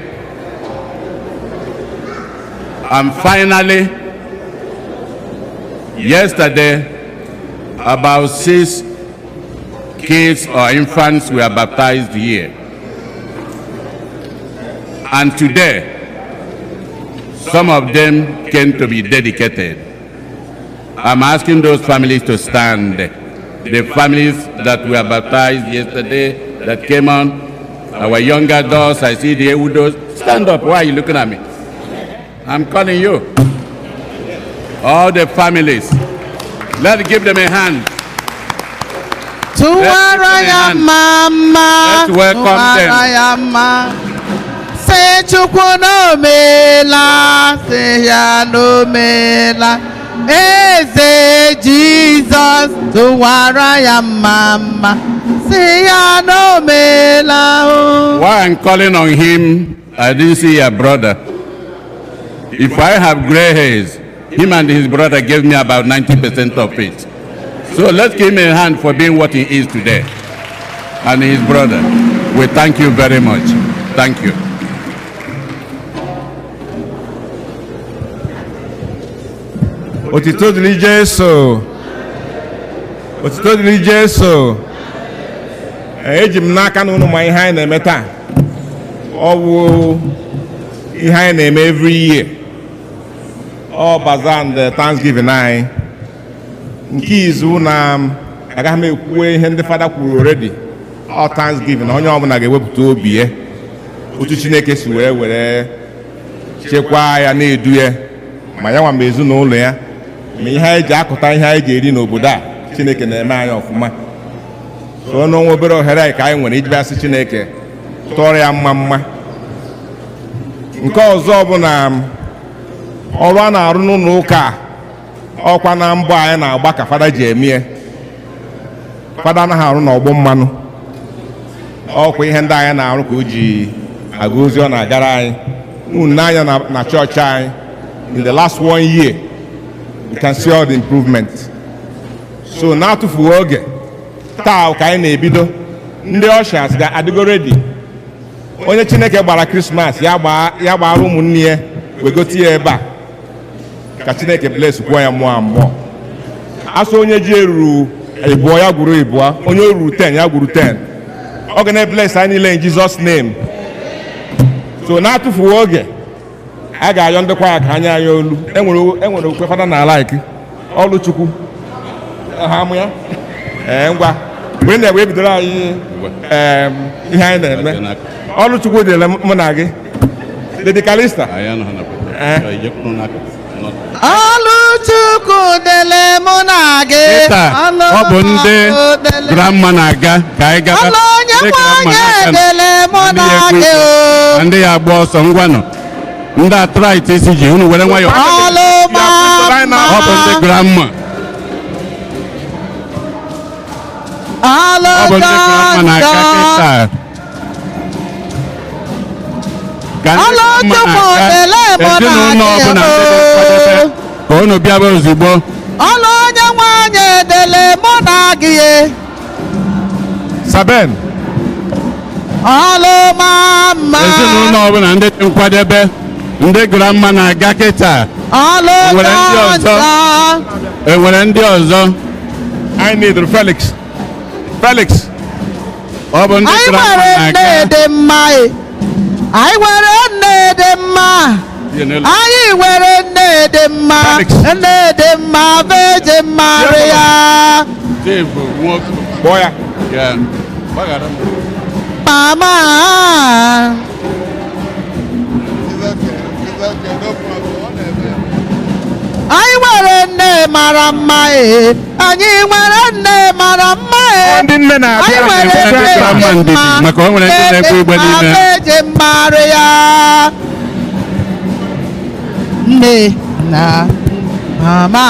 And finally, yesterday, about six kids or infants were baptized here. And today, some of them came to be dedicated. I'm asking those families to stand. The families that were baptized yesterday that came on, our younger girls, I see the widows. Stand up. Why are you looking at me? I'm calling you. All the families. Let's give them a hand. Tụwara ya mma. Let's welcome them. Tụwara ya mma. Sị Chukwu n'omela, sị ya n'omela. Eze Jizọs, tụwara ya mma mma. Sị ya n'omela o. While I'm calling on him, I didn't see your brother. If I have gray hairs, him and his brother gave me about 90% of it. So let's give him a hand for being what he is today. And his brother. We thank you very much. Thank you. Otito dịrị Jesu. Otito dịrị Jesu. Ee, eji m n'aka na unu ma ihe anyị na-eme taa. Ọ bụ ihe anyị na-eme every year. Ọ bazaar and Thanksgiving anyị. Nke izu na agaghị m ekwuwe ihe ndị fada kwuru already. Ọ Thanksgiving, onye ọbụla ga-ewepụta obi ya. Otu Chineke si were chekwaa ya, na-edu ya, ma ya nwa ma ezinụlọ ya, ma ihe anyị ji akụta, ihe anyị ji eri n'obodo a. Chineke na-eme anyị ọfụma. So n'ọnwa obere ohere anyị ka anyị nwere iji bịa sị Chineke tụọrọ ya mma mma. Nke ọzọ bụ na ọrụ a na-arụ n'ụlọ ụka a, ọkwa na mbọ anyị na-agba ka fada ji eme. Fada anaghị arụ n'ọgbọ mmanụ. Ọkwa ihe ndị anyị na-arụ ka o ji aga ozi ọ na-agara anyị. Unu n'anya na chọọchị anyị in the last one year, you can see all the improvement. So na-atụfughị oge, taa ka anyị na-ebido. Ndị ushers ga-adịgo ready. Onye Chineke gbara Krismas ya gbaa, ya gbara ụmụnne ya wegote ya ebe a ka Chineke bless kwuo ya mmụọ mmụọ. Asụ onye ji eruru ịbụọ ya gwuru ịbụọ, onye o ruru 10 ya gwuru 10. Ọ ga na-bless anyị niile in Jesus' name. So na-atụfughị oge, a ga-ayọ ndị kwaya ka anya anyị olu. Enwere okwe fada na like ọlụ Chukwu ha amụ ya. Ee, ngwa, mgbe na-ewe bidoro anyị ihe anyị na-eme, ọlụ Chukwu dịrị mụ na gị. Lady Calista. Ọlụ Chukwu dịrị mụ na gị. Kịta, ọ bụ ndị grandma na-aga ka anyị gaba. Ọlụ onye Ndị nwe grandma onye na-aga. dịrị mụ Ndị na ya ekwu gị o. ndị ya agba ọsọ. Ngwanụ, ndị arthritis ji unu were nwayọọ. Ọlụ mama. Ọ bụ ndị grandma. Ọlụ Ọ bụ ndị grandma na-aga kịta. Ka ndị Ọlụ grandma Chukwu na-aga, dịrị mụ na ezinụlọ gị ọbụla ndị dị o. nkwadebe, ka unu bịaba ozugbo. Ọlụ onye nwe anyị dịrị mụ na gị. Saben. Ọlụ mama. Ezinụlọ ọbụla ndị dị nkwadebe, ndị grandma na-aga kịta. Ọlụ Enwere ndị ọzọ? ọzọ. Enwere ndị ọzọ? I need Felix. Felix. Ọ bụ ndị Anyị grandma nwere nne na-aga. dị mma e. Anyị nwere nne dị mma. Anyị nwere nne dị mma, nne dị mma, Virgin Maria. Dave Nwoko. Kpọọ ya. Ya. Gbaghara m. Mama. Anyị nwere nne mara mma ee. Anyị nwere nne mara mma ee. Ndị nne na-abịa. Anyị nwere Ndị nne grandma dị ndidi, mma, maka o nwere ndị na-egbe igbe nne dị mma, n'ime. Virgin Maria. Nne na mama.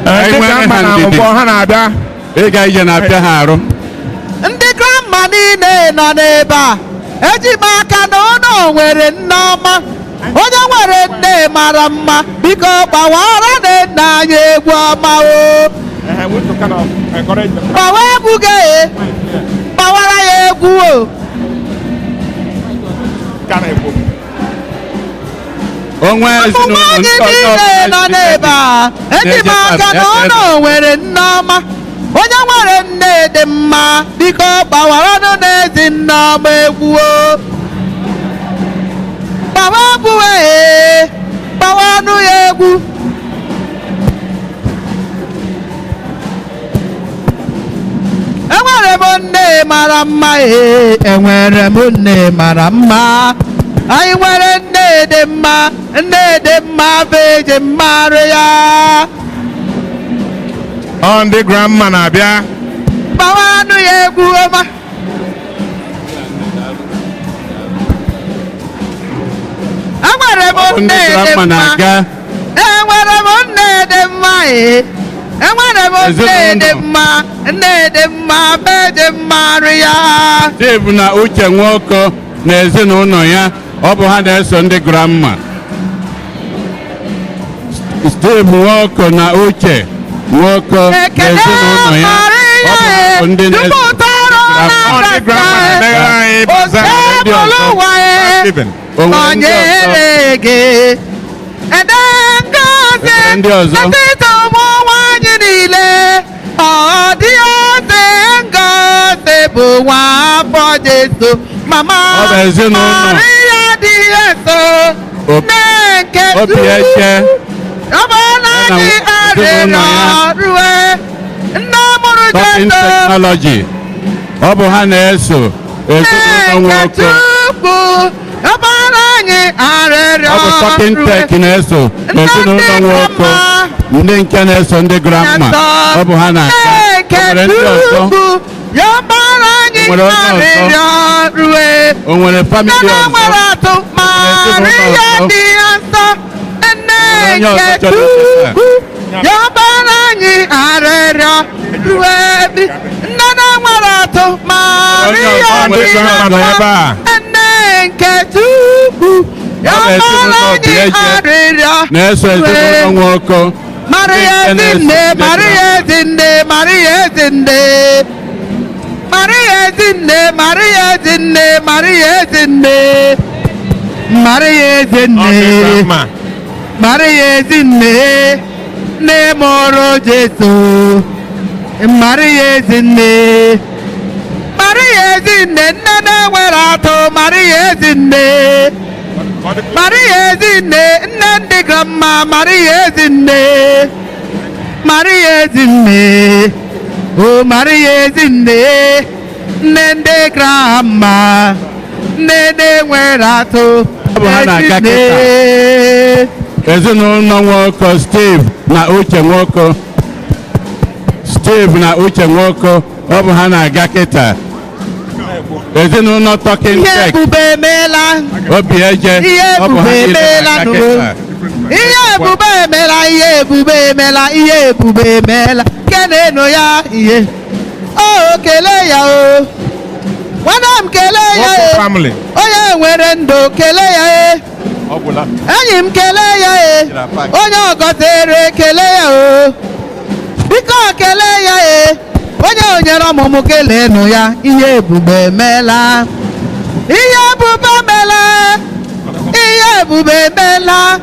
Ndị Anyị nwere grandma ha na ndidi. mbọ ha na-abịa. Ịga ije na-apịa ha arụ. Ndị grandma niile nọ n'ebe a, eji m aka na ụlọ nwere nne ọma. Onye nwere nne mara mma, biko gbawara nne nna anyị egwu ọma o. We want to kind of encourage them. Gbawa egwu gị, gbawara ya egwu o. Kind of egwu. Onwe Ụmụ ezinụlọ nwaanyị ndị ọzọ niile nọ n'ebe a, eji m aka na ụlọ nwere nne ọma. Onye nwere nne dị mma, biko gbawara n'ezi nne ọma egwu o. Gbawa egwu ee, gbawanụ ya egwu. Enwere m nne mara mma ee, enwere m nne mara mma. Anyị nwere nne dị mma, nne dị mma, Virgin Maria. Ọ ndị grandma na-abịa. Gbawanụ ya egwu ọma. Enwere m Ọ bụ ndị nne dị grandma mma. na-aga. Enwere m nne dị mma ee. Enwere m nne dị Ezinụlọ. mma, nne dị mma, Virgin Maria. Dave na Uche Nwoko na ezinụlọ ya, ọ bụ ha na-eso ndị grandma. Steve Nwoko na Uche Nwoko na Ekele ezinụlọ ya, Maria ọ bụ ha bụ ndị na-eso jupụtara Ọ ndị grandma na-emeghere anyị bazaar. Ndị ọzọ. Osebụlụwa Thanksgiving. O nwere ndị ọzọ? nọnyere gị. Ede ngozi E nwere ndị ọzọ? n'etiti ụmụ nwanyị niile, ọ dị ozi ngozi bụ nwa afọ Jesu. Mama Ọ bụ ezinụlọ. Maria dị eso, nne nke Obi Eche. Ọ bụ na Ya na anyị ezinụlọ arịrịọ ya. rue nne mụrụ Talking Jesu. Technology. Ọ bụ ha na-eso ezinụlọ Nke Nwoko. Chukwu, ọ bụrụ anyị arịrịọ Ọ bụ Talking rue Tech na-eso ezinụlọ Nwoko. Ndị nke na-eso ndị grandma, ọ bụ ha na-aga. Nke O nwere ndị ọzọ? Chukwu, ya bụrụ anyị O nwere onye ọzọ? arịrịọ rue O nwere famili nne ọzọ? nwere atụ Maria ọzọ? dị nsọ, nne Onye ọzọ nke chọrọ ịsị Chukwu, ya bụrụ anyị arịrịọ rue ebi nne nwere atụ Onye Maria ọzọ dị nwere grandma nọ ebe a. nne nke Chukwu, ya Ọ bụ bụrụ ezinụlọ anyị Obi Eche arịrịọ na-eso rue ezinụlọ Nwoko. Maria Ndị nke Ezinne, na-eso ndị Maria Ezinne, Maria Ezinne. Maria Ezinne, Maria Ezinne, Maria Ezinne. Maria Ọ ndị Ezinne, grandma. Maria Ezinne, nne mụrụ Jesu. Maria Ezinne. Maria Ezinne, nne na-enwere atụ, Maria Ezinne. Maria Ezinne, nne ndị grandma, Maria Ezinne. Maria Ezinne, o Maria Ezinne, nne ndị grandma, nne na-enwere atụ. Ọ bụ ha na-aga Ezinne. Ezinụlọ Nwoko, Steve na Uche Nwoko. Steve na Uche Nwoko, ọ bụ ha na-aga kịta. Ezinụlọ Talking Ihe Tech, ebube emeela, Obi Eje, ihe ọ bụ ha ebube niile emeela na-aga nụrụ. kịta. Ihe ebube emeela, ihe ebube emeela, ihe ebube emeela. Kenenu ya ihe. O kelee ya o. Nwanne m kelee ya Nwoko e. family. Onye nwere ndụ kelee ya e. Ọ gwụla. Enyi m kelee ya e. Onye ọgọtere kelee ya o. Biko kelee ya e. Onye onyere ọmụmụ keleenụ ya. Ihe ebube emeela. Ihe ebube emeela. Ihe ebube emeela.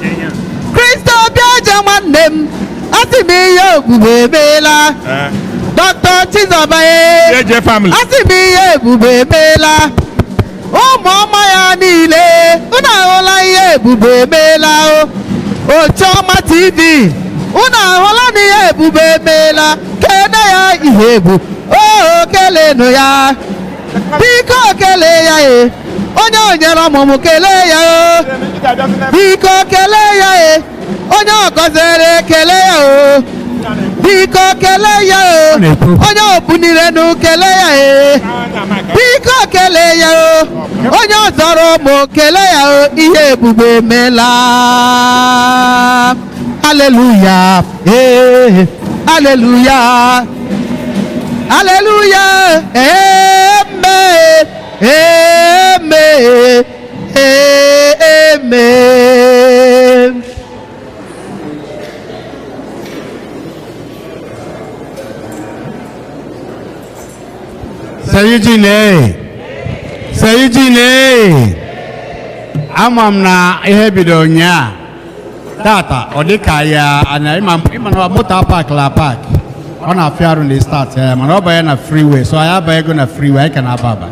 Kristo bịa je nwanne m. Asị m ihe ebube emeela. Dr. Chizoba e. JJ family. Asị m ihe ebube emeela. Ụmụ ọma ya niile, unu ahụla ihe ebube emeela o. Ochiọma TV, unu ahụla na ihe ebube emeela. Kene ya ihe ebu, o kelenu ya. Biko kelee ya e, onye o nyere ọmụmụ kelee ya o. Biko kelee ya e, onye ọ gọziri kelee ya o. Biko kelee ya o, onye obunirenu kelee ya e. Biko kelee ya o, onye ọ zọrọ ụmụ kelee ya o, ihe ebube emeela. Hallelujah, eh, hallelujah. Hallelujah, amen, amen, amen. Seyijine, Seyijine, ama m na ihe bido ụnyaa tata ọ dị ka ya ana ịma na moto park la park ọ na-afịa arụ na start ya mana ọ banye na freeway, so anyị abanyego na freeway, anyị ka na-aba aba.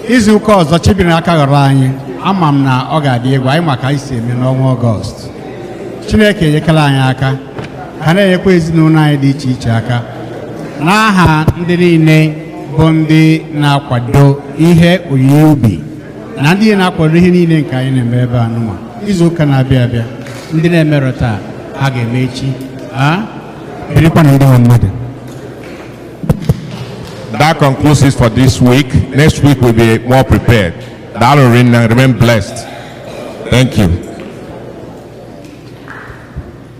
Izu ụka ọzọ chibiri aka ghọrọ anyị, ama m na ọ ga-adị egwu anyị maka anyị si eme n'ọnwa Ọgọst. Chineke enyekala anyị aka, ha na-enyekwa ezinụlọ anyị dị iche iche aka. N'aha ndị niile bụ ndị na-akwado ihe onyinye ubi na ndị na-akwado ihe niile nke anyị na-eme ebe a nụnwa, izu ụka na-abịa abịa, ndị na-emerọ taa ha ga-eme echi. Birikwa na ndị nwe mmadụ. That concludes it for this week. Next week we'll be more prepared. Daalụ rinne, remain blessed. Thank you.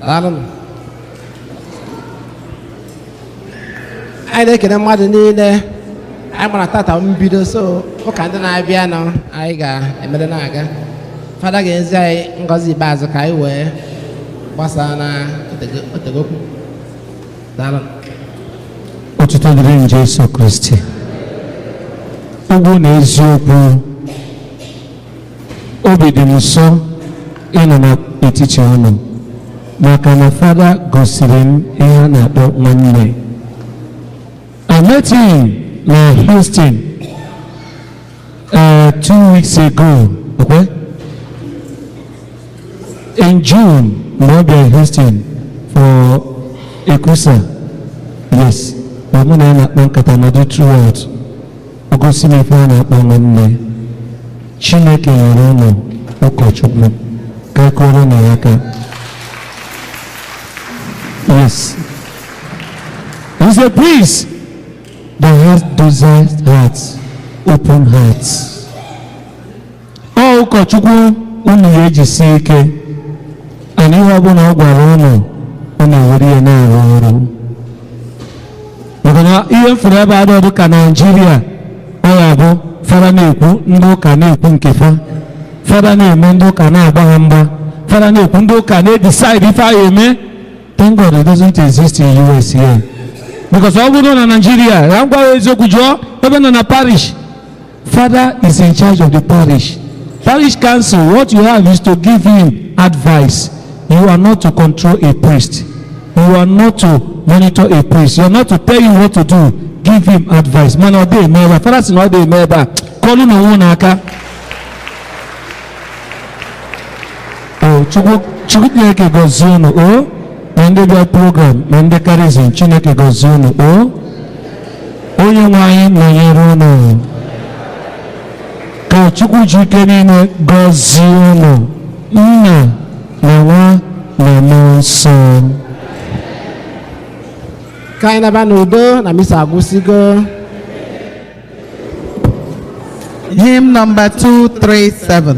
Daalụ. Anyị na-ekele mmadụ niile. Anyị gbara tata mbido, so ụka ndị na-abịa nọ anyị ga-emere na-aga. Fada ga-ezi anyị ngọzi ikpeazụ ka anyị wee gbasaa na otegokwu. Daalụ. Otuto dịrị Jesu Kristi. Ugwu na eziokwu, obi dị m nsọ ịnọ n'etiti unu maka na Fada gosiri m ihe a na-akpọ nwanne. I met him na Houston 2 weeks ago, okay? In June, mgbe ọ bịara Houston for Ekusa, yes, ma mụ na ya na-akpa nkata nọdụ throughout. O gosi m ife a na-akpọ nwanne. Chineke nyere ụnụ ụkọchukwu ka kụọrọ na ya aka. Yes. He's a priest that has docile hearts, open hearts. Ọ ụkọchukwu unu ya ejisi ike, and ihe ọbụla ọ gwara unu, unu ewere ya na-arụ ọrụ. Maka na ihe m fụrụ ebe adị ka Naịjirịa, ọ ya bụ fada na-ekwu ndị ụka na-ekwu nke fa, fada na-eme ndị ụka na-agba ha mgba, fada na-ekwu ndị ụka na-edecide ife a eme. Thank God it doesn't exist in US here. Because ọ bụrụ na Nigeria, ya ngwa eziokwu jụọ ebe nọ na parish, father is in charge of the parish. Parish council, what you have is to give him advice. You are not to control a priest. You are not to monitor a priest. You are not to tell him what to do. Give him advice. Man, ọ dị eme ebe a. Father sị na ọ dị eme ebe a. Kọlụ na onwe n'aka. O Chukwu Chineke gọzie unu o. Na ndị bịa program na ndị karizm, Chineke gọzie unu o. Onye nwe anyị nọnyere unu. Ka Chukwu ji ike niile gọzie unu, Nna na Nwa na Mmụọ Nsọ. Ka anyị naba n'udo na misa agwụsịgo. Hymn number 237.